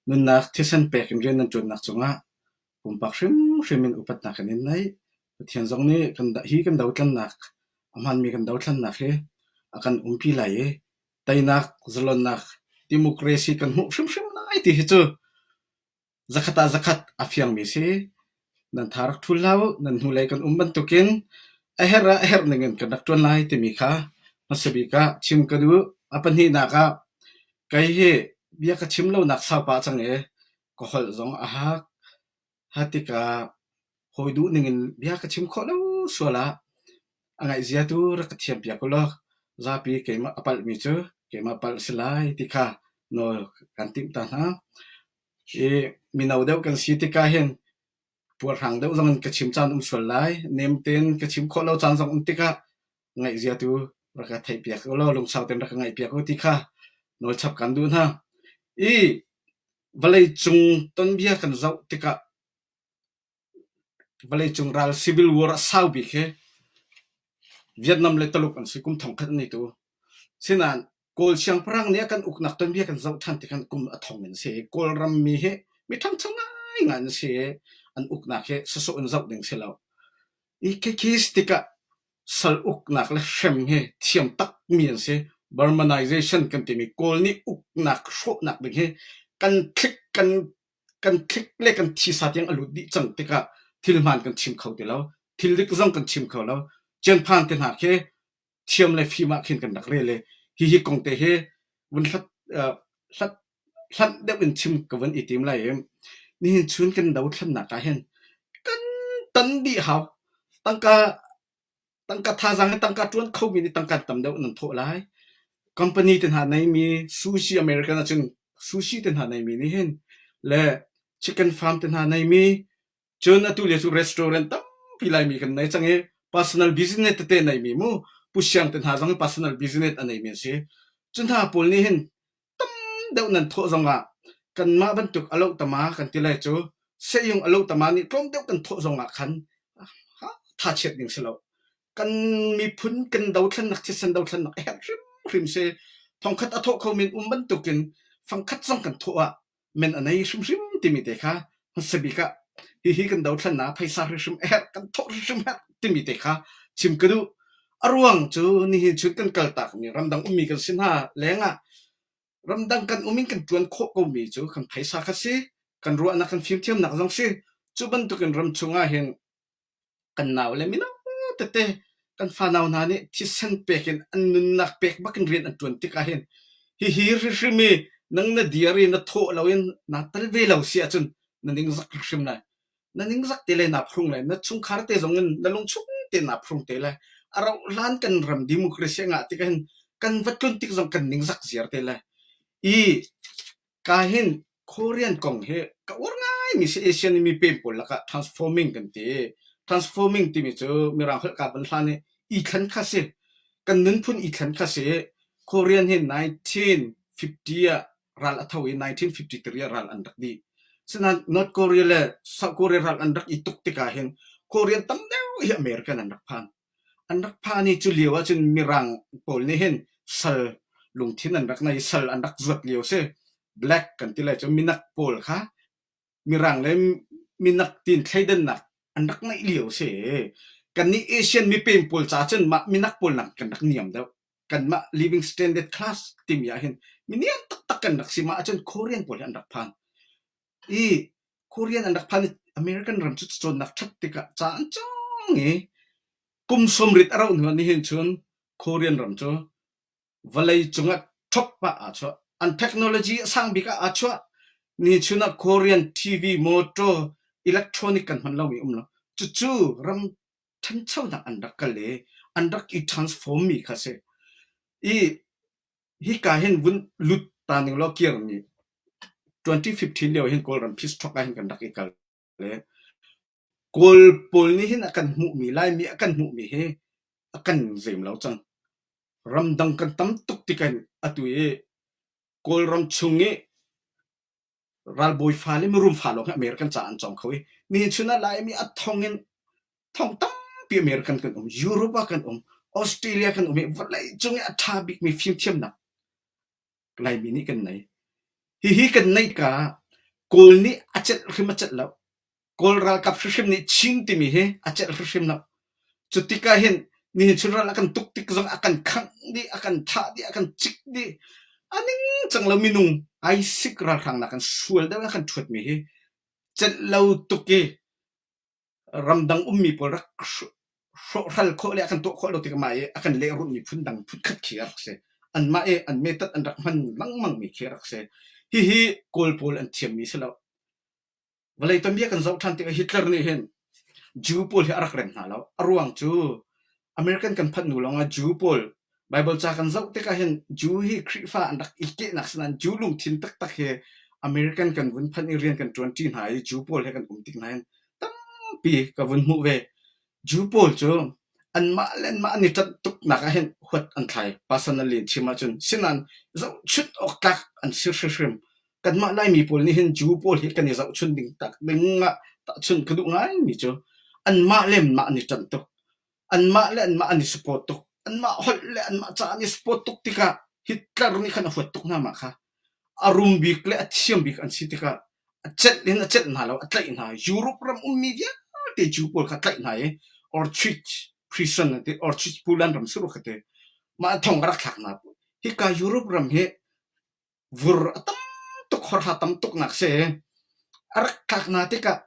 nunnak thisen pek in rian nan ṭuannak cungah pumpak hrimhrim in upatnak kan in neih. Pathian zong nih kan hi kan dothlannak a hmaanmi kan dothlannak hi a kan umpi lai i teinak, zalonnak, democracy kan hmuh hrimhrim lai ti hi cu Zakhat ah zakhat a fiangmi si. Nan tha rak ṭhul hlah u, nan hnulei kan um bantukin a herh ah a herh ningin kan rak ṭuan lai timi kha hmasa bik ah chim ka duh. A pahnihnak ah kei hi bia ka chim lonak sau pah cang i ka holh zong a hak. Ha tikah hawi duh ningin bia ka chim khawh lo sual ah a ngaihzia tu rak ka thiampiak u law zapi keimah a palhmi cu. Keimah palh si lai ti kha nawl kan timh ta hna. Hi mino deuh kan si tikah hin puarhrang deuh zong in ka chim caan um sual lai. Nem tein ka chim khawh lo caan zong um tikah ngaihzia tu rak ka theihpiak u law lungsau tein rak ka ngaihpiak u ti kha nawlchap kan duh hna. I vawleicung tonbia kan zoh tikah Vawleicung ral civil war a sau bik hi Vietnam le Taluk an si. Kum thongkhat an i tu. Sinain Kawl siangpahrang nih a kan uknak tuanbia kan zoh ṭhan tikhan kum a thong in a si. Kawlram mi hi mi ṭhangcho ngaingai an si i an uknak hi sawsawh in zoh ding si lo. I khi tikah sal uknak le hrem hi thiam takmi an si. Burmanization kan timi Kawl nih uknak hrawhnak ding hi kan thlik kan kan thlik le kan thisa tiang a lut dih cang tikah thil hmaan kan chim kho ti lo. Thil dik zong kan chim kho lo. Cianphan te hna khi thiam le fim ah khin kan rak rel i hihi kong te hi vun hlat uh, hlat hlanh deuh in chim ka vun i tim lai i nihin chun kan dothlennak ah hin kan tan dih hau tangka tangka thazaang le tangka ṭuan khomi nih tangka tam deuh nan thawh lai. Company te hna neimi sushi American ahcun sushi te hna neimi nih hin le chicken farm te hna neimi cun atu lio cu restaurant tampi Laimi kan nei cang i personal business tete neimi mu Pu Siang te hna zong personal business a neimi an si. Cu hna pawl nih hin tam deuh nan thawh zongah kanmah bantuk a lohtama kan ti lai cu sehyung a lohtama nih tlawm deuh kan thawh zongah khan thachiat ding si lo. Kan miphun kan dothlennak thisen dothlennak a herh hrimhrim si. Thongkhat a thawh kho men um bantukin fangkhat zong kan thawh ah men a nei hrimhrim timi te kha hmasa bik ah hihi kan dothlennak phaisa hrimhrim a herh kan thawh hrimhrim herh timi te kha chim ka duh. A ruang cu nihin chun kan kaltakmi ramdang ummi kan si hna lengah ramdang kan um in kan ṭuan khawh komi cu kan phaisa kha si, kan ruahnak kan fimthiamnak zong si. Cu bantukin ram chungah hin kan nau le mino tete kan fanau hna nih thisen pek in an nunnak pek bak in rian an ṭuan tikah hin hihi hrimhrim i nang na dir i na thawh loin naa tel ve lo si ahcun na ningzak hrimhrim lai. Na ningzak te le naa phrung lai. Na chungkhar te zong in na lungchung te naa phrung te lai. A rauh hlan kan ram democracy a ngah tikah hin kan va tlun tik zong kan ningzak ziar te lai. I Ka hin Korean kong hi ka uar ngaimi si Asian i mipem pawl lakah transforming kan ti. Transforming timi cu Mirang holh ka van hlan i i thlen kha si. Kan nunphun i thlen kha si. Korean hi 1950 ah ral a tho i 1953 ah ral an rak dih. Sinain North Korea le South Korea ral an rak i tuk tikah hin Korean tam deuh hi American an rak phan. An rak phan i cu lio ahcun Mirang pawl nih hin sal lungthin an rak nei i sal an rak zuat lio a si. Black kan ti lai cu minak pawl kha Mirang le minak tiin thleidannak an rak ngeih lio a si. Kannih Asian mipem pawl ca cun mah minak pawl nak kan rak niam deuh. Kanmah living standard class timi ahhin miniam taktak kan rak si. Mah ahcun Korean pawl hi an rak phan. I Korean an rak phan i American ram cu cawnnak ṭhat tikah ca an cawng i kum sawmrit a rauh hnu ah nihin cun Korean ram cu vawlei cungah top ah aa chuah. An technology a sang bik ah aa chuah. Nichun ah Korean TV, motor, electronic kan hman lomi um lo. Cucu ram ṭhanchonak an rak kal i an rak i transform mi kha a si. I Hika hin vun lut ta ning law kirmi 2015 lio hin Kawlram peace talk ah hin kan rak i kal le Kawl pawl nih hin a kan hmuhmi Laimi a kan hmuhmi hi a kan zem lo cang. Ramdang kan tam tuk tik in atu i Kawlram chung i ralbawi fa le mirum fa lawng hi American ca an cawng kho i nihin chun ah Laimi a thong in thong tampi American kan um Europe ah kan um Australia kan um i vawlei cung i a ṭha bikmi fimthiamnak Laimi nih kan nei hihi kan neih ka Kawl nih a celh hrim a celh lo Kawl ralkap hrimhrim nih Chin timi hi a celh hrimhrim lo. Cu tikah hin nihin chun ral a kan tuk tik zong a kan khangh dih, a kan thah dih, a kan cik dih. A ningcang lo minung aisik ralhrang nak kan sual deuh a kan ṭhuatmi hi celh lo tuk i ramdang ummi pawl rak hrawhhral khawh le a kan tuah khawh lo tikah mah i a kan lehrulhmi phundang phunkhat khi a rak si. Anmah i an method an rak hman lengmangmi khi a rak si. Hihi Kawl pawl an thiammi si lo. Vawlei tuanbia kan zoh ṭhan tikah Hitler nih hin Jew pawl hi a rak rem hna lo. A ruang cu American kan phanh hnu lawngah Jew pawl Baibal ca kan zoh tikah hin Jew hi Khrihfa an rak i kehnak si nain Jew lungthin taktak hi American kan vun phanh i rian kan ṭuanṭi hna i Jew pawl he kan um tik hna hin tampi ka vun hmuh ve. Jew pawl cu anmah le anmah an i ṭanh tuknak ah hin huat an thlai personally chim ahcun. Sinain zohchunh awk tlak an si hrimhrim. Kanmah Laimi pawl nih hin Jew pawl hi kan i zohchun ding tak ding ah tahchunh ka duh ngaimi cu anmah le anmah an i ṭanh tuk. Anmah le anmah an i support tuk. Anmah holh le anmah ca an i support tuk tikah Hitler nih khan a huat tuk hna mah kha. A rum bik le a thiam bik an si tikah a celh in a celh hna lo, a tlaih hna. Europe ram ummi vialte Jew pawl kha a tlaih hna i Auschwitz prison an ti, Auschwitz Poland ram si rua kha ti. Mah thong a rak thlak hna. Hika Europe ram hi vur a tam tuk, horha tam tuknak si. A rak tlak hna tikah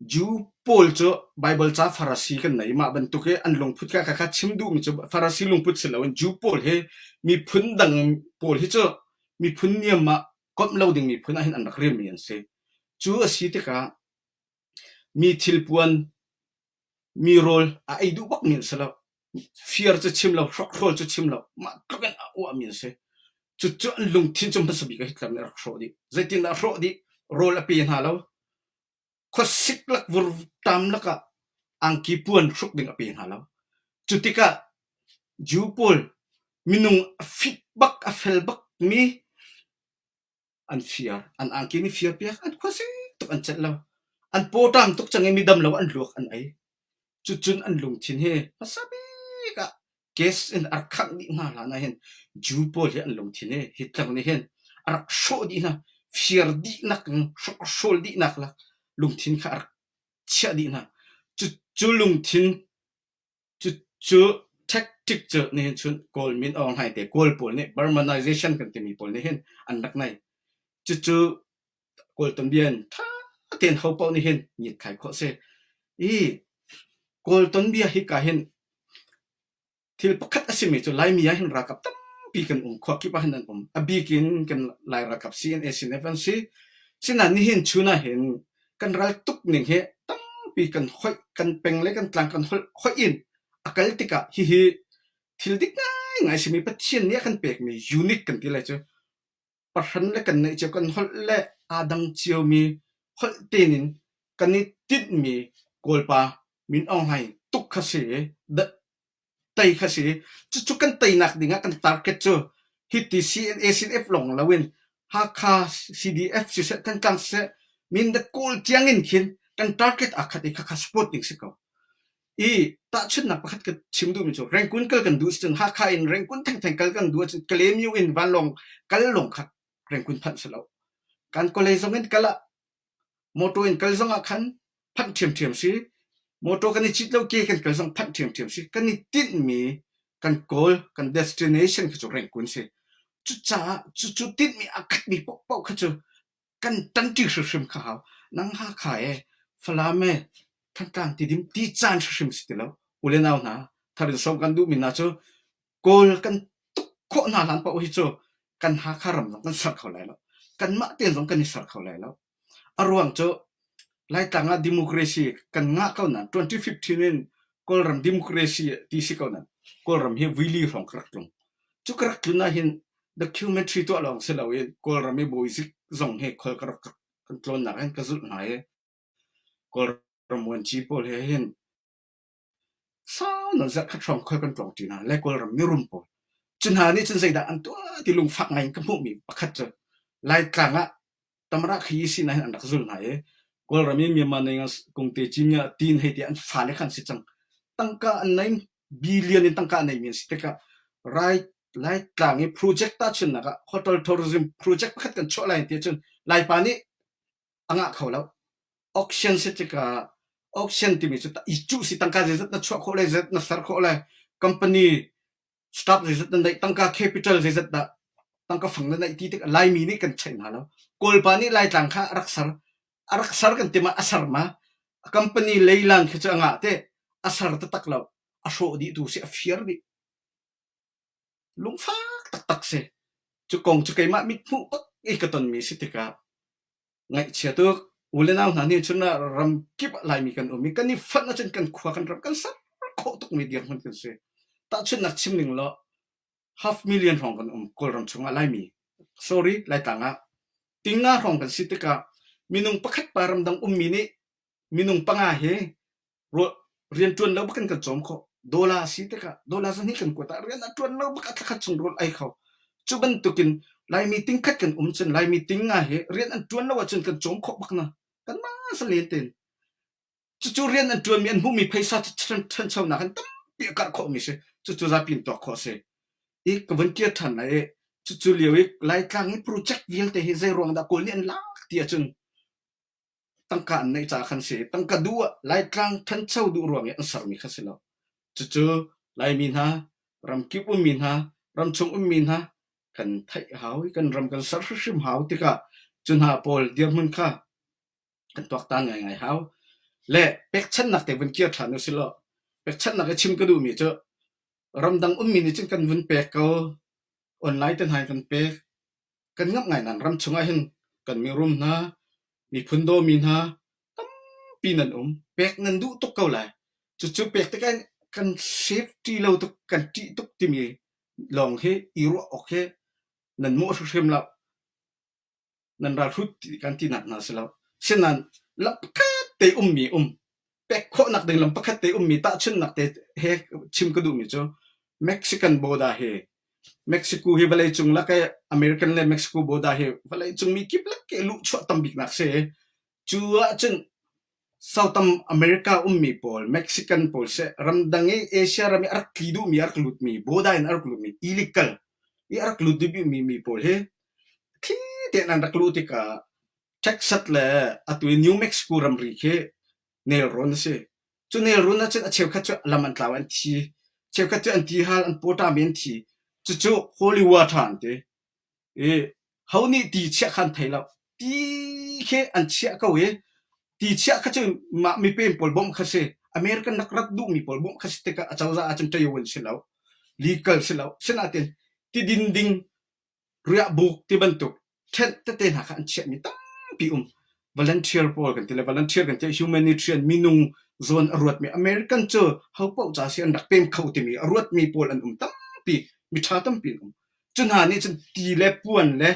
Jew pawl cu Baibal ca Farasi kan nei. Mah bantuk i an lungput kha kha chim duhmi cu Farasi lungput si loin Jew pawl hi miphun dang pawl hi cu miphun niam ah komh lo ding miphun ah hin an rak relmi an si. Cu a si tikah mi thilpuan, mi rawl a ei duh bakmi an si lo. Fir cu chim lo, hrokhrawl cu chim lo, mah tluk in a uahmi an si. Cucu an lungthin cu hmasa bik ah Hitler nih a rak hrawh dih. Zeitindah a hrawh dih? Rawl a pe hna lo. Khuasik lak vurtam lakah angki puan hruk ding a pe hna lo. Cu tikah Jew pawl minung a fit bak a fel bakmi an fir. An angki nih fir piak an khuasik tuk an celh lo. An pawṭam tuk cang i midam lo an luak an ei. Cucun an lungthin hi hmasa bik ah gas in a rak khangh dih hna hlan ah hin Jew pawl hi an lungthin hi Hitler nih hin a rak hrawh dih hna. Fir dihnak in hrawhhrawl dihnak lak lungthin kha a rak chiah dih hna. Cucu lungthin cucu tactic cu nihin chun Kawl min Aung Hlaing te Kawl pawl nih Burmanization kan timi pawl nih hin an rak nei. Cucu Kawl tuanbia in ṭha tein ho paoh nih hin ngiatthlai khawh a si. I Kawl tuanbia hika hin thil pakhat a simi cu Laimi ah hin ralkap tampi kan um, khua kip ah hin an um. A bik in kan Lai ralkap CNA, CNF an si. Sinain nihin chun ah hin kan ral tuk ning hi tampi kan hoih, kan peng le kan tlang kan holh hoih in a kal tikah hihi thil dik ngaingai simi Pathian nih a kan pekmi unique kan ti lai cu pahran le kan neih cio kan holh le aa dang ciomi holh tein kan i tinhmi Kawlpa Min Aung Hlaing tuk kha si i tei kha si. Cucu kan teinak ding ah kan target cu hiti CNA CNF lawng loin Hakha CDF siseh Thantlang siseh Mindat Kawl tiang in khin kan target aa khat i khakha support ding si ko. I tahchunhnak pakhat ka chim duhmi cu Rangoon kal kan duh cun Hakha in Rangoon thengtheng kal kan duh ahcun Kalaymyo in vanlawng kal lawng kha Rangoon phanh si lo. Kan kawlei zong in kal ah motor in kal zong ah khan phanh ṭhiamṭhiam si. Motor kan i cit lo ke kan kal zong phanh ṭhiamṭhiam si. Kan i tinhmi kan goal kan destination kha cu Rangoon si. Cucaah cucu tinhmi aa khatmi paohpaoh kha cu kan ṭanṭi hrimhrim kha hau. Nang Hakha e, Falam e, Thantlang Tidim ti caan hrimhrim si ti lo. U le nau hna, thar in sawm kan duhmi hna cu Kawl kan tuk khawh hna hlan paoh hi cu kan Hakha ram zong kan ser kho lai lo. Kanmah tein zong kan i ser kho lai lo. A ruang cu Laitlang ah democracy kan ngah ko nain 2015 in Kawlram democracy ti si ko nain Kawlram hi vuili hrawng ka rak tlung. Cu ka rak tlun ahhin documentary tuah lawng si loin Kawlram i bawizik zong hi khual ka rak kan tlawnnak hin ka zulh hna i Kawlram vuanci pawl he hin sau nawn zarhkhat hrawng khual kan tlawng ṭi hna le Kawlram mirum pawl. Cu hna nih cun zeidah an tuah ti lungfak ngai in ka hmuhmi pakhat cu Laitlang ah Tamara khi sin ah hin an rak zul hna i Kawlram i Myanmar nei kungte cimia tin hei ti an fale kha an si cang. Tangka an nei billion in tangka a neimi an si tikah Rai Laitlang i project tahchunhnak ah hotel tourism project pakhat kan chuah lai ti ahcun Laipa nih a ngah kho lo. Auction si tikah auction timi cu i cuh si tangka zeizat na chuah khawh le zeizat na ser khawh le company staff zeizat na neih tangka capital zeizat dah tangka fang na neih ti tik Laimi nih kan cheih hna lo. Kawlpa nih Laitlang kha a rak ser a rak ser kan ti ma a ser ma a company leilang khi cu a ngah te a ser taktak lo a hrawh dih tu si a fir dih lungfak taktak si cu kong cu keimah mithmuh bak i ka tonmi si tikah ngaihchia tuk u le nau hna nih cun ram kip ah Laimi kan um i kan i fonh ahcun kan khua kan ram kan ser khawh tukmi dirhmun kan si. Tahchunhnak chim ning law half million hrawng kan um Kawlram chungah Laimi. Sorry, Laitlang ah. Tinga hrawng kan si tikah minung pakhat pa ramdang ummi nih minung panga hi rianṭuan lo bak in kan cawm khawh. Dollar si tikah dollar zahnih kan kuat ah rian a ṭuan lo bak ah thlakhat chung rawl ei kho. Cu bantukin Laimi tingkhat kan um cun Laimi tinga hi rian an ṭuan lo ahcun kan cawm khawh bak na. Kanmah salen tein. Cucu rian an ṭuanmi an hmuhmi phaisa cu ṭhanchonak in tampi a karh khawhmi si. Cucu zapi in tuak khawh a si. I ka vun kir ṭhan lai i cucu lio i Laitlang i project vialte hi zei ruang dah Kawl nih an lak ti ahcun tangka an neih caah khan si. Tangka duh ah Laitlang ṭhancho duh ruang i an sermi kha si lo. Cucu Laimi hna, ramkip ummi hna, ramchung ummi hna kan theih hau i kan ram kan ser hrimhrim hau tikah cu hna pawl dirhmun kha kan tuaktan ngaingai hau. Le pekchanhnak te vun kir ṭhan usih law pekchanhnak i chim ka duhmi cu ramdang ummi nih cun kan vun pek ko online te hna in kan pek kan ngamh ngai nain ram chungah hin kan mirum hna miphun dawmi hna tampi nan um pek nan duh tuk ko lai cucu pek tikah kan safety lo tuk kan ṭih tuk timi lawng hi i ruah awk hi nan mawh hrimhrim lo nan ralhrut ti kan tinak hna si lo. Sinain lam pakhat te ummi um pek khawhnak ding lam pakhat te ummi tahchunhnak te he chim ka duhmi cu Mexican border hi Mexico hi vawleicung lak i American le Mexico border hi vawleicung mi kip lak i luhchuah tam biknak si. Cu ahcun South America ummi pawl Mexican pawl seh ramdang i Asia ram i a rak tli duhmi a rak lutmi border in a rak lutmi illegal i a rak lut duhmi mi pawl hi thli tein an rak luh tikah Texas le atu i New Mexico ramri khi nelrawn a si. Cu nelrawn ahcun a cheukhat cu lam an tlau an thi. Cheukhat cu an ti hal an pawṭam i an thi. Cucu holy water an ti. I ho nih ti chiah kha an thei lo. Ti khi an chiah ko i ti chiah kha cu mah mipem pawl bawmh kha si. American rak rat duhmi pawl bawmh kha si tikah acozah ahcun ṭaio an si lo. Legal si lo. Sinain tidin ding riahbuk ti bantuk ṭhenh tete hna kha an chiahmi tampi um. Volunteer pawl kan ti le volunteer kan ti humanitarian minung zawn a ruatmi American cu ho paoh ca si an rak pem kho timi a ruatmi pawl an um tampi miṭha tampi an um. Cu hna nih cun ti le puan le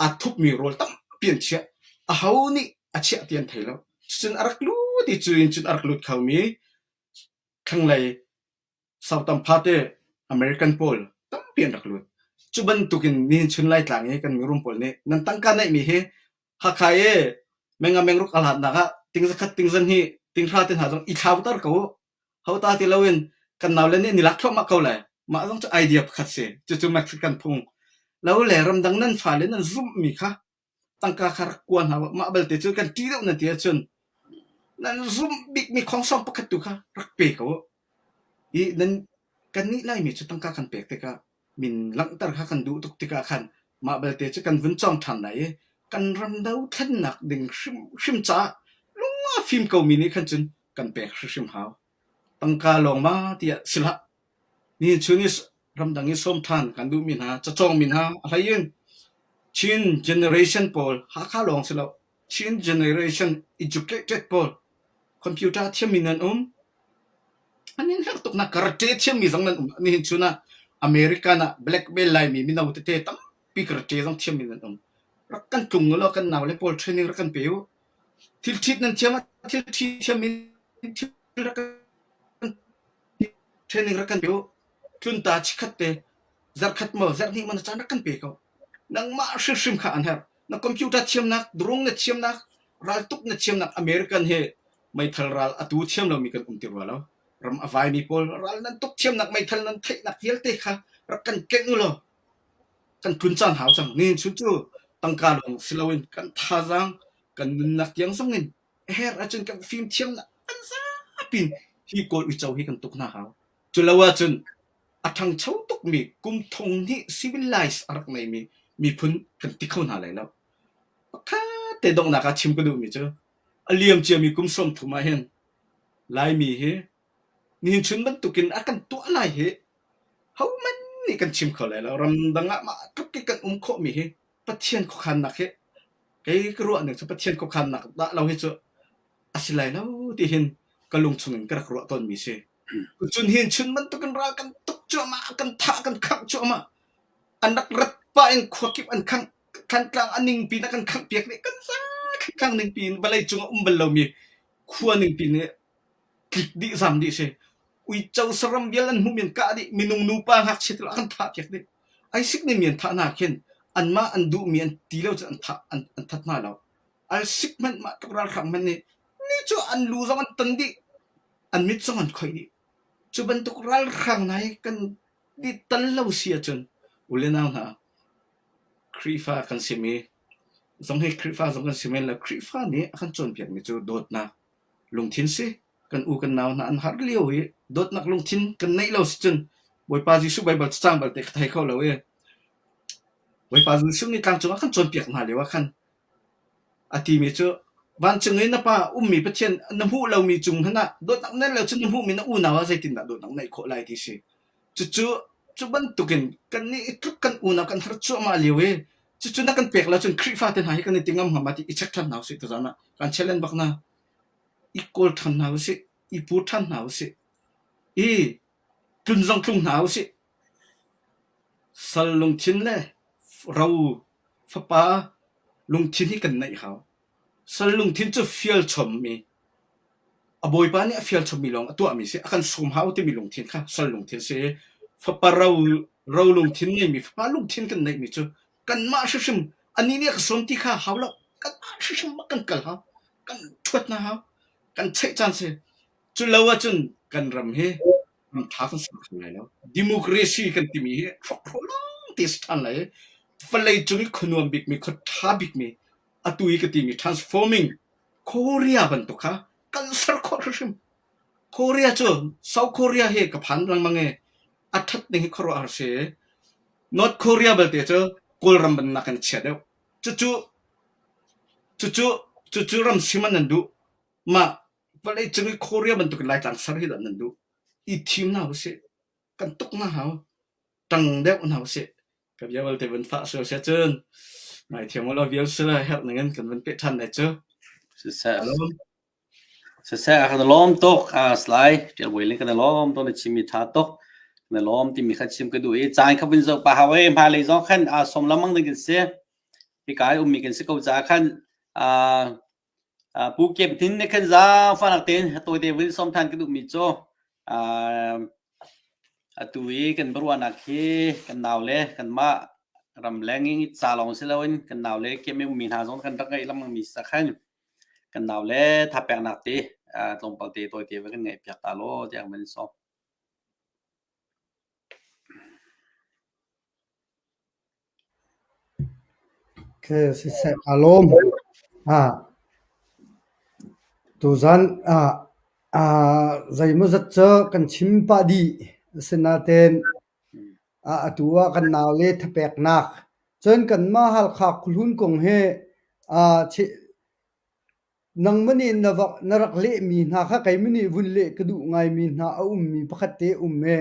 aa thupmi rawl tampi an chiah. Aho nih a chiah ti an thei lo. Cun a rak lut i cu in cun a rak lut khomi thlanglei Sautam phate American pawl tampi an rak lut. Cu bantukin nihin chun Laitlang i kan mirum pawl nih nan tangka neihmi hi Hakha i menga mengruk a hlatnak ah ting zakhat ting zahnih ting hra te hna zong i thlauter ko u. Hota ti loin kan naule nih an i lak thluahmah ko lai. Mah zong cu idea pakhat si. Cucu Mexican phung. Lo le ramdang nan fale nan zumhmi kha tangka kha rak kua hna mah balte cu kan ṭih deuh nan ti ahcun nan zumh bikmi khongsong pakhat tu kha rak pe ko u. I nan kannih Laimi cu tangka kan pek tikah min langhter kha kan duh tuk tikah khan mah belte cu kan vun cawng ṭhan lai i kan ram dothlennak ding hrimhrim caah lung a fim komi nih khan cun kan pek hrimhrim hau. Tangka lawng ma tiah si hlah. Ni chun i ramdang i sawm ṭhan kan duhmi hna, cacawngmi hna a hlei in Chin generation pawl Hakha lawng si lo, Chin generation educated pawl computer thiammi nan um. An in herh tuknak karate thiammi zong nan um. Nihin chun ah American ah black belt Laimi mino tete tampi karate zong thiammi nan um. Rak kan tlung ulaw kan naule pawl training rak kan pe u. Thil ṭhit nan thiam ah thil ṭhi thiammi thil rak kan training rak kan pe u. Tlunta chikhat te zarkhat maw zarhhnih maw na caan rak kan pe ko. Nangmah hrimhrim kha an herh. Na computer thiamnak, drone na thiamnak, raltuk na thiamnak American he meithal ral atu thiam lomi kan um ti rua lo. Ram a vaimi pawl ral nan tuk thiamnak meithal nan theihnak vialte kha rak kan kenh u law kan tlun caan hau cang. Nihin chun cu tangka lawng si loin kan thazaang kan nunnak tiang zong in a herh ahcun kan fimthiamnak kan zapi in hi Kawl uico hi kan tuk hna hau. Cu lo ahcun a ṭhangcho tukmi kum thong hnih civilized a rak neimi miphun kan ti kho hna lai lo. Pakhat te donghnak ah chim ka duhmi cu a liam ciami kum 30 ah hin Laimi hi nihin chun bantukin a kan tuah lai hi hohmanh nih kan chim kho lai lo. Ramdang ah mah tluk i kan um khawhmi hi Pathian khuakhannak hi kei ka ruah ning cu Pathian khuakhannak dah lo hi cu a si lai lo ti hin ka lung chungin ka rak ruah tawnmi si. Cun hin chun bantukin ral kan tuk. cuahmah, a kan thah, a kan khangh cuahmah. An rak rat pah in khua kip an khangh. Thantlang a ningpi in a kan khangh piak dih. Kan za Thantlang ningpi in vawlei cung a um bal lomi khua ningpi nih tlik dih zam dih si. Uico saram vial an hmuhmi an kah dih. Minung nupa ngakchia te a kan thah piak dih. Ai sik nih mi an thah hna khin anmah an duhmi an ti lo cun an thah an, an that hna lo. Al sik hmanh mah tluk ralhrang hmanh nih ni cu an lu zong an tan dih. An mit zong an khoih dih. Cu bantuk ralhrang hna hi kan i tal lo si ahcun u le nau hna Khrihfa kan simi zong hi Khrihfa zong kan si men lo. Khrihfa nih a kan cawnpiakmi cu dawtnak lungthin si. Kan u kan nau hna an har lio i dawtnak lungthin kan neih lo si cun Bawipa Jesuh Baibal cacang balte ka thei kho lo i Bawipa Jesuh nih tlangcung ah kan cawnpiak hna lio ah khan A timi cu vancung i na pa ummi Pathian na hmuh lomi cung hmanh ah dawtnak neih lo cun na hmuhmi na unau ah zeitindah dawtnak neih khawh lai ti si. Cucu cu bantukin kannih i tluk kan unau kan har cuahmah lio i cucu na kan pek lo cun Khrihfa te hna hi kan i ti ngam hnga ma ti i check ṭhan hna usih tuzaan ah kan challenge bak hna. I kawl ṭhan hna usih, i pur ṭhan hna usih, i tlun zong tlung hna usih. Sal lungthin le ro fapa lungthin hi kan neih hau. Sal lungthin cu fial chommi, a bawipa nih a fial chommi lawng a tuahmi si, a kan sum hau timi lungthin kha sal lungthin si. Fapa ro, ro lungthin ngeimi, fapa lungthin kan neihmi cu kanmah hrimhrim anih nih a ka sawm ti kha hau lo. Kanmah hrimhrim kan kal hau. Kan ṭhuat hna hau. Kan cheih caan si. Cu lo ahcun kan ram hi ram ṭha kan ser kho lai lo. Democracy kan timi hi hrokhrawl lawng te si ṭhan lai i vawlei cung i khuanuam bikmi, khua ṭha bikmi atu i ka timi transforming Korea bantuk kha kan ser khawh hrimhrim. Korea cu South Korea hi ka phan lengmang i a ṭhat ning hi khuaruahhar si. North Korea belte cu Kawlram bannak in a chia deuh. Cucu cucu cucu ram sim an nan duh. Mah vawleicung i Korea bantukin Laitlang ser hi dah nan duh? I thim hna usih. Kan tuk hna hau. Ṭang deuh hna usih. Ka bia vialte vun fah sual sia cun ngaithiam ulaw vial sila herh ning in kan vun peh ṭhan lai cu. Siseh. Siseh a kan lawm tuk. Ah Salai Ṭial Bawi kan lawm tuk na chimmi ṭha tuk. Na lawm timi kha chim ka duh i caan kha vun zoh pah hau e hmailei zong khan aa som lengmang ding kan si. Hika i ummi kan si ko caah khan aa Pu Kep Hnin nih khan zaangfahnak tein tawite vun sawm ṭhan ka duhmi cu atu i kan biaruahnak hi kan naule kanmah ramleng i ca lawng si loin kan naule kem i ummi hna zong kan rak ngeih lengmangmi si khan kan naule thapeknak te tlawmpal te tawite va kan ngeihpiak ta law tiah kan van sawm. Okay, siseh kaa lawm. Ah, tuzan ah ah zeimawzat cu kan chim pah dih. Asinain ah atu ah kan naule thapeknak cun kanmah Halkha khuahlun kong hi ah Nangmah nih na va na rak lehmi hna kha keimah nih vun leh ka duh ngaimi hna a ummi pakhat te um i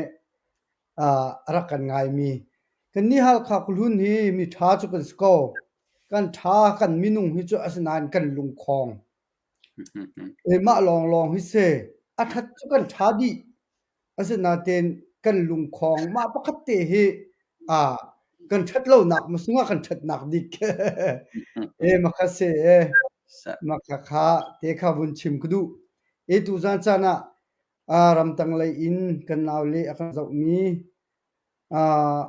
uh, a rak kan ngaimi. Kannih Halkha khuahlun hi mi ṭha cu kan si ko. Kan ṭha, kan minung hi cu asinain kan lungkhong. E mah lawnglawng hi si. A ṭhat cu kan ṭha dih. Asinain kan lungkhong mah pakhat te hi ah kan ṭhat lonak masung ah kan ṭhatnak dik. E makha se e makha kha te kha vun chim ka duh. E tuzan caan ah ah ramtang lei in kan naule a kan zohmi ah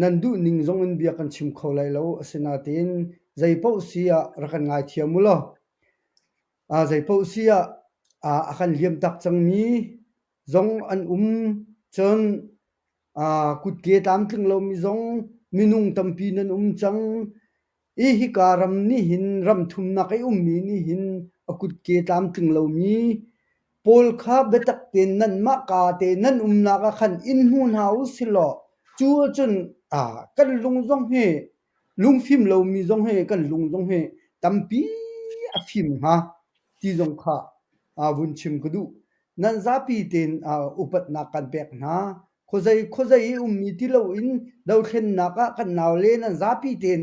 nan duh ning zong in bia kan chim kho lai lo. Asinain zeipaoh si ah rak kan ngaithiam u law Zeipaoh si ah a kan liamtak cangmi zong an um. Cun kutke tlamtling lomi zong minung tampi nan um cang. I hika ram nih hin ram thumnak i ummi nih hin a kutke tlamtling lomi pawl kha biatak tein nanmah ka te nan umnak ah khan in hmu hna u si law cu ahcun kan lung zong hi Lungfim lomi zong hi kan lung zong hi tampi a fim hnga ti zong kha vun chim ka duh. Nan zapi tein upatnak kan pek hna. Khuazei khuazei i ummi ti loin dothlennak ah kan naule nan zapi tein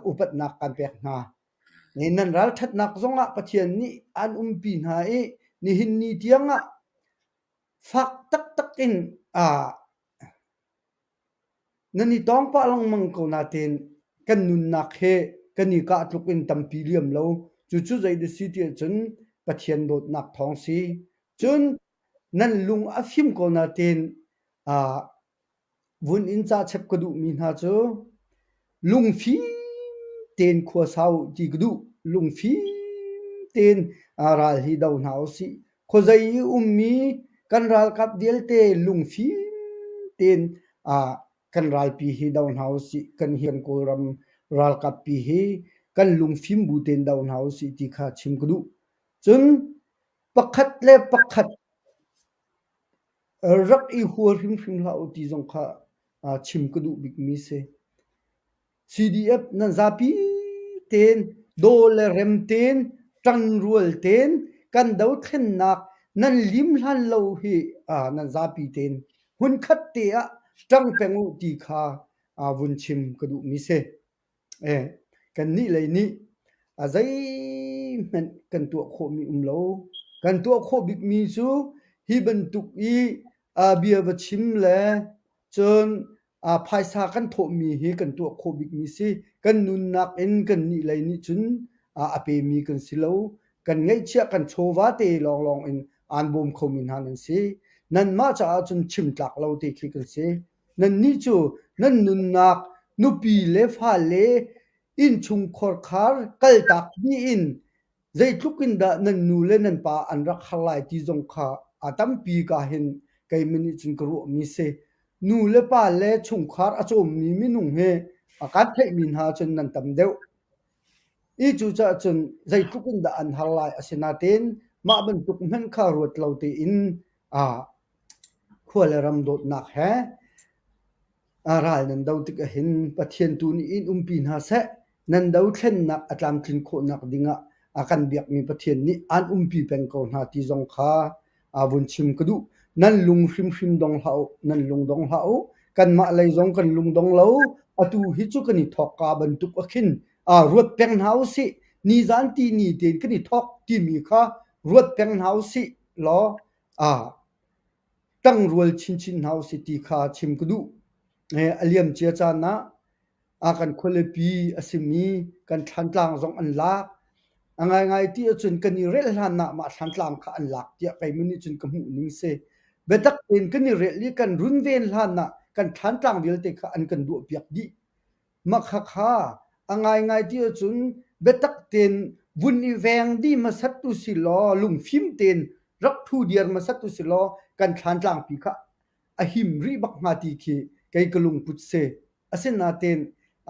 upatnak kan pek hna. Nan ralṭhatnak zongah Pathian nih an umpi hna i nihin ni tiangah fak taktak in. ah nan i tawng pah lengmang ko nain kan nunnak he kan i kah tluk in tampi liam lo. Cucu zei dah si ti ahcun Pathian dawtnak thawng si. Cun nan lung a fim ko nain ah Vun in ca chep ka duhmi hna cu lungfim tein khua sau ti ka duh. Lungfim tein ral hi do hna usih. Khuazei i ummi kan ralkap vialte lungfim tein kan ralpi hi do hna usih. Kan hi kan Kawlram ralkap pi hi kan lungfim bu tein do hna usih ti kha chim ka duh. Cun pakhat le pakhat Rak i hua hrimhrim hlah u ti zong kha chim ka duh bikmi si. CDF nan zapi tein daw le rem tein ṭangrual tein kan dothlennak nan lim hlan lo hi nan zapi tein hmunkhat te ah ṭang peng u ti kha vun chim ka duhmi si. Kannih lei nih a zeihmanh kan tuah khawhmi um lo. Kan tuah khawh bikmi cu hi bantuk i bia va chim le cun phaisa kan thawhmi hi kan tuah khawh bikmi si. Kan nunnak in kannih lei nih cun a pemi kan si lo. Kan ngeihchiah kan chawva te lawnglawng in aan bawm khomi hna nan si. Nanmah caah cun chim tlak lo te khi kan si. Nannih cu nan nunnak, nupi le fale, innchungkhar kaltak dih in zeitluk in dah nan nu le nan pa an rak har lai ti zong kha a tampi ka hin keimah nih cun ka ruahmi si. Nu le pa le chungkhar a cawmmi minung hi a kan theihmi hna cun nan tam deuh. I cucaah cun zeitluk in dah an har lai asinain mah bantuk hmanh kha ruat lo tein ah Khua le ram dawtnak he ral nan do tik ahhin Pathian tu nih in umpi hna seh. Nan dothlennak a tlamtlin khawhnak dingah a kan biakmi Pathian nih aan umpi peng ko hna ti zong kha vun chim ka duh. Nan lung hrimhrim dong hlah u. Nan lung dong hlah u. Kanmah lei zong kan lung dong lo. Atu hi cu kan i thawkka bantuk a khin ruat peng hna usih. Nizan ti ni tein kan i thawk timi kha ruat peng hna usih law ṭangrual chinchin hna usih ti kha chim ka duh. A liamcia caan ah kan khualipi a simi kan Thlantlang zong an lak. A ngaingai ti ahcun kan i relh hlan ah mah Thlantlang kha an lak tiah keimah nih cun ka hmuh ning si. Biatak tein kan i relh i kan runven hlan ah kan Thlantlang vialte kha an kan duahpiak dih. Mah khakha a ngaingai ti ahcun biatak tein vun i veng dih hmasat usilaw lungfim tein rak ṭhu diar hmasat usilaw kan Thlantlangpi kha a him rih bak hnga ti khi kei ka lungput si. Asinain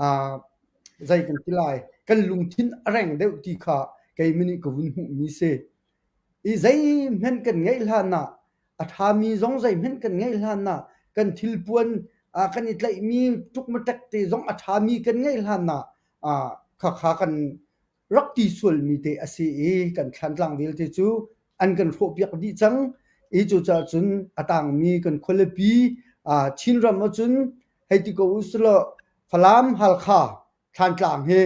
uh, zei kan ti lai kan lungthin a reng deuh ti kha keimah nih ka vun hmuhmi si. I zeihmanh kan ngeih hlan ah a ṭhami zong zeihmanh kan ngeih hlan ah kan thilpuan kan i tlaihmi ṭukmaṭek te zong a ṭhami kan ngeih hlan ah khakha kan rak ti sualmi te a si i kan thlantlang vialte cu an kan hrawhpiak dih cang. I cucaah cun a tangmi kan khualipi Chinram ahcun hei ti ko usilaw Falam, Halkha, Thlantlang hi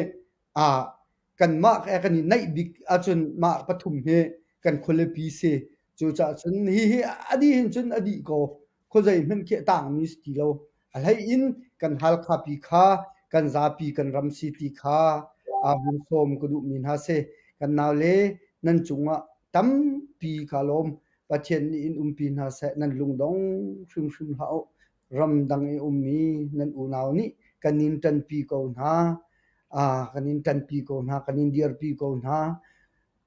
kanmah kan i naih bik ahcun mah pathum hi kan khualipi si. Cucaah cun hihi a dih hin cun a dih ko. Khuazei hmanh khi a tangmi si ti lo. A hlei in kan Halkha pi kha kan zapi kan ram si ti kha aa vun sawm ka duhmi hna si. Kan naule nan cungah tampi kaa lawm. Pathian nih in umpi hna seh. Nan lungdong hrimhrim hlah u. Ramdang i ummi nan unau nih kan in ṭanpi ko hna. Kan in ṭanpi ko hna, kan in dirpi ko hna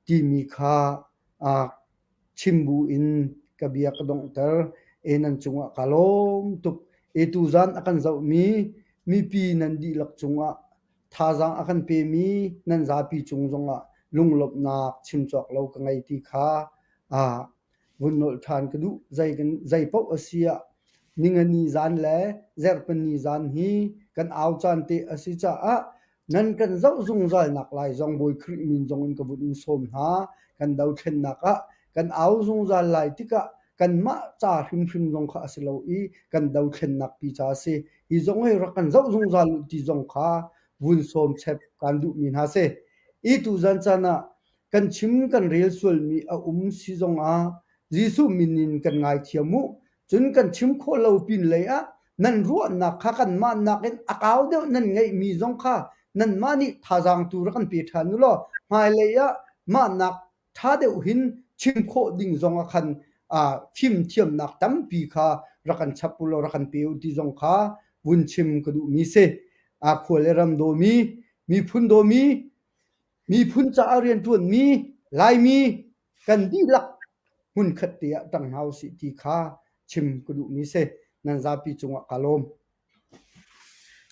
timi kha chim bu in ka bia ka donghter. E nan cungah kaa lawm tuk. E tuzan a kan zohmi mipi nan dihlak cungah thazaang a kan pemi nan zapi cung zongah lunglawmhnak chim cawk lo ka ngei ti kha vun nolh ṭhan ka duh. Zei kan zei paoh a si ah ningani zan le zarhpini zan hi kan au caan te a si caah nan kan zoh zungzal nak lai zong Bawi Khrih min zong in ka vun in sawm hna. Kan dothlennak ah kan au zungzal lai tikah kanmah ca hrimhrim zong kha a si lo i kan dothlennak pi ca a si. Hi zong hi rak kan zoh zungzal u ti zong kha vun sawm chep kan duhmi hna si. I tuzan caan ah Kan chim kan rel sualmi a um si zongah Jesuh min in kan ngaithiam u. Cun kan chim khawh lo pin lei ah nan ruahnak kha kanmah nakin a kau deuh nan ngeihmi zong kha nanmah nih thazaang tu rak kan pe ṭhan u law hmailei ah mahnak ṭha deuh hin chim khawh ding zong ah khan fimthiamnak tampi kha rak kan chap u law rak kan pe u ti zong kha vun chim ka duhmi si. Khua le ram dawmi, miphun dawmi, miphun caah rianṭuanmi Laimi kan dihlak hmunkhat te ah ṭang hna usih ti kha chim ka duhmi si. Nan zapi cungah kaa lawm.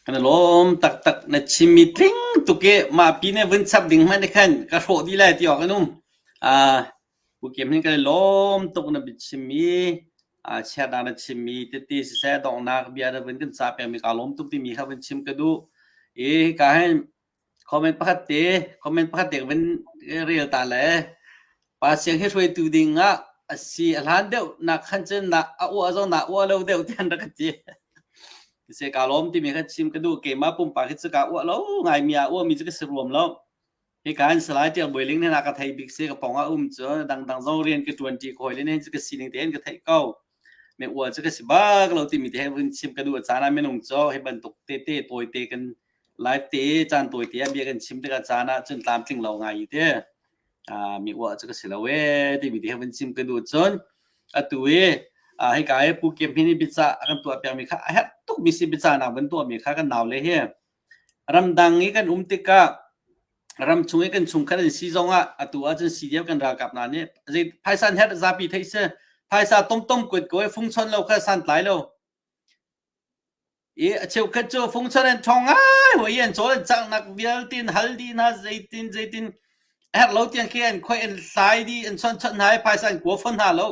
Kan i lawm taktak. Na chimmi tling tuk i mah pi nih vun chap ding hmanh khan ka hrawh dih lai ti awk an um. Uh, Pu Kim hin kan i lawm tuk na biachimmi, uh, chiatnak na chimmi tete siseh donghnak bia na vun kan ca pekmi kaa lawm tuk timi kha vun chim ka duh. I hika hin Comment pakhat te, comment pakhat te ka van rel ta le pa siang hi hruaitu ding ah a si a hlan deuh nak khan cun na a uah zong na uah lo deuh tian rak ka ti. Se ka lawm timi kha chim ka duh keimah pumpak hi cu ka uah lo ngai mi a uah mi cu ka si ruam lo. Hi kan salai tial builing ne na ka thei bik si ka pong ah um cu dangdang zong rian ka tuan ti khoi le ne cu ka sining te in ka theih ko. Me uah cu ka si bak lo timi te he vun chim ka duh caan ah minung cu hi bantuk te te tawi te kan live te caan tawi te ah bia kan chim tikah caan ah cun tlamtling lo ngai te mi uah cu ka si lo e timi te he vun chim ka duh cun atu i hika i Pu Kim Hin i bica a kan tuah piakmi kha a herh tuk mi si bica nak van tuah mi kha kan nau le hi ramdang i kan um tikah ram chung i kan chungkhat an si zong ah atu ahcun CDF kan ralkap hna nih zei phaisa an herh zapi theih si phaisa tomtom kuat ko i fungchon lo kha santlai lo I a cheukhat cu fungchan an ṭhawng ngai hoi i an cawl an canghnak vialte in hal dih hna zeitin zeitin a herh lo tiang khi an khoi an hlai dih an chonchon hna i phaisa an kua fawn hna lo.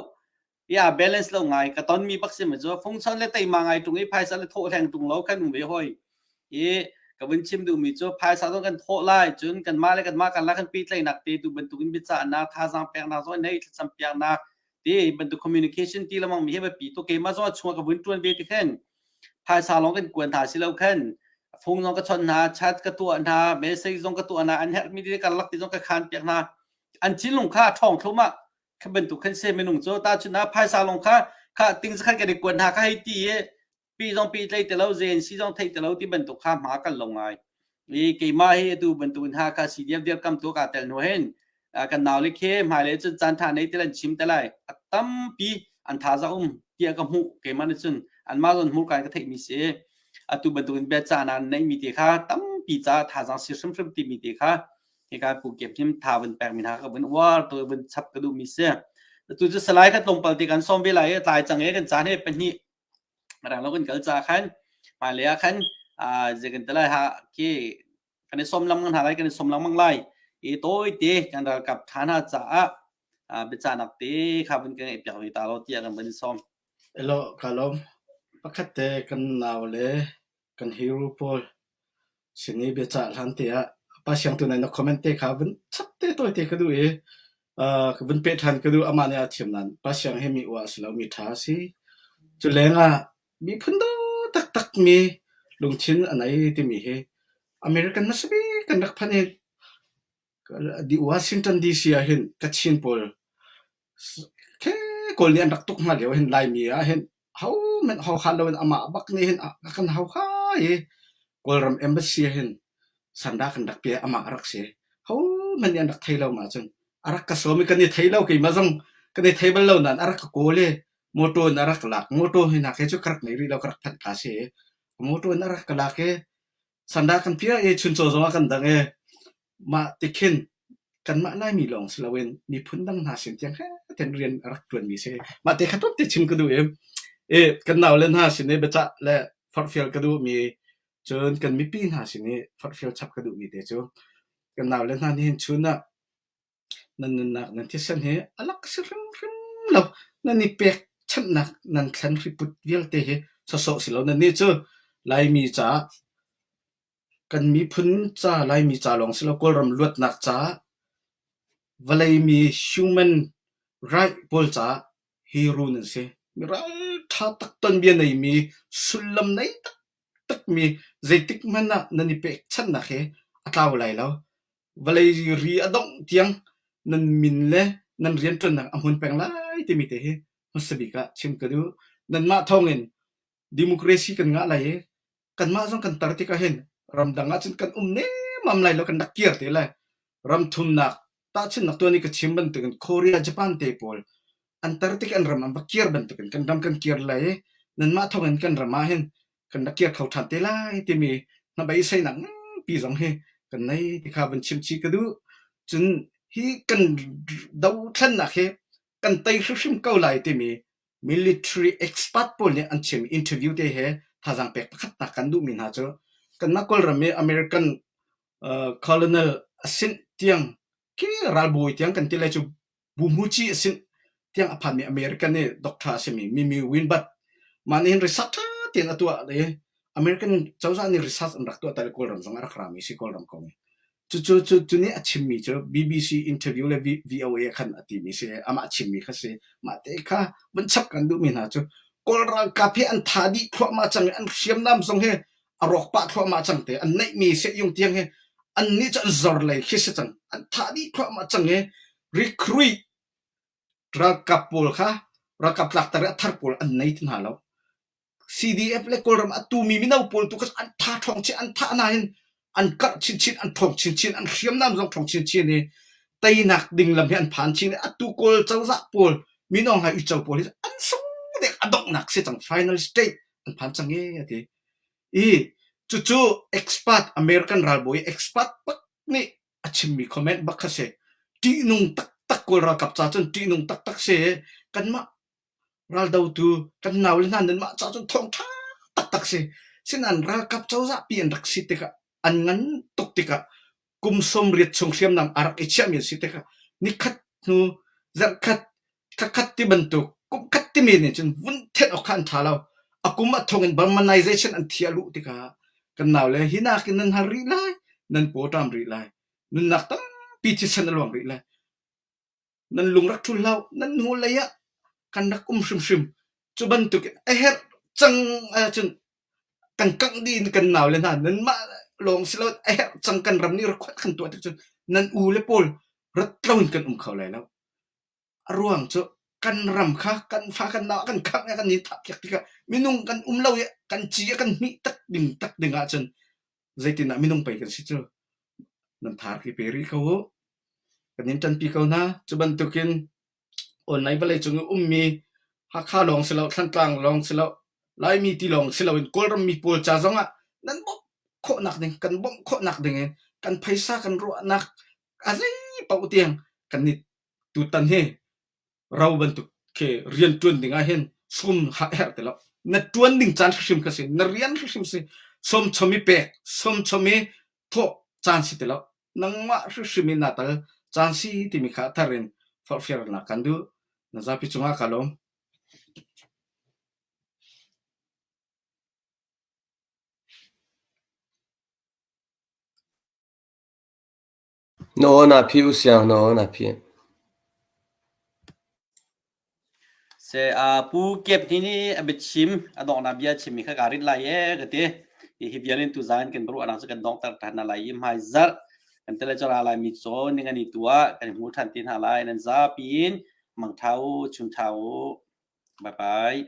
I a balance lo ngai ka tonmi bak si ma cu fungchon le teima ngai ṭung i phaisa le thawh hleng ṭung lo kan um ve hoi. I ka vun chim duhmi cu phaisa zong kan thawh lai cun kanmah le kanmah karlak kan pehtlaihnak te tu bantukin biacahnak thazaang peknak zong nei thlacam piaknak ti bantuk communication ti lamang mi hi biapi tuk keimah zong a chung ka vun ṭuan ve ti khin phaisa lawng kan kuan hna si lo khan phung zong ka chawnh hna chat ka tuah hna message zong ka tuah hna an herhmi ti karlak ti zong ka khan piak hna an thinlung kha ṭhawng thlum ah kha bantuk khan se minung cu ta chun ah phaisa lawng kha kha ting zakhat kan i kuan hna kha hei ti i pi zong pi tlei te lo zen si zong thei te lo ti bantuk kha hma kan lo ngai i keimah hi atu bantuk in ha kha si diam diam kam tu ka tel hnu hin kan nau le khe hmai le cun caan tha nei te lan chim te lai a tampi an tha za um tiah ka hmuh keimah nih cun anmah zon hmurka in ka theih mi si atu bantuk in bia caan an neih mi te kha tampi ca thazaang si hrimhrim ti mi te kha hika pu kep him tha vun pek mi hna ka vun uar to vun chap ka duh mi si tu cu salai kha tlawmpal te kan som ve lai tlai cang e kan caan he pahnih rang lo kan kal ca khan hmailei ah khan zei kan ti lai ha khi kan i som lengmang hna lai kan i som lengmang lai i tawite kan ralkap tha hna caah biacahnak te kha vun ka ngeih piak ve ta lo tiah kan vun i sawm. Elo ka lawm. Pakhat te kan nau le kan hero pawl sin i biacah hlan te ah pa siang tu na comment te kha vun chap te tawi te ka duh i ka vun peh ṭhan ka duh amah nih a thiam nain pa siang hi mi uah a si lo mi ṭha a si. Cu lengah miphun daw taktak mi lungthin a nei timi hi American hmasa bik kan rak phanh i Washington DC ah hin Kachin pawl Kawl nih an rak tuk hna lio hin Laimi ah hin hohmanh hauhal loin amah bak nih hin a kan hauha i Kawlram embassy ah hin sandah kan rak pe amah a rak si. Hohmanh nih an rak thei lo mah cun a rak ka sawm i kan i thei lo keimah zong kan i thei bal lo nain a rak ka kawl i motor in a rak lak. Motor hi nak he cu ka rak ngei rih lo ka rak phanh ka si i motor in a rak ka lak i sandah kan piah i chuncaw zong a kan dang i mah tikhin kanmah Laimi lawng si loin miphun dang hna sin tiang he ten rian a rak ṭuanmi si. Mah te kha tlawm te chim ka duh i, i kan naule hna sin i biacah le forhfial ka duhmi cun kan mipi hna sin i forhfial chap ka duhmi te cu kan naule hna nih hin chun ah nan nunnak nan thisen hi a lak si hrimhrim lo. Nan i pekchanhnak nan thlen hriput vialte hi sawsawh si lo. Nannih cu Laimi caah Kan miphun ca Laimi ca lawng si lo Kawlram luatnak caah vawleimi human right pawl caah hero nan si. Mi ralṭha tak tuanbia neimi sullam nei taktakmi zeitik hmanh ah nan i pekchanhnak hi a tlau lai lo. Vawlei ri a dongh tiang nan min le nan rianṭuannak a hmun peng lai timi te hi hmasa bik ah chim ka duh. Nanmah thawngin democracy kan ngah lai i kanmah zong kan tar tikah hin ramdang ahcun kan um nemmam lai lo kan rak kir te lai. Ram thumnak tahchunhnak tuan i ka chim bantukin Korea, Japan te pawl an tar tik an ram an va kir bantukin kan ram kan kir lai i nanmah thawngin kan ram ah hin kan rak kir kho ṭhan te lai timi hnabeiseinak nganpi zong hi kan nei ti kha van chim chih ka duh. Cun hi kan dothlennak hi kan tei hrimhrim ko lai timi military expert pawl nih an chim interview te he thazaang pek pakhatnak kan duhmi hna cu kanmah Kawlram i American uh, colonel a sinh tiang khi ralbawi tiang kan ti lai cu buhmuci a sinh tiang a phanmi American i doctor a simi Mimi Winbutt mah nih hin research ṭha tein a tuah i American cozah nih research an rak tuah tal Kawlram zong a rak rami si Kawlram kong hi. Cucu cu cu nih a chimmi cu BBC interview le VOA khan a timi si amah chimmi kha si. Mah te kha vun chap kan duhmi hna cu Kawl ralkap hi an tha dih thluahmah cang i an hriamnam zong hi a rawk pah thluahmah cang te an neihmi sehyung tiang hi an nih cu an zor lei khi si cang an tha dih thluahmah cang i recruit ralkap pawl kha ralkap tlakter i a thar pawl an nei ti hna lo CDF le Kawlram a tumi mino pawl tu kha an tha ṭhawng chin an thah hna hin an karh chinchin an ṭhawng chinchin an hriamnam zong ṭhawng chinchin i teinak ding lam hi an phan chin i atu Kawl cozah pawl mino hna uico pawl hi an sung dek a donghnak si cang final state an phan cang e a ti i cucu expert American ralbawi expert bak nih a chimmi comment bak kha si ṭihnung taktak Kawl ralkap ca cun ṭihnung taktak si kanmah raldotu kan naule hna nanmah ca cun thawngṭha taktak si sinain ralkap cozah pi an rak si tikah an ngan tuk tikah kum 80 chung hriamnam a rak i chiahmi an si tikah nikhat hnu zarhkhat thlakhat ti bantuk kumkhat timi nih cun vun thenh awk kha an ṭha lo. A kum a thong in Burmanization an thiah luh tikah kan naule hi nakin nan har rih lai, nan paw ṭam rih lai, nunnak tampi thisen a luang rih lai. Nan lung rak ṭhul hlah, nan hnu lei ah kan rak um hrimhrim. Cu bantuk in a herh cang ahcun kan kangh dih in kan naule hna nanmah lawng si lo a herh cang kan ram nih record kan tuah tik cun nan u le pawl rat lo in kan um kho lai lo. A ruang cu kan ram kha kan fa kan nau kan khangh i kan i thahpiak tikah minung kan um lo i kan ci a kan hmih tak ding tak ding ahcun zeitindah minung pei kan si cu nan thar khi pe rih ko u. Kan in ṭanpi ko hna. Cu bantukin online vawlei cung i ummi Hakha lawng si lo, Thlantlang lawng si lo, Laimi ti lawng si loin Kawlram mi pawl ca zongah nan bawmh khawhnak ding, kan bawmh khawhnak ding in kan phaisa kan ruahnak a zei paoh tiang kan i tutan hi ro bantuk khi rian ṭuan ding ah hin sum herh ti lo. Na ṭuan ding caan hrimhrim kha si. Na rian hrimhrim si. Sawmchom i pek, sawmchom i thawh caan si ti lo. Nangmah hrimhrim in naa tal caan si timi kha a thar in forhfialnak kan duh. Na zapi cungah kaa lawm. Na aw naa phih u siang, na aw naa phih. Se uh, Pu Kep ni nih a biachim a donghnak bia chimmi kha kaa rin lai e ka ti. Hi hi vial in tuzaan kan ruahnak cu kan donghter ṭhan hna lai i hmaizarh kan tele cu ra lai mi cawn ning ani tu ah kan hmu ṭhan ti hna lai. Nan zapi in mangṭha u, chunṭha u. Bye bye.